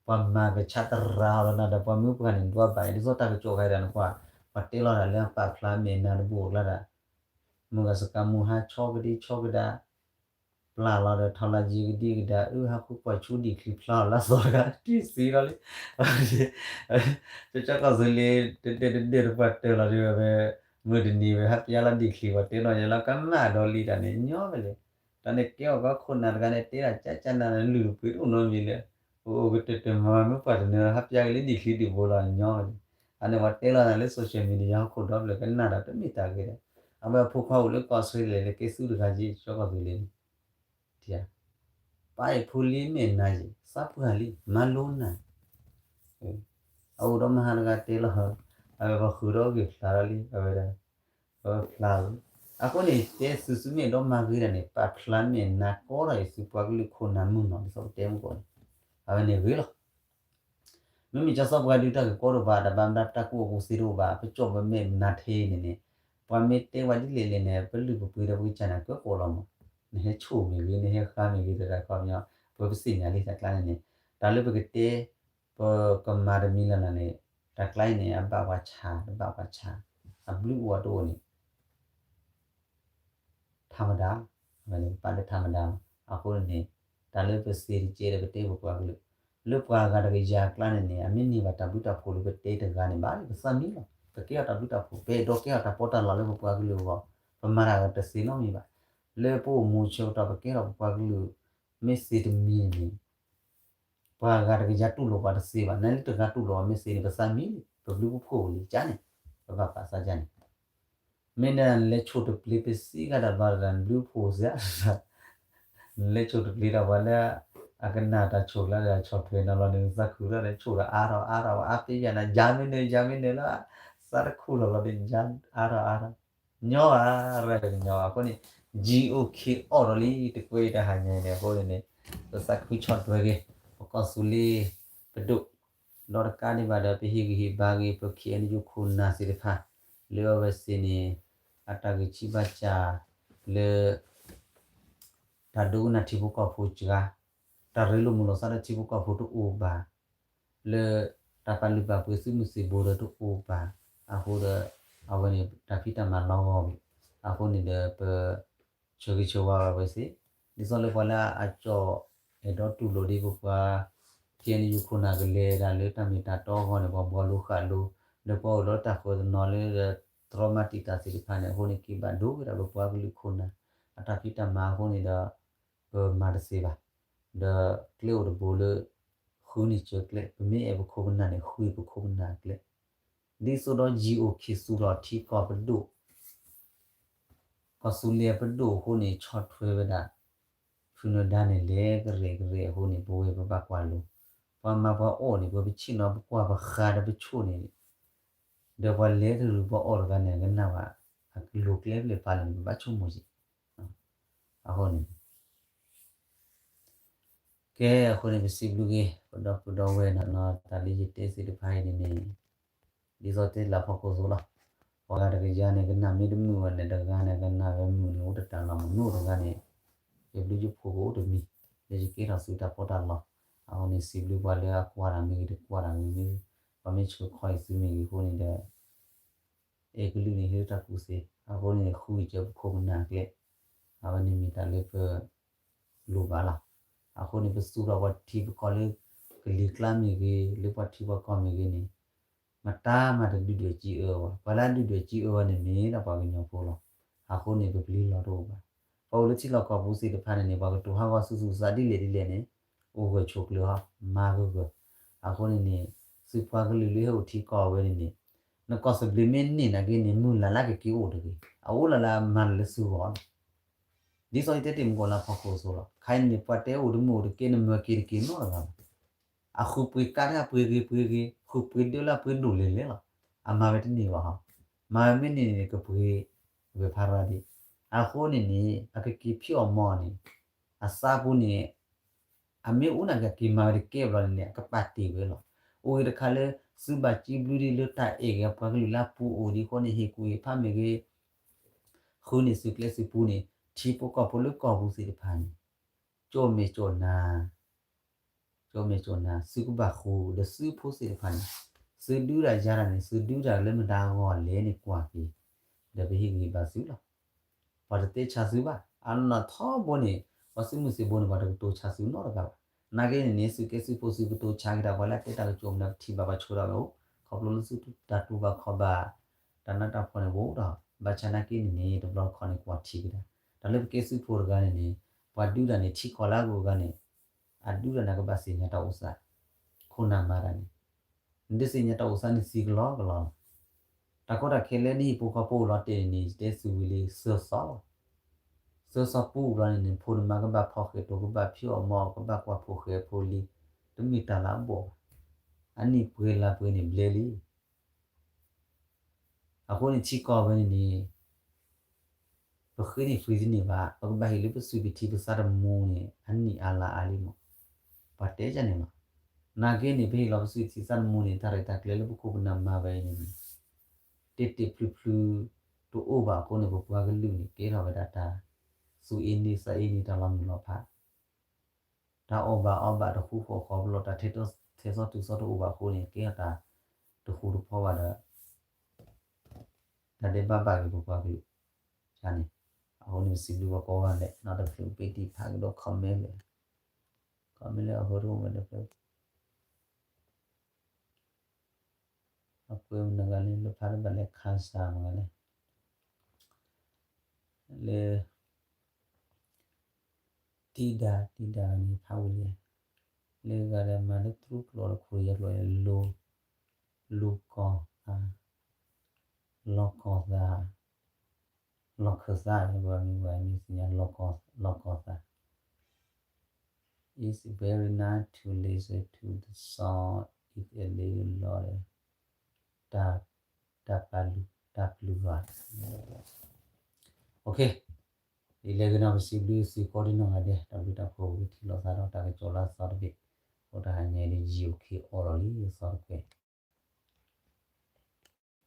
ပှၤမၤကဆါတရၢ်အီၤလီၤနၤဒီး ပှၤမုၢ်ပှၢ်န့ၣ် နဒွးဘၣ်အံၤ ဒ်သိးတၢ်ကစီၣ်ဂၤဒၣ်နကွၢ်, ပှၤတဲလီၤဒၣ်လၢပာ်ဖျါမဲာ်နါတဘူၣ်အကျါဒၣ်, မုၢ်ဂၤစကၤမူဟါဆီကဒံဆီကဒါ, ပျၢ်လီၤဒီးထီလါယံၤကဒံကဒါ အၢဟးဃုကွၢ်ဆူဒံၣ်ချံဖျါလီၤလၢအသီတဂၤ တံၢ်သံလီၤလံ ကၠီကီၢ်စူၤလံ တဒဲတဒဲတပှၢ်တၢၢ်လီၤဒ်ဝဲ မုၢ်တနံၤဝဲ ဟးပျၢ်လီၤဒံၣ်ချံ ပှၤတဲနီၢ်ယဲလီၤကမၣ်ဒီးလံတၢ်န့ၣ် ညီဝဲလဲၣ်. တၢ်န့ၣ်ကဲအီၤကီခိၣ်နၢ်တဂၤန့ၣ် တဲဒၣ်ကၠၢ်ကၠၢ်နၤန့ၣ် လုၢ်တပှ့ၤတအိၣ်နီတမံၤလၢ အိၣ်အိၣ်ကတၢၢ်တၢၢ်မၤမၤမ့ၢ်ပှၢ်တနၢၤ ဟးပျၢ်က့ၤလၢဒံၣ်ချံဒံၣ်ဘိလီၤ ညီဝဲန့ၣ်. အန့ၣ်ပှၤတဲလီၤနၤလၢ social media ဟီၣ်ခိၣ်ဒီဖျၢၣ်ကနၣ်ဒီးတမ့ၢ်တၢ်ဂ့ၤဒီး အဝဲအဖိခွါအိၣ်လၢကီၢ်အီစထြ့လယါလၢကဲဆူတဂၤက့ ကၠီကီၢ်သူလ့ၤန့ၣ် ပၢ်အံၤဖိလံမ့ၢ်နၤယံၤ သးပှၢ်လံ မၤလိနၤ အအိၣ်ဒီးမဟါတဂၤတဲလီၤ အဝဲပှၤဃုာ်ဒီးဂ့ၢ်ဖျါထီၣ်လံ အဝဲဒၣ် အဝဲဖျါလံ အဃိန့ၣ် တဲသုသုမ့ၢ်ဒီးမၤဂ့ၤတၢ်န့ၣ် ပာ်ဖျါမ့ၢ်နၤကီဒီးအံၤ သုပှၤကလုာ်ခိၣ်နၢ်မုၢ်နီၢ် ဒ်သိးပတဲမုၢ်ကီၢ်န့ၣ် အဝဲန့ၣ်ဂ့ၤလီၤ မ့မ့ၢ်ကၠီစီၤပှၤဒုးတၢ်ဂ့ၢ်ကီဒိၣ်ဘၣ် တၢ်ဘၣ်မတၤတၢ်ကူၣ်ဘၣ်ကူၣ်သ့တအိၣ်ဘၣ် ပကၠီၣ်ပမဲာ်နၤထဲအံၤန့ၣ်န့ၣ် ပှၤမ့ၢ်တဲဝဲဒ်လဲၣ်လဲၣ်န့ၣ် ပလုၢ်ပပှ့ၤဒီးပကစၢ်န့ၣ် ကၢကီးလီၤမး နဟဲဆိၣ်မ့ၢ်ဂ့ၤ နဟဲဃါမ့ၢ်ဂ့ၤ တၢ်တၢ်ခီပညီ ပဝဲပသ့ၣ်ညါလံတၢ်ကျါန့ၣ်န့ၣ် တၢ်လၢပကတဲ ပကမၤတမံၤလၢ်လၢ်န့ၣ် တၢ်ကျါအံၤန့ၣ် အဘၣ်ပှၤဆါ တဘၣ်ပှၤဆါ အဘျုးအိၣ်အတအိၣ်န့ၣ် ထါမဒါ ပာ်လၢထါမဒါ အဃိန့ၣ်န့ၣ် တၢ်လၢပစံးတကဲဒီးပတဲပပှၤကလုာ် လၢပှၤဂၤတကယၤအကျါန့ၣ်န့ၣ် အမ့ၢ်န့ၢ်ဘၣ်တၢ်ဘျုးတၢ်ဖှိၣ်လၢပတဲတဂၤန့ၣ်ဘၣ် ပသးမံလီၤ ပကဲထီၣ်တၢ်ဘျုးတၢ်ဖှိၣ် ပအဲၣ်ဒိးကဲထီၣ်တၢ်ပီးတၢ်လီလၢပပှၤကလုာ်အဂီၢ် ပမၤတၢ်တသ့နီတမံၤဘၣ် လၢပအိၣ်မူဆၢကတီၢ် ပကဲထီၣ်ပပှၤကလုာ် မ့ၢ်သ့တမံၤန့ၣ်န့ၣ် ပှၤဂၤတကယၤတူၢ်လိာ်ပှၤတသ့ဘၣ် နလၢတဂၤတူၢ်လိာ်ပှၤမ့ၢ်သ့န့ၣ် ပသးမံလံ ပဘျုးပဖှိၣ်လံကန့ၣ် ပဘၣ်ပာ်သးကန့ၣ် မ့ၢ်နလဲၤဆိၣ်တပျ့ၤ ပစံးကဒီးဘၣ်တဂၤ နဘျုးဖှိၣ်စ့ၢ် နလဲၤဆိၣ်တပျ့ၤဒီးပှၤလၢ အကနၣ်တၢ်ဆိၣ်ကျါဒီးဆီၣ်ထွဲနၤလီၤန့ၣ် နသးခုဒီးလဲၤဆိၣ်ဒီးအါထီၣ်အါထီၣ် အါပ့ယၤနၤ ယၤမ့ၢ်နုၤ ယၤမ့ၢ်နုၤလၢ သးတခူၣ်လီၤလီၤန့ၣ် ယၤအါထီၣ်အါထီၣ် ညီဘၣ် ရၢၢ်ကညီဘၣ် အဃိန့ၣ် GOK အိးထီၣ်လံ တကွဲးတၢ်ဟါညါအံၤန့ၣ် အဃိန့ၣ်န့ၣ် ပသးခုဆီၣ်ထွဲက့ၤ ပကီၢ်သူလ့ၤပဒိၣ် ဒီးတကးဒံးဘၣ်ဒီး ပဟ့ၣ်ဂံၢ်ဟ့ၣ်ဘါက့ၤ ပ KNU ခိၣ်နၢ်သ့ၣ်တဖၣ် လၢအဝဲသ့ၣ်န့ၣ် အတၢ်ဂံၢ်ဆံးဘါစၢ် လၢ တၢ်ဒိကနၣ်ထံဖိကီၢ်ဖိစှၤ, တၢ်ရ့လိာ်မုာ်လိာ်သးလၢထံဖိကီၢ်ဖိတအိၣ်ဘၣ်, လၢတၢ်ပာ်လုၢ်ပာ်ပှ့ၤသုးမုၢ်သံၣ်ဘိဒီးတအိၣ်ဘၣ်, အဃိဒီး အဝဲန့ၣ်တၢ်ဖံးတၢ်မၤလီၤဂီၤဝံၤ, အဃိန့ၣ်ဒီးပ ဆၢဂ့ၤဆၢဝါဘၣ်ဝဲသ့ၣ်, ဒ်သိးလၢပှၤလၢအကၠီၣ်အဲၣ်ဒိးတူၢ်လိာ်ဒ်ပပှၤ KNU ခိၣ်နၢ်ကလဲၤဒၣ်လၢတၢ်မ့ၢ်တၢ်တီအဂီၢ်န့ၣ် ပှၤဘှီလိာ်ဃာ်လိာ်, လၢပှၤအိၣ်လၢတၢ်ဃၢၤတနီၤလၢ တြီမးတံာ်တာ်သ့ၣ်တဖၣ်န့ၣ် အဃိန့ၣ်က့ၤဘၣ်ဒိဝဲဒၣ်ပပှၤကလုာ်ခိၣ်နၢ် အတၢ်ဖံးတၢ်မၤအဃိန့ၣ်ဒီး ပမၤတသ့ဘၣ်, ဒီးကျဲအိၣ်တဘိလၢ ဃုန့ၢ်စၢၤကျဲ, ပမ့ၢ်အဲၣ်ပခိၣ်ပနၢ်န့ၣ် ဃုပခိၣ်ပနၢ်ကျဲ ဒ်သိးဒီး GOK သူၣ်ထီၣ်ထံကီၢ်ပဒိၣ်, ကီၢ်သူလ့ၤပဒိၣ်အဃိန့ၣ် ဆီၣ်ထွဲဝဲဒၣ် ဖုနၢၤဒါန့ၣ် လဲၤကရဲၣ်ကရဲၣ်အဃိန့ၣ် ပဝဲပဘၣ်ကွၢ်လိၤ, ပှၤမၤပှၤအီၣ်န့ၣ် ပှၤပဆ့ၣ်နီၤပကွၢ်ပဃါဒီးပဆိၣ်န့ၣ် ဒီးပှၤလဲၤတရူးပှၤအီၣ်တဂၤန့ၣ် ကနၣ်ဘၣ် အကလိၤကျဲဖျၢၣ်ဖးလဲၣ်န့ၣ် ပဘၣ်ဆိကမိၣ်က့ၤ, အဃိန့ၣ် ကဲ အဃိန့ၣ် ပစံးဘျုးက့ၤ ပဒီပုၢ်ဒီဝဲၢ်နီၢ်နီၢ် တၢ်လၢယတဲသ့ၣ်တဖၣ်အံၤန့ၣ်န့ၣ် ဒ်သိးတဲလၢဖီခိၣ်သိးလီၤ. ပှၤဂၤတကယၤန့ၣ် ကနၣ်မ့ၢ်တမုာ်ဘၣ်န့ၣ် တဂၤန့ၣ် ကနၣ်ဝဲမုာ်န့ၣ် အိၣ်တတၢ်လီၤမး နီၢ်တဂၤန့ၣ် ယဘျုးယဖှိၣ်ကအိၣ်တမံၤ လၢယကဲထီၣ်ဆူတၢ်ပီးတၢ်လီ. အဃိန့ၣ် စံးဘျုးပှၤလၢအကွၢ်တၢ်မ့ၢ်ဂ့ၤ တကွၢ်တၢ်မ့ၢ်ဂ့ၤ, ပှၤမ့ၢ်ဆှၢခီအံၤသုမ့ၢ်ဂ့ၤအဃိန့ၣ်ဒီး အဲၣ်ကလုၢ်န့ၣ် ဟ့ၣ်တၢ်ကူၣ်သ့, အဃိန့ၣ် ဃုက့ၤပခိၣ်ပနၢ်ကျဲ, အဝဲန့ၣ်မ့ၢ်တၢ်လၢပ လိၣ်ဘၣ်လီၤ. အဃိန့ၣ် ပသူၣ်ထီၣ်ပှၤထံပကီၢ်လၢ ကလံၤကျါမ့ၢ်ဂ့ၤ, လၢပှၤထံပှၤကီၢ်မ့ၢ်ဂ့ၤန့ၣ်, မတၤမၤတဒုၣ်ဒွဲၣ်စံးအၢဝဲ, ပှၤလၢအဒုၣ်ဒွဲၣ်စံးအၢဝဲန့ၣ်မ့ၢ်ဒၣ်ပှၤကညီဖိလီၤ. အဃိန့ၣ် ပပျံၤလီၤတအိၣ်ဘၣ်. ပှၤအိၣ်လၢထံလီၢ်ကီၢ်ပူၤသ့ၣ်တဖၣ်န့ၣ်န့ၣ် ပှၤကတိၤဟးဂီၤဆူၣ်ဆူၣ်သးဒ်လဲၣ်ဒ်လဲၣ်န့ၣ် အိၣ်ဂၢၢ်ဆိးကျၢၤဟီ မၤဂၢၢ်ဂၢၢ်. အဃိန့ၣ်န့ၣ် သုပှၤကလုာ်လၢဟဲအိၣ်ထံကီၢ်ဝဲန့ၣ်န့ၣ် နကီၢ်သဘျ့မ့ၢ်န့ၢ်နာ်က့န့ၣ် မုၢ်လၢ်လၢကက့ၤအိၣ်တဂ့ၤ, အအိၣ်လၢ်လၢမၤလၢသုဂီၢ်လီၤ. ဒ်သိးယတဲတ့ၢ်မုၢ်ကီၢ်လၢဖီခိၣ်အသိးလီၤ. ခဲအံၤန့ၣ် ပှၤတဲအိၣ်တမုာ်အိၣ်တကဲန့ၣ် မၤက့ၤတက့ၤနီတဂၤဘၣ်. အဃုပှ့ၤကါတၢ်ပှ့ၤဂ့ၤပှ့ၤဂ့ၤ, ဃုပှ့ၤဒၢလၢပှ့ၤဒိၣ်လဲၣ်လဲၣ်လီၤ. အမၤဝဲတန့ၢ်ဘၣ်ဟီ, မၤဝဲမ့ၢ်န့ၢ်န့ၣ် ကပှ့ၤဝဲဖးရၤဒံး. အဃိန့ၣ်န့ၣ် အကက့ၤဖံးအီၣ်မီၢ်န့ၣ် အသးပူၤန့ၣ် အမ့ၢ်အိၣ်နာ်က့က့ၤမၤဝဲတကဲဘျီန့ၣ်န့ၣ် အကပာ်တ့ၢ်ဝဲလီၤ. အိၣ်ဂ့ၤတခါလၢ သုဘၣ်စံးဘျုးဒံးလၢတၢ်အဲၣ်ဂ့ၤပှၤကလုာ်လၢအပူၤအိၣ်ဒံးအဃိန့ၣ် ဟ့ၣ်ကူၣ်ဟ့ၣ်ဖးမ့ၢ်ဂ့ၤ, ဃုန့ၢ်သုကျဲသုပူၤန့ၣ် ထံဖိကီၢ်ဖိလၢကီၢ်ပူၤသ့ၣ်တဖၣ်န့ၣ် ကၠိၣ်မဲာ်ကၠိၣ်နၤ ကၠိၣ်မဲာ်ကၠိၣ်နၤ သုကဘၣ်ဃူဒီးသုဖိသ့ၣ်တဖၣ်န့ၣ် သုဒုးတၢ်ယၤတၢ်န့ၣ် သုဒုးတၢ်လၢမတၤအဂီၢ်လဲၣ်န့ၣ်ကွၢ်က့ၤ, ဒီးပဟ့ၣ်ဂံၢ်ဘါသုလီၤ. ပှၤတတဲဆါသုဘၣ်. အနီၢ်ထီဘိန့ၣ် ပှၤသုးမုၢ်သံၣ်ဘိန့ၣ် ပှၤတကတိၤဆါသုနီတဂၤဘၣ်. နာ်က့န့ၣ်န့ၣ် သုးကဲသုးဖိသုကတိၤဆါက့ၤတၢ် ပှၤလၢအတဲတၢ်ကစီၣ်မနုၤပထံၣ်ဘၣ်ပှၤဆှၢဒၣ်ဝဲအိၣ်, ခီဖျိလၢသုတၢ်တူၢ်ဘၣ်ခီၣ်ဘၣ် တၢ်နးတၢ်ဖှီၣ်န့ၣ်ပအိၣ်ဒီး ဘၣ်ဆၣ်နာ်က့န့ၣ်န့ၣ် တဘျီတခီၣ်န့ၣ်ကွၢ်ထံက့ၤတၢ်, တၢ်လၢပကဲသုးဖိတဂၤန့ၣ်န့ၣ် ပှၤဒုးတၢ်န့ၣ် ထံကီၢ်လၢအဂုၤအဂၤန့ၣ် အဒုးတၢ်န့ၣ် ကဘၣ်သ့ၣ်ညါတၢ်အိၣ်သး, ခိၣ်နၢ်မၤတၢ်န့ၣ် နတသ့ၣ်ညါတၢ်အိၣ်သးန့ၣ်သံကလီကလီလီၤ. တၢ်ကီတၢ်ခဲလၢနဟံၣ်ဖိဃီဖိအိၣ်လီၤတဲာ်န့ၣ်န့ၣ် ယတဲသုဝံၤလံ သၢသီလီၤ. သၢသီပူၤဘျီန့ၣ်န့ၣ် ဖိနမါကဘၣ်ဖီၣ် ဃဲးတိၤ ကဘၣ်ဖံးအီၣ်မၤအီၣ် ကဘၣ်ကွၢ်ဖိၣ်ဃဲဖိလံၤ, တမ့ၢ်တၢ်လၢအဘီၣ်ဘၣ်. အနံၣ်ပှဲၤလါပှဲၤန့ၣ်ဘျဲလံ. အဃိန့ၣ် ထံကီၢ်ဝဲန့ၣ်န့ၣ် ပဃ့န့ၢ် free တန့ၢ်ဘၣ်, ပကဘၣ်ဟ့ၣ်လၢပသွံၣ်ပထံပသးသမူန့ၣ် အနံၣ်အါလါအါလံမး. ပှၤတဲဒ်န့ၣ်မး. နာ်က့န့ၣ် ပဟ့ၣ်လီၤပသွံၣ်ပထံသးသမူန့ၣ် တၢ်ရဲၣ်တၢ်ကျဲၤလၢပခိၣ်ပနၢ်မၤဝဲအံၤန့ၣ်န့ၣ် တ့တ့ဖျုဖျုတအိၣ်ဘၣ်အဃိန့ၣ် ပပှၤကလုာ်န့ၣ် ကဲထီၣ်ဝဲဒၣ်တၢ်သူၣ်အ့န့သးအ့န့ တၢ်လီၤမုၢ်လီၤဖး တၢ်အီၣ်ဘၣ်အီဘၣ်တဃူဃီဃီ ပလီၢ်တၢ်ထဲဆီထဲဆီတုၤဆီတအိၣ်ဘၣ်အဃိန့ၣ် ကဲထီၣ်တၢ်တဃူတဖိးဘၣ်ဒီး တၢ်ဒဲးဘးဘၣ်က့ၤပပှၤကလုာ်န့ၣ်. အဃိန့ၣ် ပစံးဘျုးပှၤကိးဂၤဒဲး နီတဖျၢၣ် ပ့တံဖးကဒီး comment လၢ comment လၢအဃိတအိၣ်မးတဖျၢၣ် အကွဲမနုၤဂၤလဲၣ် လၢဖးတဘၣ်လဲၣ် ခါစၢ်မနုၤဂၤလဲၣ် လၢ တံဒၢ် တံဒၢ်န့ၣ်ဖးဝံၤလံ, လၢဂၤဒီးမၤလၢတရူးကျိာ်လၢခိၣ်ယဲၢ်ကျိာ်လၢ လိၤကီၢ်သး, လီၤကီၢ်သး, လီၤခၢၣ်သး ပှၤမံၤပှၤမံၤသ့ၣ်ညါ လီၤကီၢ်သး It's very nice to listen to the song. It's a little louder. တၢ် တၢ်ပာ်လုၢ် တၢ်ပာ်လုၢ်ဘၣ်. ယလဲၤက့ၤနီၤ ပစံးဘျုးသုကိးဒံနီၢ်ဂၤဒဲး တၢ်ဘျုးတၢ်ဖှိၣ် ပကထံၣ်လိာ်သးဒီးတၢ်ကစီၣ်လၢအသီတဘ့ၣ်, အိၣ်တဟါညါအံၤဒီး ယံာ်အိၣ်ခ့အီၤလီၤလံ အသီတကွဲး